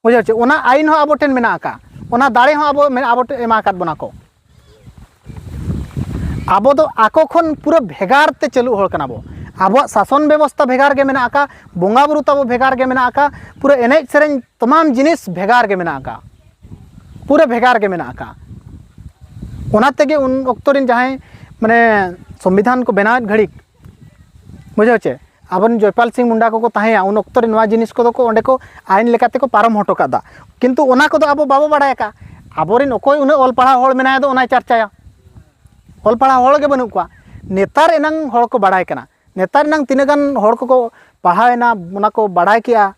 ᱵᱩᱡᱷᱟᱹᱣ ᱪᱮ? ᱚᱱᱟ ᱟᱭᱤᱱ ᱦᱚᱸ ᱟᱵᱚ ᱴᱷᱮᱱ ᱢᱮᱱᱟᱜ ᱟᱠᱟᱫ, ᱚᱱᱟ ᱫᱟᱲᱮ ᱦᱚᱸ ᱟᱵᱚ ᱢᱮᱱᱟᱜ, ᱟᱵᱚ ᱴᱷᱮᱱ ᱮᱢᱟ ᱟᱠᱟᱫ ᱵᱚᱱᱟ ᱠᱚ᱾ ᱟᱵᱚ ᱫᱚ ᱟᱠᱚ ᱠᱷᱚᱱ ᱯᱩᱨᱟᱹ ᱵᱷᱮᱜᱟᱨ ᱛᱮ ᱪᱟᱹᱞᱩᱜ ᱦᱚᱲ ᱠᱟᱱᱟ ᱵᱚ᱾ ᱟᱵᱚᱣᱟᱜ ᱥᱟᱥᱚᱱ ᱵᱮᱵᱚᱥᱛᱷᱟ ᱵᱷᱮᱜᱟᱨ ᱜᱮ ᱢᱮᱱᱟᱜ ᱟᱠᱟᱫ, ᱵᱚᱸᱜᱟ ᱵᱩᱨᱩ ᱛᱟᱵᱚ ᱵᱷᱮᱜᱟᱨ ᱜᱮ ᱢᱮᱱᱟᱜ ᱟᱠᱟᱫ, ᱯᱩᱨᱟᱹ ᱮᱱᱮᱡ ᱥᱮᱨᱮᱧ ᱛᱟᱢᱟᱢ ᱡᱤᱱᱤᱥ ᱵᱷᱮᱜᱟᱨ ᱜᱮ ᱢᱮᱱᱟᱜ ᱟᱠᱟᱫ, ᱯᱩᱨᱟᱹ ᱵᱷᱮᱜᱟᱨ ᱜᱮ ᱢᱮᱱᱟᱜ ᱟᱠᱟᱫ᱾ ᱚᱱᱟ ᱛᱮᱜᱮ ᱩᱱ ᱚᱠᱛᱚ ᱨᱮᱱ ᱡᱟᱦᱟᱸᱭ ᱢᱟᱱᱮ ᱥᱚᱝᱵᱤᱫᱷᱟᱱ ᱠᱚ ᱵᱮᱱᱟᱣᱮᱫ ᱜᱷᱟᱹᱲᱤᱡ, ᱵᱩᱡᱷᱟᱹᱣ ᱪᱮ, ᱟᱵᱚᱨᱮᱱ ᱡᱚᱭᱯᱟᱞ ᱥᱤᱝ ᱢᱩᱱᱰᱟ ᱠᱚᱠᱚ ᱛᱟᱦᱮᱸᱭᱟ, ᱩᱱ ᱚᱠᱛᱚ ᱨᱮ ᱱᱚᱣᱟ ᱡᱤᱱᱤᱥ ᱠᱚᱫᱚ ᱠᱚ ᱚᱸᱰᱮ ᱠᱚ ᱟᱭᱤᱱ ᱞᱮᱠᱟᱛᱮ ᱠᱚ ᱯᱟᱨᱚᱢ ᱦᱚᱴᱚ ᱠᱟᱫᱟ᱾ ᱠᱤᱱᱛᱩ ᱚᱱᱟ ᱠᱚᱫᱚ ᱟᱵᱚ ᱵᱟᱵᱚ ᱵᱟᱲᱟᱭ ᱟᱠᱟᱫ᱾ ᱟᱵᱚᱨᱮᱱ ᱚᱠᱚᱭ ᱩᱱᱟᱹᱜ ᱚᱞ ᱯᱟᱲᱦᱟᱣ ᱦᱚᱲ ᱢᱮᱱᱟᱭ ᱫᱚ ᱚᱱᱟᱭ ᱪᱟᱨᱪᱟᱭᱟ? ᱚᱞ ᱯᱟᱲᱦᱟᱣ ᱦᱚᱲ ᱜᱮ ᱵᱟᱹᱱᱩᱜ ᱠᱚᱣᱟ᱾ ᱱᱮᱛᱟᱨ ᱮᱱᱟᱝ ᱦᱚᱲ ᱠᱚ ᱵᱟᱲᱟᱭ ᱠᱟᱱᱟ, ᱱᱮᱛᱟᱨ ᱮᱱᱟᱝ ᱛᱤᱱᱟᱹᱜ ᱜᱟᱱ ᱦᱚᱲ ᱠᱚᱠᱚ ᱯᱟᱲᱦᱟᱣ ᱮᱱᱟ, ᱚᱱᱟ ᱠᱚ ᱵᱟᱲᱟᱭ ᱠᱮᱜᱼᱟ,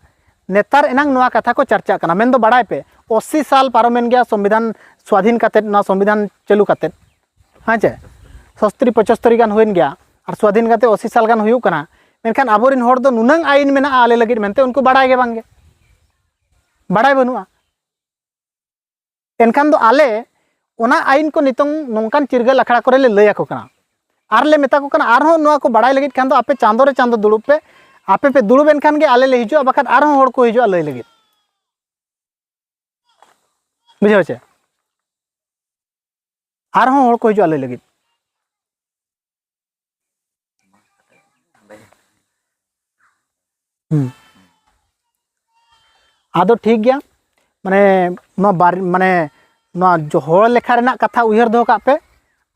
ᱱᱮᱛᱟᱨ ᱮᱱᱟᱝ ᱱᱚᱣᱟ ᱠᱟᱛᱷᱟ ᱠᱚ ᱪᱟᱨᱪᱟᱜ ᱠᱟᱱᱟ᱾ ᱢᱮᱱᱫᱚ ᱵᱟᱲᱟᱭ ᱯᱮ, ᱟᱥᱤ ᱥᱟᱞ ᱯᱟᱨᱚᱢᱮᱱ ᱜᱮᱭᱟ ᱥᱚᱝᱵᱤᱫᱷᱟᱱ ᱥᱣᱟᱫᱷᱤᱱ ᱠᱟᱛᱮᱫ, ᱱᱚᱣᱟ ᱥᱚᱝᱵᱤᱫᱷᱟᱱ ᱪᱟᱹᱞᱩ ᱠᱟᱛᱮᱫ, ᱦᱮᱸ ᱪᱮ, ᱥᱚᱥᱛᱨᱤ ᱯᱚᱸᱪᱟᱥᱛᱨᱤ ᱜᱟᱱ ᱦᱩᱭᱮᱱ ᱜᱮᱭᱟ, ᱟᱨ ᱥᱣᱟᱫᱷᱤᱱ ᱠᱟᱛᱮ ᱟᱥᱤ ᱥᱟᱞ ᱜᱟᱱ ᱦᱩᱭᱩᱜ ᱠᱟᱱᱟ᱾ ᱢᱮᱱᱠᱷᱟᱱ ᱟᱵᱚᱨᱮᱱ ᱦᱚᱲ ᱫᱚ ᱱᱩᱱᱟᱹᱝ ᱟᱭᱤᱱ ᱢᱮᱱᱟᱜᱼᱟ ᱟᱞᱮ ᱞᱟᱹᱜᱤᱫ ᱢᱮᱱᱛᱮ ᱩᱱᱠᱩ ᱵᱟᱲᱟᱭ ᱜᱮ ᱵᱟᱝᱜᱮ, ᱵᱟᱲᱟᱭ ᱵᱟᱹᱱᱩᱜᱼᱟ᱾ ᱮᱱᱠᱷᱟᱱ ᱫᱚ ᱟᱞᱮ ᱚᱱᱟ ᱟᱭᱤᱱ ᱠᱚ ᱱᱤᱛᱚᱝ ᱱᱚᱝᱠᱟᱱ ᱪᱤᱨᱜᱟᱹᱞ ᱟᱠᱷᱲᱟ ᱠᱚᱨᱮ ᱞᱮ ᱞᱟᱹᱭ ᱟᱠᱚ ᱠᱟᱱᱟ, ᱟᱨ ᱞᱮ ᱢᱮᱛᱟ ᱠᱚ ᱠᱟᱱᱟ, ᱟᱨᱦᱚᱸ ᱱᱚᱣᱟ ᱠᱚ ᱵᱟᱲᱟᱭ ᱞᱟᱹᱜᱤᱫ ᱠᱷᱟᱱ ᱫᱚ ᱟᱯᱮ ᱪᱟᱸᱫᱚ ᱨᱮ ᱪᱟᱸᱫᱚ ᱫᱩᱲᱩᱵ ᱯᱮ, ᱟᱯᱮ ᱯᱮ ᱫᱩᱲᱩᱵ ᱮᱱ ᱠᱷᱟᱱ ᱜᱮ ᱟᱞᱮ ᱞᱮ ᱦᱤᱡᱩᱜᱼᱟ, ᱵᱟᱠᱷᱟᱱ ᱟᱨᱦᱚᱸ ᱦᱚᱲ ᱠᱚ ᱦᱤᱡᱩᱜᱼᱟ ᱞᱟᱹᱭ ᱞᱟᱹᱜᱤᱫ᱾ ᱵᱩᱡᱷᱟᱹᱣ ᱪᱮ? ᱟᱨᱦᱚᱸ ᱦᱚᱲ ᱠᱚ ᱦᱤᱡᱩᱜᱼᱟ ᱞᱟᱹᱭ ᱞᱟᱹᱜᱤᱫ᱾ ᱦᱩᱸ᱾ ᱟᱫᱚ ᱴᱷᱤᱠ ᱜᱮᱭᱟ, ᱢᱟᱱᱮ ᱱᱚᱣᱟ ᱵᱟᱨ-, ᱢᱟᱱᱮ ᱱᱚᱣᱟ ᱡᱚ-, ᱦᱚᱲ ᱞᱮᱠᱷᱟ ᱨᱮᱱᱟᱜ ᱠᱟᱛᱷᱟ ᱩᱭᱦᱟᱹᱨ ᱫᱚᱦᱚ ᱠᱟᱜ ᱯᱮ᱾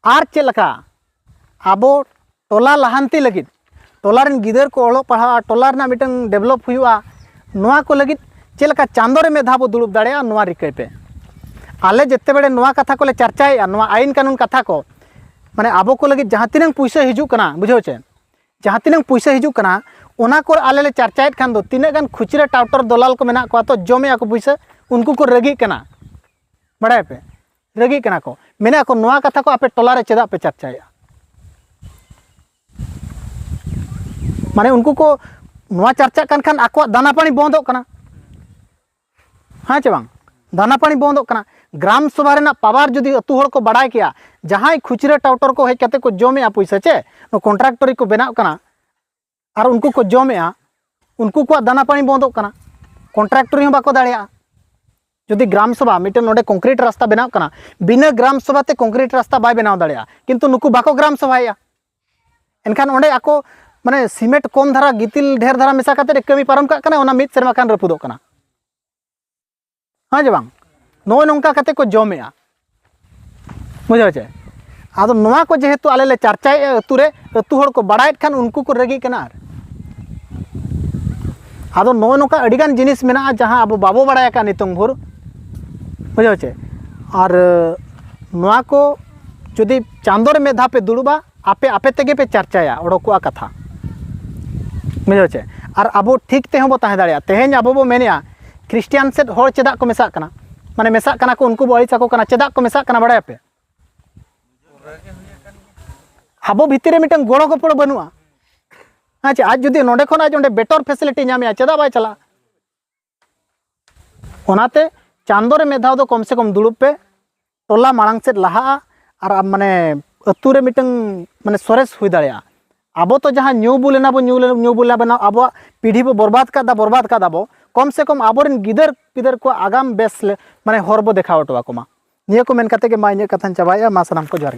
ᱟᱨ ᱪᱮᱫ ᱞᱮᱠᱟ ᱟᱵᱚ ᱴᱚᱞᱟ ᱞᱟᱦᱟᱱᱛᱤ ᱞᱟᱹᱜᱤᱫ, ᱴᱚᱞᱟ ᱨᱮᱱ ᱜᱤᱫᱟᱹᱨ ᱠᱚ ᱚᱞᱚᱜ ᱯᱟᱲᱦᱟᱜᱼᱟ, ᱴᱚᱞᱟ ᱨᱮᱱᱟᱜ ᱢᱤᱫᱴᱟᱝ develop ᱦᱩᱭᱩᱜᱼᱟ, ᱱᱚᱣᱟ ᱠᱚ ᱞᱟᱹᱜᱤᱫ ᱪᱮᱫ ᱞᱮᱠᱟ ᱪᱟᱸᱫᱚ ᱨᱮ ᱢᱤᱫ ᱫᱷᱟᱣ ᱵᱚ ᱫᱩᱲᱩᱵ ᱫᱟᱲᱮᱭᱟᱜᱼᱟ, ᱱᱚᱣᱟ ᱨᱤᱠᱟᱹᱭ ᱯᱮ᱾ ᱟᱞᱮ ᱡᱮᱛᱮ ᱵᱮᱲᱮ ᱱᱚᱣᱟ ᱠᱟᱛᱷᱟ ᱠᱚᱞᱮ ᱪᱟᱨᱪᱟᱭᱮᱫᱼᱟ, ᱱᱚᱣᱟ ᱟᱭᱤᱱ ᱠᱟᱹᱱᱩᱱ ᱠᱟᱛᱷᱟ ᱠᱚ, ᱢᱟᱱᱮ ᱟᱵᱚ ᱠᱚ ᱞᱟᱹᱜᱤᱫ ᱡᱟᱦᱟᱸ ᱛᱤᱱᱟᱹᱝ ᱯᱩᱭᱥᱟᱹ ᱦᱤᱡᱩᱜ ᱠᱟᱱᱟ, ᱵᱩᱡᱷᱟᱹᱣ ᱪᱮ, ᱡᱟᱦᱟᱸ ᱛᱤᱱᱟᱹᱝ ᱯᱩᱭᱥᱟᱹ ᱦᱤᱡᱩᱜ ᱠᱟᱱᱟ, ᱚᱱᱟ ᱠᱚ ᱟᱞᱮ ᱞᱮ ᱪᱟᱨᱪᱟᱭᱮᱫ ᱠᱷᱟᱱ ᱫᱚ ᱛᱤᱱᱟᱹᱜ ᱜᱟᱱ ᱠᱷᱩᱪᱨᱟᱹ ᱴᱟᱣᱴᱚᱨ ᱫᱚᱞᱟᱞ ᱠᱚ ᱢᱮᱱᱟᱜ ᱠᱚᱣᱟ ᱛᱚ, ᱡᱚᱢᱮᱜᱼᱟ ᱠᱚ ᱯᱩᱭᱥᱟᱹ, ᱩᱱᱠᱩ ᱠᱚ ᱨᱟᱹᱜᱤᱜ ᱠᱟᱱᱟ, ᱵᱟᱲᱟᱭ ᱯᱮ, ᱨᱟᱹᱜᱤᱜ ᱠᱟᱱᱟ ᱠᱚ, ᱢᱮᱱᱮᱫ ᱠᱚ ᱱᱚᱣᱟ ᱠᱟᱛᱷᱟ ᱠᱚ ᱟᱯᱮ ᱴᱚᱞᱟ ᱨᱮ ᱪᱮᱫᱟᱜ ᱯᱮ ᱪᱟᱨᱪᱟᱭᱮᱫᱼᱟ? ᱢᱟᱱᱮ ᱩᱱᱠᱩ ᱠᱚ ᱱᱚᱣᱟ ᱪᱟᱨᱪᱟᱜ ᱠᱟᱱ ᱠᱷᱟᱱ ᱟᱠᱚᱣᱟᱜ ᱫᱟᱱᱟ ᱯᱟᱹᱱᱤ ᱵᱚᱱᱫᱚᱜ ᱠᱟᱱᱟ, ᱦᱮᱸ ᱪᱮ ᱵᱟᱝ? ᱫᱟᱱᱟ ᱯᱟᱹᱱᱤ ᱵᱚᱱᱫᱚᱜ ᱠᱟᱱᱟ᱾ ᱜᱨᱟᱢ ᱥᱚᱵᱷᱟ ᱨᱮᱱᱟᱜ power ᱡᱩᱫᱤ ᱟᱹᱛᱩ ᱦᱚᱲ ᱠᱚ ᱵᱟᱲᱟᱭ ᱠᱮᱭᱟ, ᱡᱟᱦᱟᱸᱭ ᱠᱷᱩᱪᱨᱟᱹ ᱴᱟᱣᱴᱚᱨ ᱠᱚ ᱦᱮᱡ ᱠᱟᱛᱮ ᱠᱚ ᱡᱚᱢᱮᱜᱼᱟ ᱯᱩᱭᱥᱟᱹ ᱪᱮ, ᱱᱚᱣᱟ contractor ᱠᱚ ᱵᱮᱱᱟᱜ ᱠᱟᱱᱟ ᱟᱨ ᱩᱱᱠᱩ ᱠᱚ ᱡᱚᱢᱮᱜᱼᱟ, ᱩᱱᱠᱩ ᱠᱚᱣᱟᱜ ᱫᱟᱱᱟ ᱯᱟᱹᱱᱤ ᱵᱚᱱᱫᱚᱜ ᱠᱟᱱᱟ, contractor ᱦᱚᱸ ᱵᱟᱠᱚ ᱫᱟᱲᱮᱭᱟᱜᱼᱟ᱾ ᱡᱩᱫᱤ ᱜᱨᱟᱢ ᱥᱚᱵᱷᱟ ᱢᱤᱫᱴᱮᱱ ᱱᱚᱰᱮ concrete ᱨᱟᱥᱛᱟ ᱵᱮᱱᱟᱜ ᱠᱟᱱᱟ, ᱵᱤᱱᱟᱹ ᱜᱨᱟᱢ ᱥᱚᱵᱷᱟ ᱛᱮ concrete ᱨᱟᱥᱛᱟ ᱵᱟᱭ ᱵᱮᱱᱟᱣ ᱫᱟᱲᱮᱭᱟᱜᱼᱟ, ᱠᱤᱱᱛᱩ ᱱᱩᱠᱩ ᱵᱟᱠᱚ ᱜᱨᱟᱢ ᱥᱚᱵᱷᱟᱭᱮᱜᱼᱟ᱾ ᱮᱱᱠᱷᱟᱱ ᱚᱸᱰᱮ ᱟᱠᱚ ᱢᱟᱱᱮ ᱥᱤᱢᱮᱱᱴ ᱠᱚᱢ ᱫᱷᱟᱨᱟ, ᱜᱤᱛᱤᱞ ᱰᱷᱮᱨ ᱫᱷᱟᱨᱟ ᱢᱮᱥᱟ ᱠᱟᱛᱮ ᱠᱟᱹᱢᱤ ᱯᱟᱨᱚᱢ ᱠᱟᱜ ᱠᱟᱱᱟ, ᱚᱱᱟ ᱢᱤᱫ ᱥᱮᱨᱢᱟ ᱠᱷᱟᱱ ᱨᱟᱹᱯᱩᱫᱚᱜ ᱠᱟᱱᱟ᱾ ᱦᱮᱸ ᱡᱮ ᱵᱟᱝ? ᱱᱚᱜᱼᱚᱭ ᱱᱚᱝᱠᱟ ᱠᱟᱛᱮ ᱠᱚ ᱡᱚᱢᱮᱜᱼᱟ᱾ ᱵᱩᱡᱷᱟᱹᱣ ᱪᱮ? ᱟᱫᱚ ᱱᱚᱣᱟ ᱠᱚ ᱡᱮᱦᱮᱛᱩ ᱟᱞᱮ ᱞᱮ ᱪᱟᱨᱪᱟᱭᱮᱫᱼᱟ ᱟᱹᱛᱩ ᱨᱮ, ᱟᱹᱛᱩ ᱦᱚᱲ ᱠᱚ ᱵᱟᱲᱟᱭᱮᱫ ᱠᱷᱟᱱ ᱩᱱᱠᱩ ᱠᱚ ᱨᱟᱹᱜᱤᱜ ᱠᱟᱱᱟ᱾ ᱟᱨ ᱟᱫᱚ ᱱᱚᱜᱼᱚᱭ ᱱᱚᱝᱠᱟ ᱟᱹᱰᱤᱜᱟᱱ ᱡᱤᱱᱤᱥ ᱢᱮᱱᱟᱜᱼᱟ ᱡᱟᱦᱟᱸ ᱟᱵᱚ ᱵᱟᱵᱚ ᱵᱟᱲᱟᱭ ᱟᱠᱟᱫ ᱱᱤᱛᱚᱝ ᱵᱷᱳᱨ᱾ ᱵᱩᱡᱷᱟᱹᱣ ᱪᱮ? ᱟᱨ ᱱᱚᱣᱟ ᱠᱚ ᱡᱩᱫᱤ ᱪᱟᱸᱫᱚ ᱨᱮ ᱢᱤᱫ ᱫᱷᱟᱣ ᱯᱮ ᱫᱩᱲᱩᱵᱼᱟ, ᱟᱯᱮ ᱟᱯᱮ ᱛᱮᱜᱮ ᱯᱮ ᱪᱟᱨᱪᱟᱭᱟ, ᱚᱰᱚᱠᱚᱜᱼᱟ ᱠᱟᱛᱷᱟ᱾ ᱵᱩᱡᱷᱟᱹᱣ ᱪᱮ? ᱟᱨ ᱟᱵᱚ ᱴᱷᱤᱠ ᱛᱮᱦᱚᱸ ᱵᱚ ᱛᱟᱦᱮᱸ ᱫᱟᱲᱮᱭᱟᱜᱼᱟ᱾ ᱛᱮᱦᱮᱧ ᱟᱵᱚ ᱵᱚ ᱢᱮᱱᱮᱜᱼᱟ, ᱠᱷᱨᱤᱥᱴᱤᱭᱟᱱ ᱥᱮᱫ ᱦᱚᱲ ᱪᱮᱫᱟᱜ ᱠᱚ ᱢᱮᱥᱟᱜ ᱠᱟᱱᱟ? ᱢᱟᱱᱮ ᱢᱮᱥᱟᱜ ᱠᱟᱱᱟ ᱠᱚ, ᱩᱱᱠᱩ ᱵᱚ ᱟᱹᱲᱤᱥ ᱟᱠᱚ ᱠᱟᱱᱟ᱾ ᱪᱮᱫᱟᱜ ᱠᱚ ᱢᱮᱥᱟᱜ ᱠᱟᱱᱟ ᱵᱟᱲᱟᱭᱟᱯᱮ? ᱟᱵᱚ ᱵᱷᱤᱛᱤᱨ ᱨᱮ ᱢᱤᱫᱴᱟᱝ ᱜᱚᱲᱚ ᱜᱚᱯᱚᱲᱚ ᱵᱟᱹᱱᱩᱜᱼᱟ᱾ ᱟᱪᱪᱷᱟ, ᱟᱡ ᱡᱩᱫᱤ ᱱᱚᱰᱮ ᱠᱷᱚᱱ ᱟᱡ ᱚᱸᱰᱮ better facility ᱧᱟᱢᱮᱜᱼᱟ, ᱪᱮᱫᱟᱜ ᱵᱟᱭ ᱪᱟᱞᱟᱜᱼᱟ? ᱚᱱᱟᱛᱮ ᱪᱟᱸᱫᱚ ᱨᱮ ᱢᱤᱫ ᱫᱷᱟᱣ ᱫᱚ ᱠᱚᱢ ᱥᱮ ᱠᱚᱢ ᱫᱩᱲᱩᱵ ᱯᱮ, ᱴᱚᱞᱟ ᱢᱟᱲᱟᱝ ᱥᱮᱫ ᱞᱟᱦᱟᱜᱼᱟ᱾ ᱟᱨ ᱟᱢ ᱢᱟᱱᱮ ᱟᱹᱛᱩ ᱨᱮ ᱢᱤᱫᱴᱟᱝ ᱢᱟᱱᱮ ᱥᱚᱨᱮᱥ ᱦᱩᱭ ᱫᱟᱲᱮᱭᱟᱜᱼᱟ᱾ ᱟᱵᱚ ᱛᱚ ᱡᱟᱦᱟᱸ ᱧᱩ ᱵᱩᱞ ᱮᱱᱟ ᱵᱚ, ᱧᱩ ᱞᱮ-, ᱧᱩ ᱵᱩᱞ ᱮᱱᱟ ᱵᱚ, ᱟᱵᱚᱣᱟᱜ ᱯᱤᱲᱦᱤ ᱵᱚ ᱵᱚᱨᱵᱟᱫ ᱠᱟᱫᱟ, ᱵᱚᱨᱵᱟᱫ ᱠᱟᱫᱟ ᱵᱚ᱾ ᱠᱚᱢ ᱥᱮ ᱠᱚᱢ ᱟᱵᱚᱨᱮᱱ ᱜᱤᱫᱟᱹᱨ ᱯᱤᱫᱟᱹᱨ ᱠᱚᱣᱟᱜ ᱟᱜᱟᱢ ᱵᱮᱥ ᱞᱮ, ᱢᱟᱱᱮ ᱦᱚᱨ ᱵᱚ ᱫᱮᱠᱷᱟᱣ ᱦᱚᱴᱚ ᱟᱠᱚ ᱢᱟ᱾ ᱱᱤᱭᱟᱹ ᱠᱚ ᱢᱮᱱ ᱠᱟᱛᱮ ᱜᱮ ᱢᱟ ᱤᱧᱟᱹᱜ ᱠᱟᱛᱷᱟᱧ ᱪᱟᱵᱟᱭᱮᱫᱼᱟ᱾ ᱢᱟ ᱥᱟᱱᱟᱢ ᱠᱚ ᱡᱚᱦᱟᱨ ᱜᱮ᱾